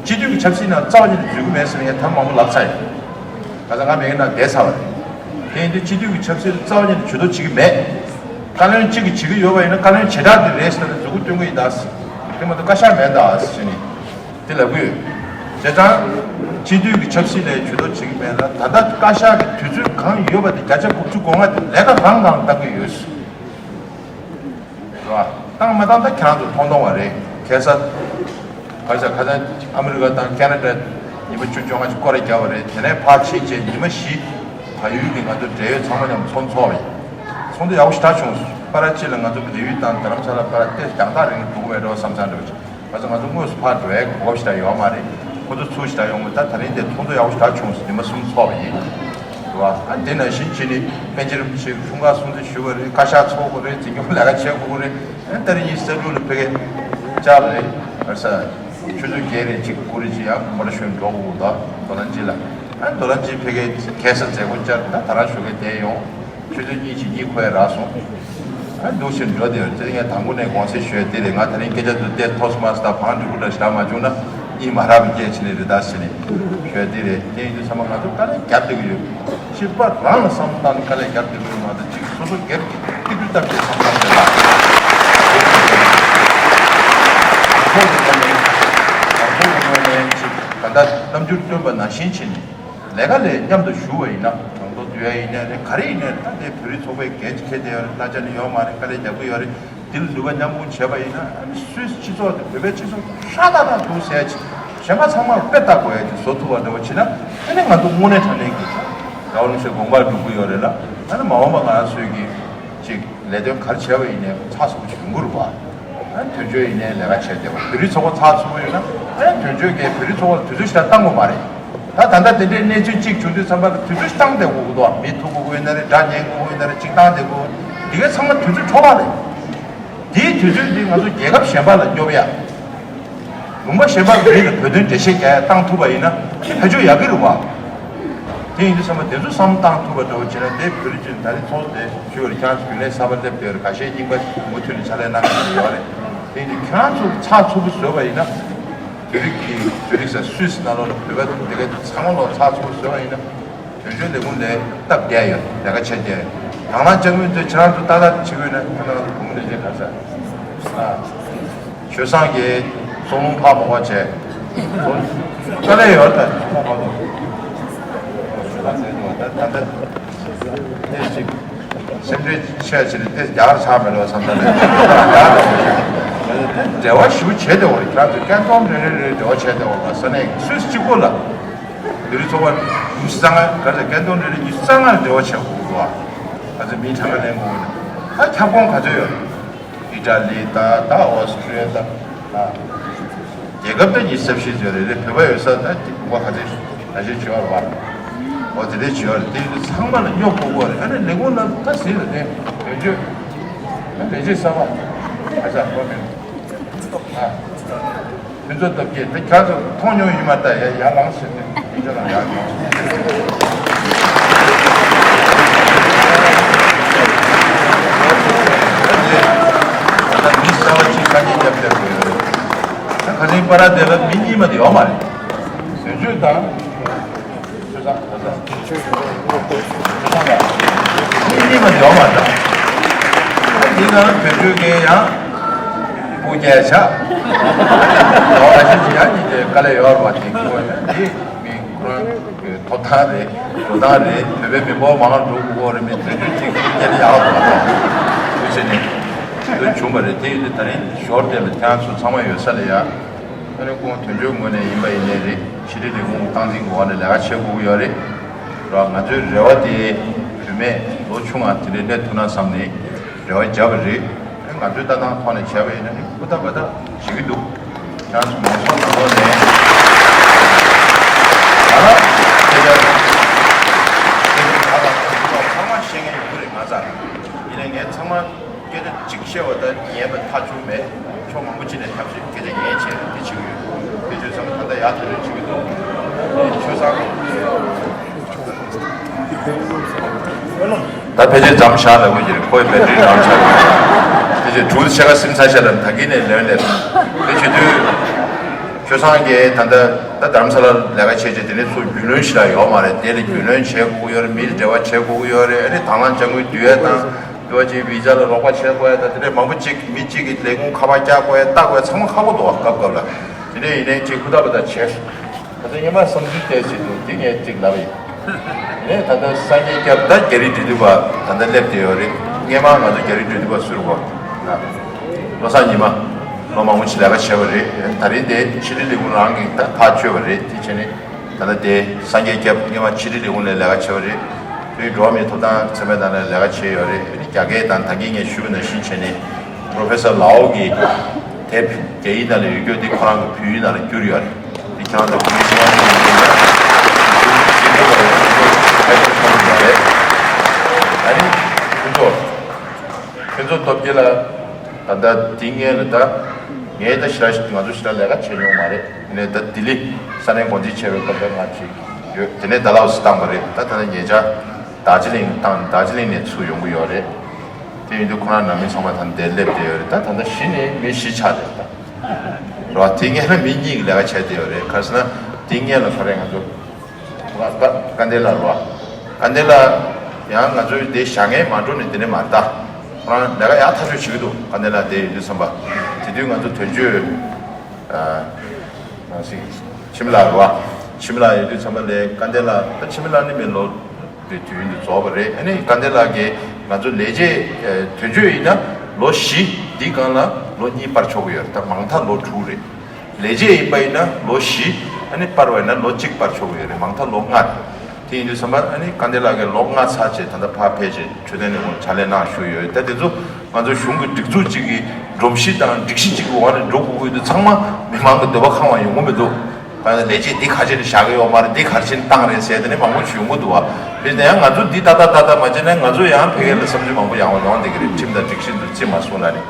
སྤྱི་འཐུས་ཀྱི་ཆབ་སྲིད་ནང་རྩ་བ་ཉིད་ནས་འཛུལ་གི་མེད་ཟེར་ནས་ངས་ཐེངས་མང་པོ་ལབ་ཚར་ཡོད། ཁ་སང་ང་མེད་ན་བསྡད་ཚར་བ་རེད། དེ་ཡིན་དུས་སྤྱི་འཐུས་ཀྱི་ཆབ་སྲིད་རྩ་བ་ཉིད་ནས་ཇུས་གཏོགས་བྱེད་ཀྱི་མེད། བཀའ་བློན་གཅིག་གིས་བྱེད་ཀྱི་ཡོད་པ་ཡིན་ན་བཀའ་བློན་བྱེ་བྲག་དེ་རེད་ཟེར་ནས་མཛུབ་གུ་སྟོན་གྱི་ཡིན་ད། དེ་མ་གཏོགས་བཀའ་ཤག་མེད་ད་ཟེར་ནས་དེ་ལབ་ཀྱི་ཡོད། བྱས་ཙང་སྤྱི་འཐུས་ཀྱི་ཆབ་སྲིད་ལ་ཇུས་གཏོགས་བྱེད་ཀྱི་མེད་ལ་ད་ལྟ་བཀའ་ཤག་གི་དུས་ཚོད་གང་ཡོད་པ་དེ་བརྒྱ་ཆ་དགུ་བཅུ་གོ་ལྔ་དེ་ལས་ཀ་རང་རང་བཏང་གི་ཡོད། རེད་བ། བཏང་མ་བཏང་ད་ཁྱེད་རང་ཚོ་མཐོང་མཐོང་བ་རེད། ཁ་སང་། ཁ་སང་ཁ་སང་ཨ་མི་རི་ཀ་དང་ཁེ་ན་ཌ་ཉི་མ་བཅུ་བཅོ་ལྔ་ཅིག་སྐོར་ར་བརྒྱབ་པ་རེད། དེ་ནས་ཕར་ཕྱིན་བྱས་ཉི་མ་བཞི་བལ་ཡུལ་གྱི་ང་ཚོ་འབྲེལ་ཡོད་ཚང་མ་མཉམ་ཚོགས་འཚོགས་པ་ཡིན། ཚོགས་འདུ་ཡག་པོ་ཞེ་དྲག་བྱུང་སོང་། པ་ར་ཅི་ལ་ང་ཚོ་བལ་ཡུལ་དང་རྡ་རམ་ས་ལ་བར་ཏེ་རྒྱང་ཐག་རིང་འདུག་བས་འགྲོ་བསམ་བསམ་འདྲ་བ་ཅིག་ང་ཚོ་ང་ཚོ་དངོས་སུ་ཕར་འགྲོ་ཡའི་གོ་སྐབས་ཞེ་དྲག་ཡོད་མ་རེད། ཁོ་ཚོ་ཚུར་ཞེ་དྲག་ཡོང་གི་ད་ད་རིང་དེ་ཚོགས་འདུ་ཡག་པོ་ཞེ་དྲག་བྱུང་སོང་། ཉི་མ་གསུམ་ཚོགས་པ་ཡིན། རེད་བ། ཨ་དེ་ནང་བཞིན་བྱས་ནས་པཎ་ཆེན་རིན་པོ་ཆེ་འཁྲུངས་སྐར་སྲུང་བརྩི་ཞུ་བ་རེད། བཀའ་ཤག་ཚོགས་དགོས་རེད། འཛིན་སྐྱོང་ལས་ཀ་བྱེད་དགོས་རེད། ཨ་ད་རིང་ཉིན་ཤུ་རྩ་དྲུག་ལ་ཕ་གིར་བཅར་བ་རེད། ཨ་ས་ཆུ་ཚོད་བརྒྱད་རེད་ཅིག་དགུ་རེད་ཅིག་ཡང་མོ་ཊ་ཞོན་འགྲོ་དགོས་འདུག་རྡོ་ལ་འཇི་ལ། ཨ་རྡོ་ལ་འཇི་ཕ་གིར་ཁ་སང་མཛད་སྒོ་བཅར་ད་ད་རང་ཞོགས་ཀས་བསྡད་ཡོང་། ཆུ་ཚོད་གཉིས་ཅིག་གཉིད་ཁུག་ཡ་རག་སོང་། ཨ་འདུག་ཕྱིར་འགྲོ་དེ་ཡོད་ཚེ་ངས་དང་པོ་ནས་དགོངས་སེལ་ཞུ་ཡ་དེ་རེད། ང་ད་རིང་སྐད་ཆ་འདུག་སྟེ་ཐོག་སོ་མ་སི་ད་བང་འགྲིག་པོ་འདྲ་ཞིག་རག་མ་བྱུང་ན་གཉིད་མ་རག་པའི་སྐད་ཆ་ནི་རེད་ད་ཟེར་ནས་ཞུ་ཡ་དེ་རེད། དེ་ཡིན་དུས་ཚང་མ་ང་ཚོ་དཀའ་ལས་རྒྱབ་བསྡད་ཀྱི་ཡོད། སྤྱིར་པ་རང་ལ་བསམ་བློ་བཏང་ནས་དཀའ་ལས་རྒྱབ་བསྡད་ཀྱི་ཡོད་མ་གཏོགས་གཅིག་སོ་སོ་སྒེར་གྱི་སྐྱིད་སྡུག་ལྟ་བུའི་བསམ་བློ་བཏང་བསྡད་ལ། ཁོང་གི་ཐོག་ནས་ང་ཚོ་གི་ངོས་ནས་གཅིག་ད་ལྟ་རྣམ་འགྱུར་སྟོན་པ་ནང་བཞིན་བྱས་ནས། ལས་ཀ་ལས་མཉམ་དུ་ཞུགས་པ་ཡིན་ན་གྲོང་ཚོ་བསྡུ་ཡ་ཡིན་ནའི་རེད། ག་རེ་ཡིན་ནའི་རེད། ད་དེ་བོད་རིགས་ཚོགས་པའི་འགན་ཅིག་འཁྱེར་བསྡད་ཡོད་རེད། གླ་ཆ་ནི་ཡོད་མ་རེད། དཀའ་ལས་རྒྱག་གི་ཡོད་རེད། དེ་ལ་ནུས་པ་མཉམ་སྤུངས་བྱས་པ་ཡིན་ན་ཨ་ནི་སུད་སི་སྤྱི་ཚོགས་དེ་བོད་པའི་སྤྱི་ཚོགས་ཧྲ་ཏག་ཏག་འདུག་ཟེར་ཡ་ཅིག་གཞན་པ་ཚང་མར་དཔེ་ལྟ་དགོས་ཡ་ཅིག་བཟོ་ཐུབ་པ་འདྲ་བོ་བྱས་ན་ཨ་ནི་ང་ཚོ་དངོས་གནས་དྲང་གནས་ཀྱི་རྒྱལ་བ་རིན་པོ་ཆེ་དགོངས་པ་སྒྲུབ་གི་ཡོད་རེད་ལ། ཨ་ནི་མ་འོངས་པ་ང་རང་ཚོས་ཀྱི་ཅིག་ལས་དོན་ག་རེ་བྱས་པ་ཡིན་ནའི་ཚགས་ཚུད་པོ་ཞིག་ཡོང་གི་རེད་བ། ཨ་དོན་གཅོད་ཡིན་ནའི་ལས་ཀ་བྱས་བསྡད་པ། བོད་རིགས་ཚོགས་པ་ཚགས་ཚུད་པོ་ཡོད་ན་ཨ་དོན་གཅོད་ཀྱིས་བོད་རིགས་ཚོགས་པ་ལ་དུས་ཚོད་ཞིག་བཏང་དགོས་མ་རེད། ད་ད་ལྟ་དེ་འདྲའི་གནས་ཚུལ་གཅིག་བྱུང་དུས་ཙམ་པ་ལ་དུས་ཚོད་ཞིག་བཏང་བསྡད་དགོས་ཀྱི་འདུག་མི་ཐུག་དགོས་ཀྱི་ཡོད་ན་རེད། སྒྲ་ཉན་དགོས་ཀྱི་ཡོད་ན་རེད། གཅིག་བཏང་བསྡད་དགོས། འདི་གའི་ཚང་མ་དུས་ཚོད་འཕྲོ་བརླག་རེད། དེའི་དུས་ཚོད་འདི་ང་ཚོ་རྒྱལ་ཁབ་གཞན་པ་ལ་སྙོབ་ཡ། ལུང་པ་གཞན་པ་མི་ལ་བོད་དོན་འགྲེལ་བཤད་རྒྱག་ཡ་བཏང་ཐུབ་པ་ཡིན་ན་དེ་ཕན་ཆོད་ཡག་གི་རེད་བ། དེ་ཡིན་དུས་ཙམ་པ་དེ་ཚོ་བསམ་བློ་བཏང་ཐུབ་པ་འདྲ་བོ་བྱས་ན་དེ་བོད་རིགས་ཀྱི་ད་རེས་ཚོགས་དེ་ཞུ་བར་ཁྱེད་རང་ཚོ་རྒྱུན་ལས་གསར་པ་སླེབས་བསྡད་ཡོད་རེད། ཁ་ཤས་རྙིང་པ་མུ་མཐུད་ནས་ཕྱག་ལས་གནང་གི་ཡོད་རེད། དེ་ཡིན་དུས་ཁྱེད་རང་ཚོ་ཚགས་ཚུད་པོ་བཟོས་པ་ཡིན་ན། བོད་རིགས་ཀྱི་བོད་རིགས་ས་སུད་སི་ནང་ལོགས་ལ་བོད་པ་དེ་ག་ཚང་མ་ལོག་ཚགས་ཚུད་པོ་བཟོས་པ་ཡིན་ན། དོན་གཅོད་ལས་ཁུངས་ལས་སྟབས་བདེ་ཡོད། ལས་ཀ་བྱེད་བདེ་ཡོད། དང་བླངས་དཔྱ་དངུལ་དེ་ཁྱེད་རང་ཚོ་ཏག་ཏག་བྱེད་དགོས་ན་ང་རང་ཚོ་གོང་ལས་བྱེད་ག་ས་ཨ། ཆོས་བཟང་གིས་ཚོགས་ལུང་ཕར་མ་བ་བྱས། དཀའ་ལས་ཡོད་ད་ཁོང་ཁོང་ཚོ། ད་ད་ད་ད་ད་ཅིག་སེམས་ཁྲལ་ཆེ་ཆེ་རེད་དེ་རྒྱ་གར་ཆགས་མེད་རོགས་བསམ་ད་ལས་རྒྱ་གར་འབྲེལ་བ་ཞུ་བྱས་དེ་འོ་རེད། ཁྱེད་རང་ཚོ་སྐད་གཏོང་རེ་རེ་རེ་འབྲེལ་བ་བྱས་དེ་འོ་ལ་ས་གནས་སུད་སི་གཅིག་པོ་ལ། བོད་རིགས་ཚོགས་པ་ཉི་ཤུ་རྩ་ལྔ་ག་ཚད་སྐད་འདོན་རེ་རེ་ཉི་ཤུ་རྩ་ལྔ་ལ་འབྲེལ་བ་བྱེད་དགོས་འདུག་ཨ། ག་ཚད་མིའི་གྲངས་ཀ་ལེན་དགོས་ན་ད་ཁྱབ་ཁོངས་ག་ཚོད་ཡོད། ཨི་ཊ་ལི་དང་ད་ཨོ་སི་ཀྲི་ཡ་དང་ད་རྒྱལ་ཁབ་ད་ཉི་ཤུ་རྩ་བཞི་ཚོད་རེད་རེད། བོད་པ་ཡོད་ས་ད་འགོ་ག་ཚད་ད་ཞིག་བྱེད་བར་བར་འོ་དེ་འདྲས་བྱེད་བར་དེ་ཚང་མ་ལ་སྙོབ་དགོས་དགོས་རེད། ཨ་ནི་ལས་ཁུངས་ལ་ད་ཟིན་རེད་དེ་དོན་གཅོད་ད་ལས་བྱེད་གསར་པ་ཨ་ཅག་ཁོ་མེད་ཨ། ཕུན་ཚོགས་སྟོབས་རྒྱལ་དེ་ཁྱེད་ཚོ་མཐོང་མྱོང་ཡིན་མ་ད་ཡ་ཡར་ལངས་ཟེར་ཏེ་ཕུན་ཚོགས་རང་ཡར་ལངས་ཟེར་ཏེ། ད་མི་གསར་བ་གཅིག་དཀའ་ངལ་རྒྱབ་བསྡད་དགོས་ཡོད་རེད། ད་ཁ་སང་པ་ར་དེ་ལ་མི་གཉིས་མ་དེ་ཡོད་མ་རེད། དོན་གཅོད་དང་། ཆོས་བཟང་། ཆོས་བཟང་ལ། གཉིས་གཉིས་མ་ཡོང་བ་དང་། འདི་ནང་བོད་ཆོས་ཀྱི་ཡང་སྤུ་རྒྱལ་ཆགས། ཡོང་བ་ཞིག་ཡང་གཉིས་ཀྱི་དཀའ་ལས་ཡོད་རེད་པ། དེ་གི་འདི་མི་ཁོ་རང་གི་ཐོབ་ཐང་རེད། འགྲོ་སྟངས་རེད། བོད་པའི་མི་འབོར་མང་རུ་འགྲོ་དགོས་རེད། མི་བོད་ཆོས་གཅིག་སྤུ་རྒྱལ་ཡག་པོ་འདུག་ཨ། དེ་བྱས་ནས་དེ་བྱུང་བ་རེད། དེ་ཡིན་དུས་ད་རིང་ཞོར་དེ་ལ་ཁྱེད་རང་ཚོ་ཚང་མ་ཡོད་ས་ལ་ཡ། ཨ་ནི་ཁོང་དོན་གཅོད་ངོས་ནས་ཡིན་པ་ཡིན་ནའི་རེད། ཕྱི་དྲིལ་ལས་ཁུངས་སྟངས་འཛིན་གྱི་འོག་ནས་ལས་ཀ་བྱེད་དགོས་ཀྱི་ཡོད་རེད། ར་ང་ཚོའི་རེ་བ་དེ་བུད་མེད་ལོ་ཆུང་བ་དེ་འདྲའི་སླེབས་ཐུབ་ན་བསམ་ནས་རེ་བ་བརྒྱབ་པ་རེད། ཨ་ནི་ང་ཚོའི་ལྟ་སྟངས་ཐོག་ནས་བྱས་པ་ཡིན་ན་ནི་ཧུར་ཐག་འབད་ཐག་བྱེད་ཀྱི་འདུག་ཁྱེད་རང་ཚོ་མང་ཚོགས་ནང་ལོགས་ནས་ད་ལ་སྐད་ཆ་སྐད་ཆ་ད་ལ་ཚང་མ་བཤད་མཁན་ཡོད་ཀྱི་རེད། མ་ཚད་ཡིན་ནའི་ངས་ཚང་མ། སྐད་ཆ་གཅིག་བཤད་པ་དང་ཉན་པ་ཐག་ཆོད་མེད། ཕྱོགས་མང་པོ་ཅིག་ནས་ཐབས་ཤེས་སྐད་ཆ་ཉན་བྱས་དེ་བྱེད་ཀྱི་ཡོད། དེ་བྱས་ཙང་ད་ལྟ་ཡར་ཐོན་བྱེད་ཀྱི་འདུག་ཆོས་བཟང་། ད་ཕལ་ཆེར་མཚམས་བཞག་ལབ་དགོས་ཀྱི་རེད། ཁོའི་བེ་ཊི་རི་ནང་ཆགས་ཡོད། དེ་བྱས་དྲུག་ཕྱེད་ཀ་ཟིན་ཚར་བཞག་ལབ། ད་གིན་ནས་ལོན་ལས་དེ་བྱེད་དུས་ཆོས་བཟང་གིས་ད་ལྟ་ད་རྡ་རམ་ས་ལར་ལས་ཀ་བྱས་རྗེས་དེ་ནས་ཚུར་རྒྱུས་ལོན་ཞིག་ལ་ཡོད་མ་རེད། དེ་ལ་རྒྱུས་ལོན་བྱེད་དགོས་ཀྱི་ཡོད་རེད། མི་འབྲེལ་བ་བྱེད་དགོས་ཀྱི་ཡོད་རེད། ཨ་ནི་དང་བླངས་དཔྱ་དངུལ་བསྡུ་ཡས་དང་། འདུག་ཅིག་བི་ཛ་ལ་རོགས་པ་བྱེད་དགོས་ཡ་ད་དེ་འདྲས་མང་པོ་ཅིག་མི་གཅིག་གིས་ལས་ཁུངས་ཁ་པར་རྒྱག་དགོས་ཡ་ལྟ་དགོས་ཡ་ཚང་མ་ཁག་པོ་འདུག་བ། སྐབས་སྐབས་ལ་དེ་འདྲས་ཡིན་ནའི་ཅིག་ཧུར་ཐག་པ་ད་བྱས། ད་ཚོད་སྔོན་མ་བསམ་ཚུལ་བལྟས་ཟིན་འདུག་དེ་ངས་ཅིག་ལབ་ཡིན། ངས་ད་ལྟ་སངས་རྒྱས་སྐྱབས་ད་རྒྱ་རིགས་འབྲེལ་མཐུད་པ་ད་ལྟ་སླེབས་བསྡད་ཡོད་རེད། སྔོན་མ་ང་ཚོ་རྒྱ་རིགས་འབྲེལ་མཐུད་པ་ཟུར་བ་ལོ་གསར་ཉི་མ་ལོ་མང་པོ་ཅིག་ལས་ཀ་བྱས་པ་རེད། ད་རིང་དེ་ཕྱི་དྲིལ་ལས་ཁུངས་རང་གིས་ད་ཐག་གཅོད་པ་རེད། དེ་བྱས་ནས། ད་ལྟ་དེ་སངས་རྒྱས་སྐྱབས་སྔོན་མ་ཕྱི་དྲིལ་ལས་ཁུངས་ནས་ལས་ཀ་བྱས་པ་རེད། བོད་འགྲོ་བ་མིའི་ཐོབ་ཐང་ཚན་པའི་ནང་ནས་ལས་ཀ་བྱས་ཡོད་རེད། ཨ་ནི་རྒྱ་སྐད་དང་ད་གིན་ངས་ཞུས་པ་ནང་བཞིན་བྱས་ནས་Professor Lau གི་དེབ་རྒྱ་ཡིག་ནང་ལ་ཡོད་རྒྱུ་དེ་ཁོ་རང་གི་བོད་ཡིག་ནང་ལ་བསྒྱུར་ཡོད་རེད། དེ་ཁྱེད་རང་ཚོ་བོད་ཡིག་ཤེས་མཁན་ཡིན་ན་ཡིན་ན་ཡིན་ཐུབ་པ་རེད། ཨ་ནི་ཁོང་ཚོ། ཕུན་ཚོགས་སྟོབས་རྒྱལ་ལགས། ད་ལྟ་དེ་སྔོན་ལ་ད་ངས་ད་ཞེ་དྲག་ང་ཚོ་ཞེ་དྲག་ལས་ཀ་བྱས་མྱོང་མ་རེད། ཡིན་ནའི་ད་ལྡི་ལི་ས་གནས་འགོ་འཛིན་བྱས་པའི་སྐབས་ལ་ང་ཅིག་ཡོད། དེ་ནས་ཌལ་ཧོ་སི་བཏང་པ་རེད། ད་ད་ལྟ་ཉེ་ཆར་རྡོ་རྗེ་གླིང་བཏང་། རྡོ་རྗེ་གླིང་ནས་ཚུར་ཡོང་གི་ཡོད་རེད། དེ་ཡིན་དུས་ཁོ་རང་ནང་མི་ཚང་མ་ད་འདིར་སླེབས་བསྡད་ཡོད་རེད། ད་ད་ལྟ་གཞི་ནས་མི་བཞི་ཆགས་བསྡད་ཡོད་ད། རེད་བ། དེ་སྔོན་ལ་མི་གཉིས་ཀྱིས་ལས་ཀ་བྱས་བསྡད་ཡོད་རེད། ག་རེ་ཟེར་ན་དེ་སྔོན་ལ་ཁོ་རང་ང་ཚོ། ཀ་ཀ་ཀ་ནྡེ་ལ་རེད་བ། ཀ་ནྡེ་ལ་ཡང་ང་ཚོའི་དེ་བཞག་མཁན་མ་འགྲོ་ནས་དེ་ནས་མར་ལྟ། ཁོ་རང་ལས་ཀ་ཡག་ཐག་ཆོད་བྱེད་ཀྱི་འདུག་ཀ་ནྡེ་ལ་དེ་ཡོད་དུས་ཙམ་པ། དེ་དུས་ང་ཚོ་དོན་གཅོད་ཨ་ནང་སྲིད་འཆི་མེད་ལགས་རེད་བ། འཆི་མེད་ལགས་ཡོད་དུས་ཙམ་པ་ལས་ཀ་ནྡེ་ལ་ད་འཆི་མེད་ལགས་ནི་མི་ལོ་དེ་དུས་ཡུན་དུ་རྫོགས་པ་རེད། ཨ་ནི་ཀ་ནྡེ་ལགས་ཀྱིས་ང་ཚོ་ལས་བྱེད་ཨ་དོན་གཅོད་ཡིན་ན་ལོ་བཞི་འདི་སྒང་ལ་ལོ་གཉིས་སྤར་ཆོག་གི་ཡོད་རེད། ད་མང་མཐའ་ལོ་དྲུག་རེད། ལས་བྱེད་ཡིན་པ་ཡིན་ན་ལོ་བཞི། ཨ་ནི་སྤར་བ་ཡིན་ན་ལོ་གཅིག་སྤར་ཆོག་གི་ཡོད་རེད། མང་མཐའ་ལོ་ལྔ་རེད། དེ་ཡིན་དུས་ཙམ་པ་ཨ་ནི་ཀ་ནྡེ་ལགས་ཀྱིས་ལོ་ལྔ་ཚར་རྗེས་ད་ལྟ་ཕར་ཕེབས་རྗེས་འཕྲོད་བསྟེན་ལས་ཁུངས་ཕྱག་ལས་གནང་བཞུགས་ཡོད། ད་དེ་ཚོ་ང་ཚོ་གཞུང་གི་སྒྲིག་འཛུགས་གཅིག་གི་སྒྲོམ་གཞི་དང་སྒྲིག་གཞི་གཅིག་གི་འོག་ནས་འགྲོ་དགོས་ཀྱི་ཡོད་དུས་ཚང་མ་མི་མང་གི་འདོད་པ་ཁེངས་པ་ཡོང་གི་མི་འདུག་ད་ལས་བྱེད་འདི་ག་ཅི་ནས་བཞག་གི་ཡོད་མ་རེད། འདི་ག་ཅི་ནས་བཏང་རེད་ཟེར་དེ་ནས་མང་པོ་ཞིག་ཡོང་གི་འདུག་བ། དེ་ནས་ཡང་ང་ཚོ་འདི་ཏག་ཏག་ཏག་ཏག་མ་བྱས་ན་ང་ཚོ་ཡང་ཕ་གི་ལ་བསམ་ཚུལ་མང་པོ་ཡོང་བ་ཡོང་བསྡད་ཀྱི་རེད། ཁྲིམས་དང་སྒྲིག་གཞི་འདི་རྩིས་མ་སོང་ལབ་ནས།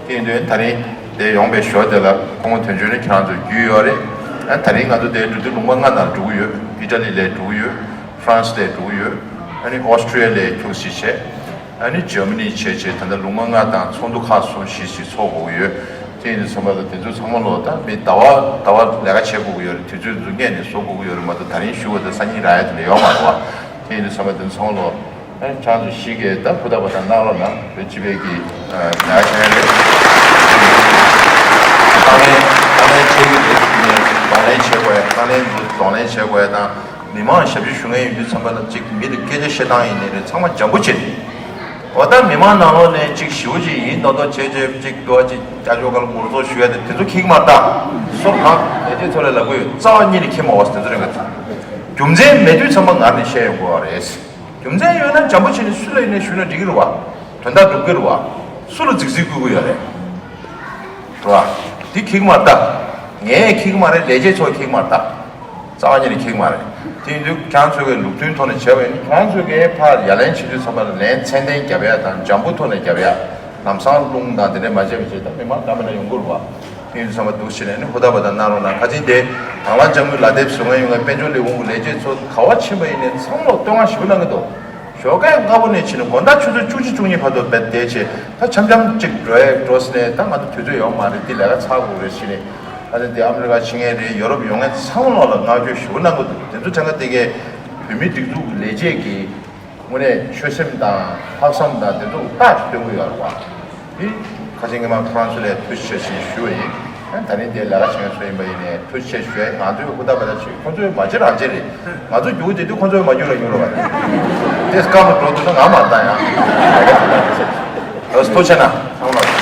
དེ་ཡིན་དུས་ད་རིང་དེ་ཡོང་པའི་ཞོར་དེ་ལ་སྐུ་ངོ་དོན་གཅོད་ནས་ཁྱེད་རང་ཚོ་རྒྱུས་ཡོད་རེད། ཨ་ད་རིང་ང་ཚོ་དེ་འགྲོ་དུས་ལུང་པ་ལྔ་ནང་འགྲོ་གི་ཡོད། ཨི་ཊ་ལི་ལ་འགྲོ་གི་ཡོད། ཧྥ་རན་སི་ལ་འགྲོ་གི་ཡོད། ཨ་ནི་ཨོ་སི་ཀྲི་ཡ་ལ་ཁྱུག་ཙམ་བྱས། ཨ་ནི་འཇར་མ་ནི་བྱས་བྱས་ད་ལྟ་ལུང་པ་ལྔ་དང་ཚོགས་འདུ་ཁག་གསུམ་བཞི་ཞིག་ཚོགས་དགོས་ཀྱི་ཡོད། དེ་ཡིན་དུས་ཚང་མ་ལ་དེ་ཚོ་ཚང་མ་ལོ་ད་མི་ཟླ་བ་ཟླ་བ་ལས་ཀ་བྱེད་དགོས་ཀྱི་ཡོད་རེད། དུས་ཚོད་ཚོ་སྔས་ནས་བཟོ་དགོས་ཀྱི་ཡོད་རེད་མ་གཏོགས་ད་རིང་ཞུ་བ་དང་སང་ཉིན་རག་ཡ་དེ་འདྲ་ཡོད་མ་རེད་བ། དེ་ཡིན་དུས་ཚང་མ་དེ་ཚོ་ཚང་མ་ལོ། ཨ་ནི་ཁྱེད་ཚོ་ཞིག་གིས་ད་ཧུར་ཐག་པ་དང་གནང་རོགས་གནང་། བོད་སྤྱི་པའི་གི་ཨ་ཉག་ཆེན་རེད། ཨ་ནི་ཨ་ནི་ཁྱེད་ཀྱི་རེད། ཨ་ནི་གདོང་ལེན་བྱེད་དགོས་ཡ། ཨ་ནི་གདོང་ལེན་བྱེད་དགོས་ཡ་དང་། མི་མང་ཞབས་ཕྱི་ཞུ་མཁན་ཡིན་དུས་ཙམ་པ་ལ་གཅིག་མི་ལ་སྐད་ཆ་བཤད་སྟངས་ཡིན་ནའི་རེད། ཚང་མ་འཇམ་པོ་བྱེད། འོ་ད་མི་མང་ནང་ལོགས་ནས་གཅིག་ཞེ་པོ་ཅིག་ཡིན་མདོག་མདོག་བྱས་བྱས་གཅིག་འདུག་ཅིག་ཅ་ཅོ་ག་ལ་ངོ་སོ་ཞུ་ཡ་དེ་དེ་ཚོ་ཁྱེད་ཀྱིས་མ་བལྟ། སོ་གང་ལས་བྱེད་ཚོ་ལ་ལབ་དགོས་ཡོད། རྩ་བ་ཉིད་ནས་ཁྱེད་མ་བ་དེ་ཚོ་རེད། ང་ཚོ་རྒྱུ་མཚན་མེད་དུས་ཙམ་པ་ང་ནས་བཤད་ཡོང་དགོས་པ་རེད། རྒྱུ་མཚན་ཡོད་ན་འཇམ་པོ་བྱས་ནས་སུ་ལ་ཡིན་ནའི་ཞུས་ན་འགྲིག་གི་རེད་བ། དོན་དག་འགྲུབ་ཀྱི་རེད་བ། སུ་ལ་རྫིག་རྫིག་བསྐུལ་གྱི་ཡོད་རེད། རེད་བ། འདི་ཁྱེད་ཀྱིས་མ་བལྟ། ངས་ཁྱེད་ཀྱིས་མ་རེད། ལས་བྱེད་ཚོ་ཁྱེད་ཀྱིས་མ་བལྟ། རྩ་བ་ཉིད་ནས་ཁྱེད་ཀྱིས་མ་རེད། དེ་ཡིན་དུས་ཁྱེད་རང་ཚོ་གིས་ལུགས་མཐུན་ཐོག་ནས་བྱས་པ་ཡིན་ན། ཁྱེད་རང་ཚོ་གིས་ཕར་ཡ་ལན་བྱེད་དུས་ཙམ་པ་ལ་ལན་ཚད་ལྡན་རྒྱབ་ཡ་དང་། འཇམ་པོ་ཐོག་ནས་རྒྱབ་ཡ། ལམ་སང་རླུང་དང་དེ་འདྲས་མ་བྱས་པ་བྱས། ད་མི་མང་ག་མེད་ན་ཡོང་གི་རེད་བ། དེ་ཡིན་དུས་ཙམ་པ་འདུག་བྱས་ནས་ནི་ཧུར་ཐག་པ་དང་གནང་རོགས་གནང་། ཁ་སང་དེ་དྭང་བླངས་ལྕགས་མོའི་ལག་དེབ་བཟོ་མཁན་ཡོང་ངས་དཔལ་འབྱོར་ལས་ཁུངས་ཀྱི་ལས་བྱེད་ཚོ་ག་པར་ཕྱིན་པ་ཡིན་ནའི་ཚང་མ་ལ་བསྟོད་བསྔགས་ཞེ་པོ་གནང་གི་འདུག་ཞོགས་ཀས་སྔ་པོ་ནས་ཕྱིན་ནས་དགོང་དག་ཆུ་ཚོད་བཅུ་གཅིག་བཅུ་གཉིས་བར་དུ་བསྡད་བྱས། ད་འཆམ་འཆམ་ཅིག་འགྲོ་ཡས་འགྲོ་ཟེར་ནས། ད་ང་ཚོ་དུས་ཚོད་ཡོད་མ་རེད། འདི་ལས་ཀ་ཚར་དགོས་རེད་ཟེར་ནས། ཨ་ནི་འདི་ཨ་མི་རི་ཀ་ཕྱིན་མཁན་རེད། ཡོ་རོབ་ཡོང་མཁན་ཚང་མ་ལ་བསྔགས་བརྗོད་ཞུ་གནང་གི་འདུག་དེ་ཚོ་དྲན་ཁ་དེ་གས་བོད་མི་སྒྲིག་འཛུགས་ཀྱི་ལས་བྱེད་ཀྱི་དངོས་གནས་ཆོད་སེམས་དང་ལྷག་བསམ་དང་དེ་ཚོ་རྟག་ཞིག་སྟོན་གྱི་ཡོད་རེད་བ། དེ་ཁ་ཆེ་ངས་མ་ཁོ་རང་ཚོ་ལ་ཐུགས་རྗེ་ཆེ་ཞུ་བ་ཡིན། ཨ་ནི་ད་རིང་འདིར་ལས་ཀ་བྱེད་མཁན་ཚོ་ཡིན་པ་ཡིན་ནའི་ཐུགས་རྗེ་ཆེ་ཞུ་ཡ། ང་ཚོས་ཧུར་ཐག་པ་ལ་བྱེད། ཁོང་ཚོས་མ་བྱེད་རང་བྱེད་རེད། ང་ཚོ་རྒྱུག་དེ་དུས་ཁོང་ཚོས་མ་རྒྱུག་ལ་ཡོང་རོགས་པ་རེད། དེ་སྐམ་ལ་འགྲོ་དུས་ན་ང་མ་བཏང་ཡ། ཨོ་ཐུགས་རྗེ་ཆེ་གནང་། ཚང་མ་ལ།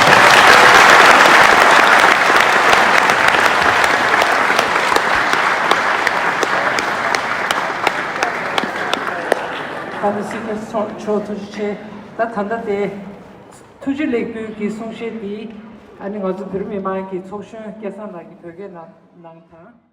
ད་ནི་སྲིད་སྐྱོང་མཆོག་ཐུགས་རྗེ་ཆེ། ད་ད་ལྟ་དེ་ཐུགས་རྗེ་ལེགས་འབུལ་གྱི་གསུང་བཤད་འདི་ཨ་ནི་ང་ཚོ་བོད་རིགས་མི་མང་གི་ཚོགས་གཞོན་སྐལ་བཟང་ལགས་ཀྱིས་བོད་སྐད་ནང་ནང་དང་།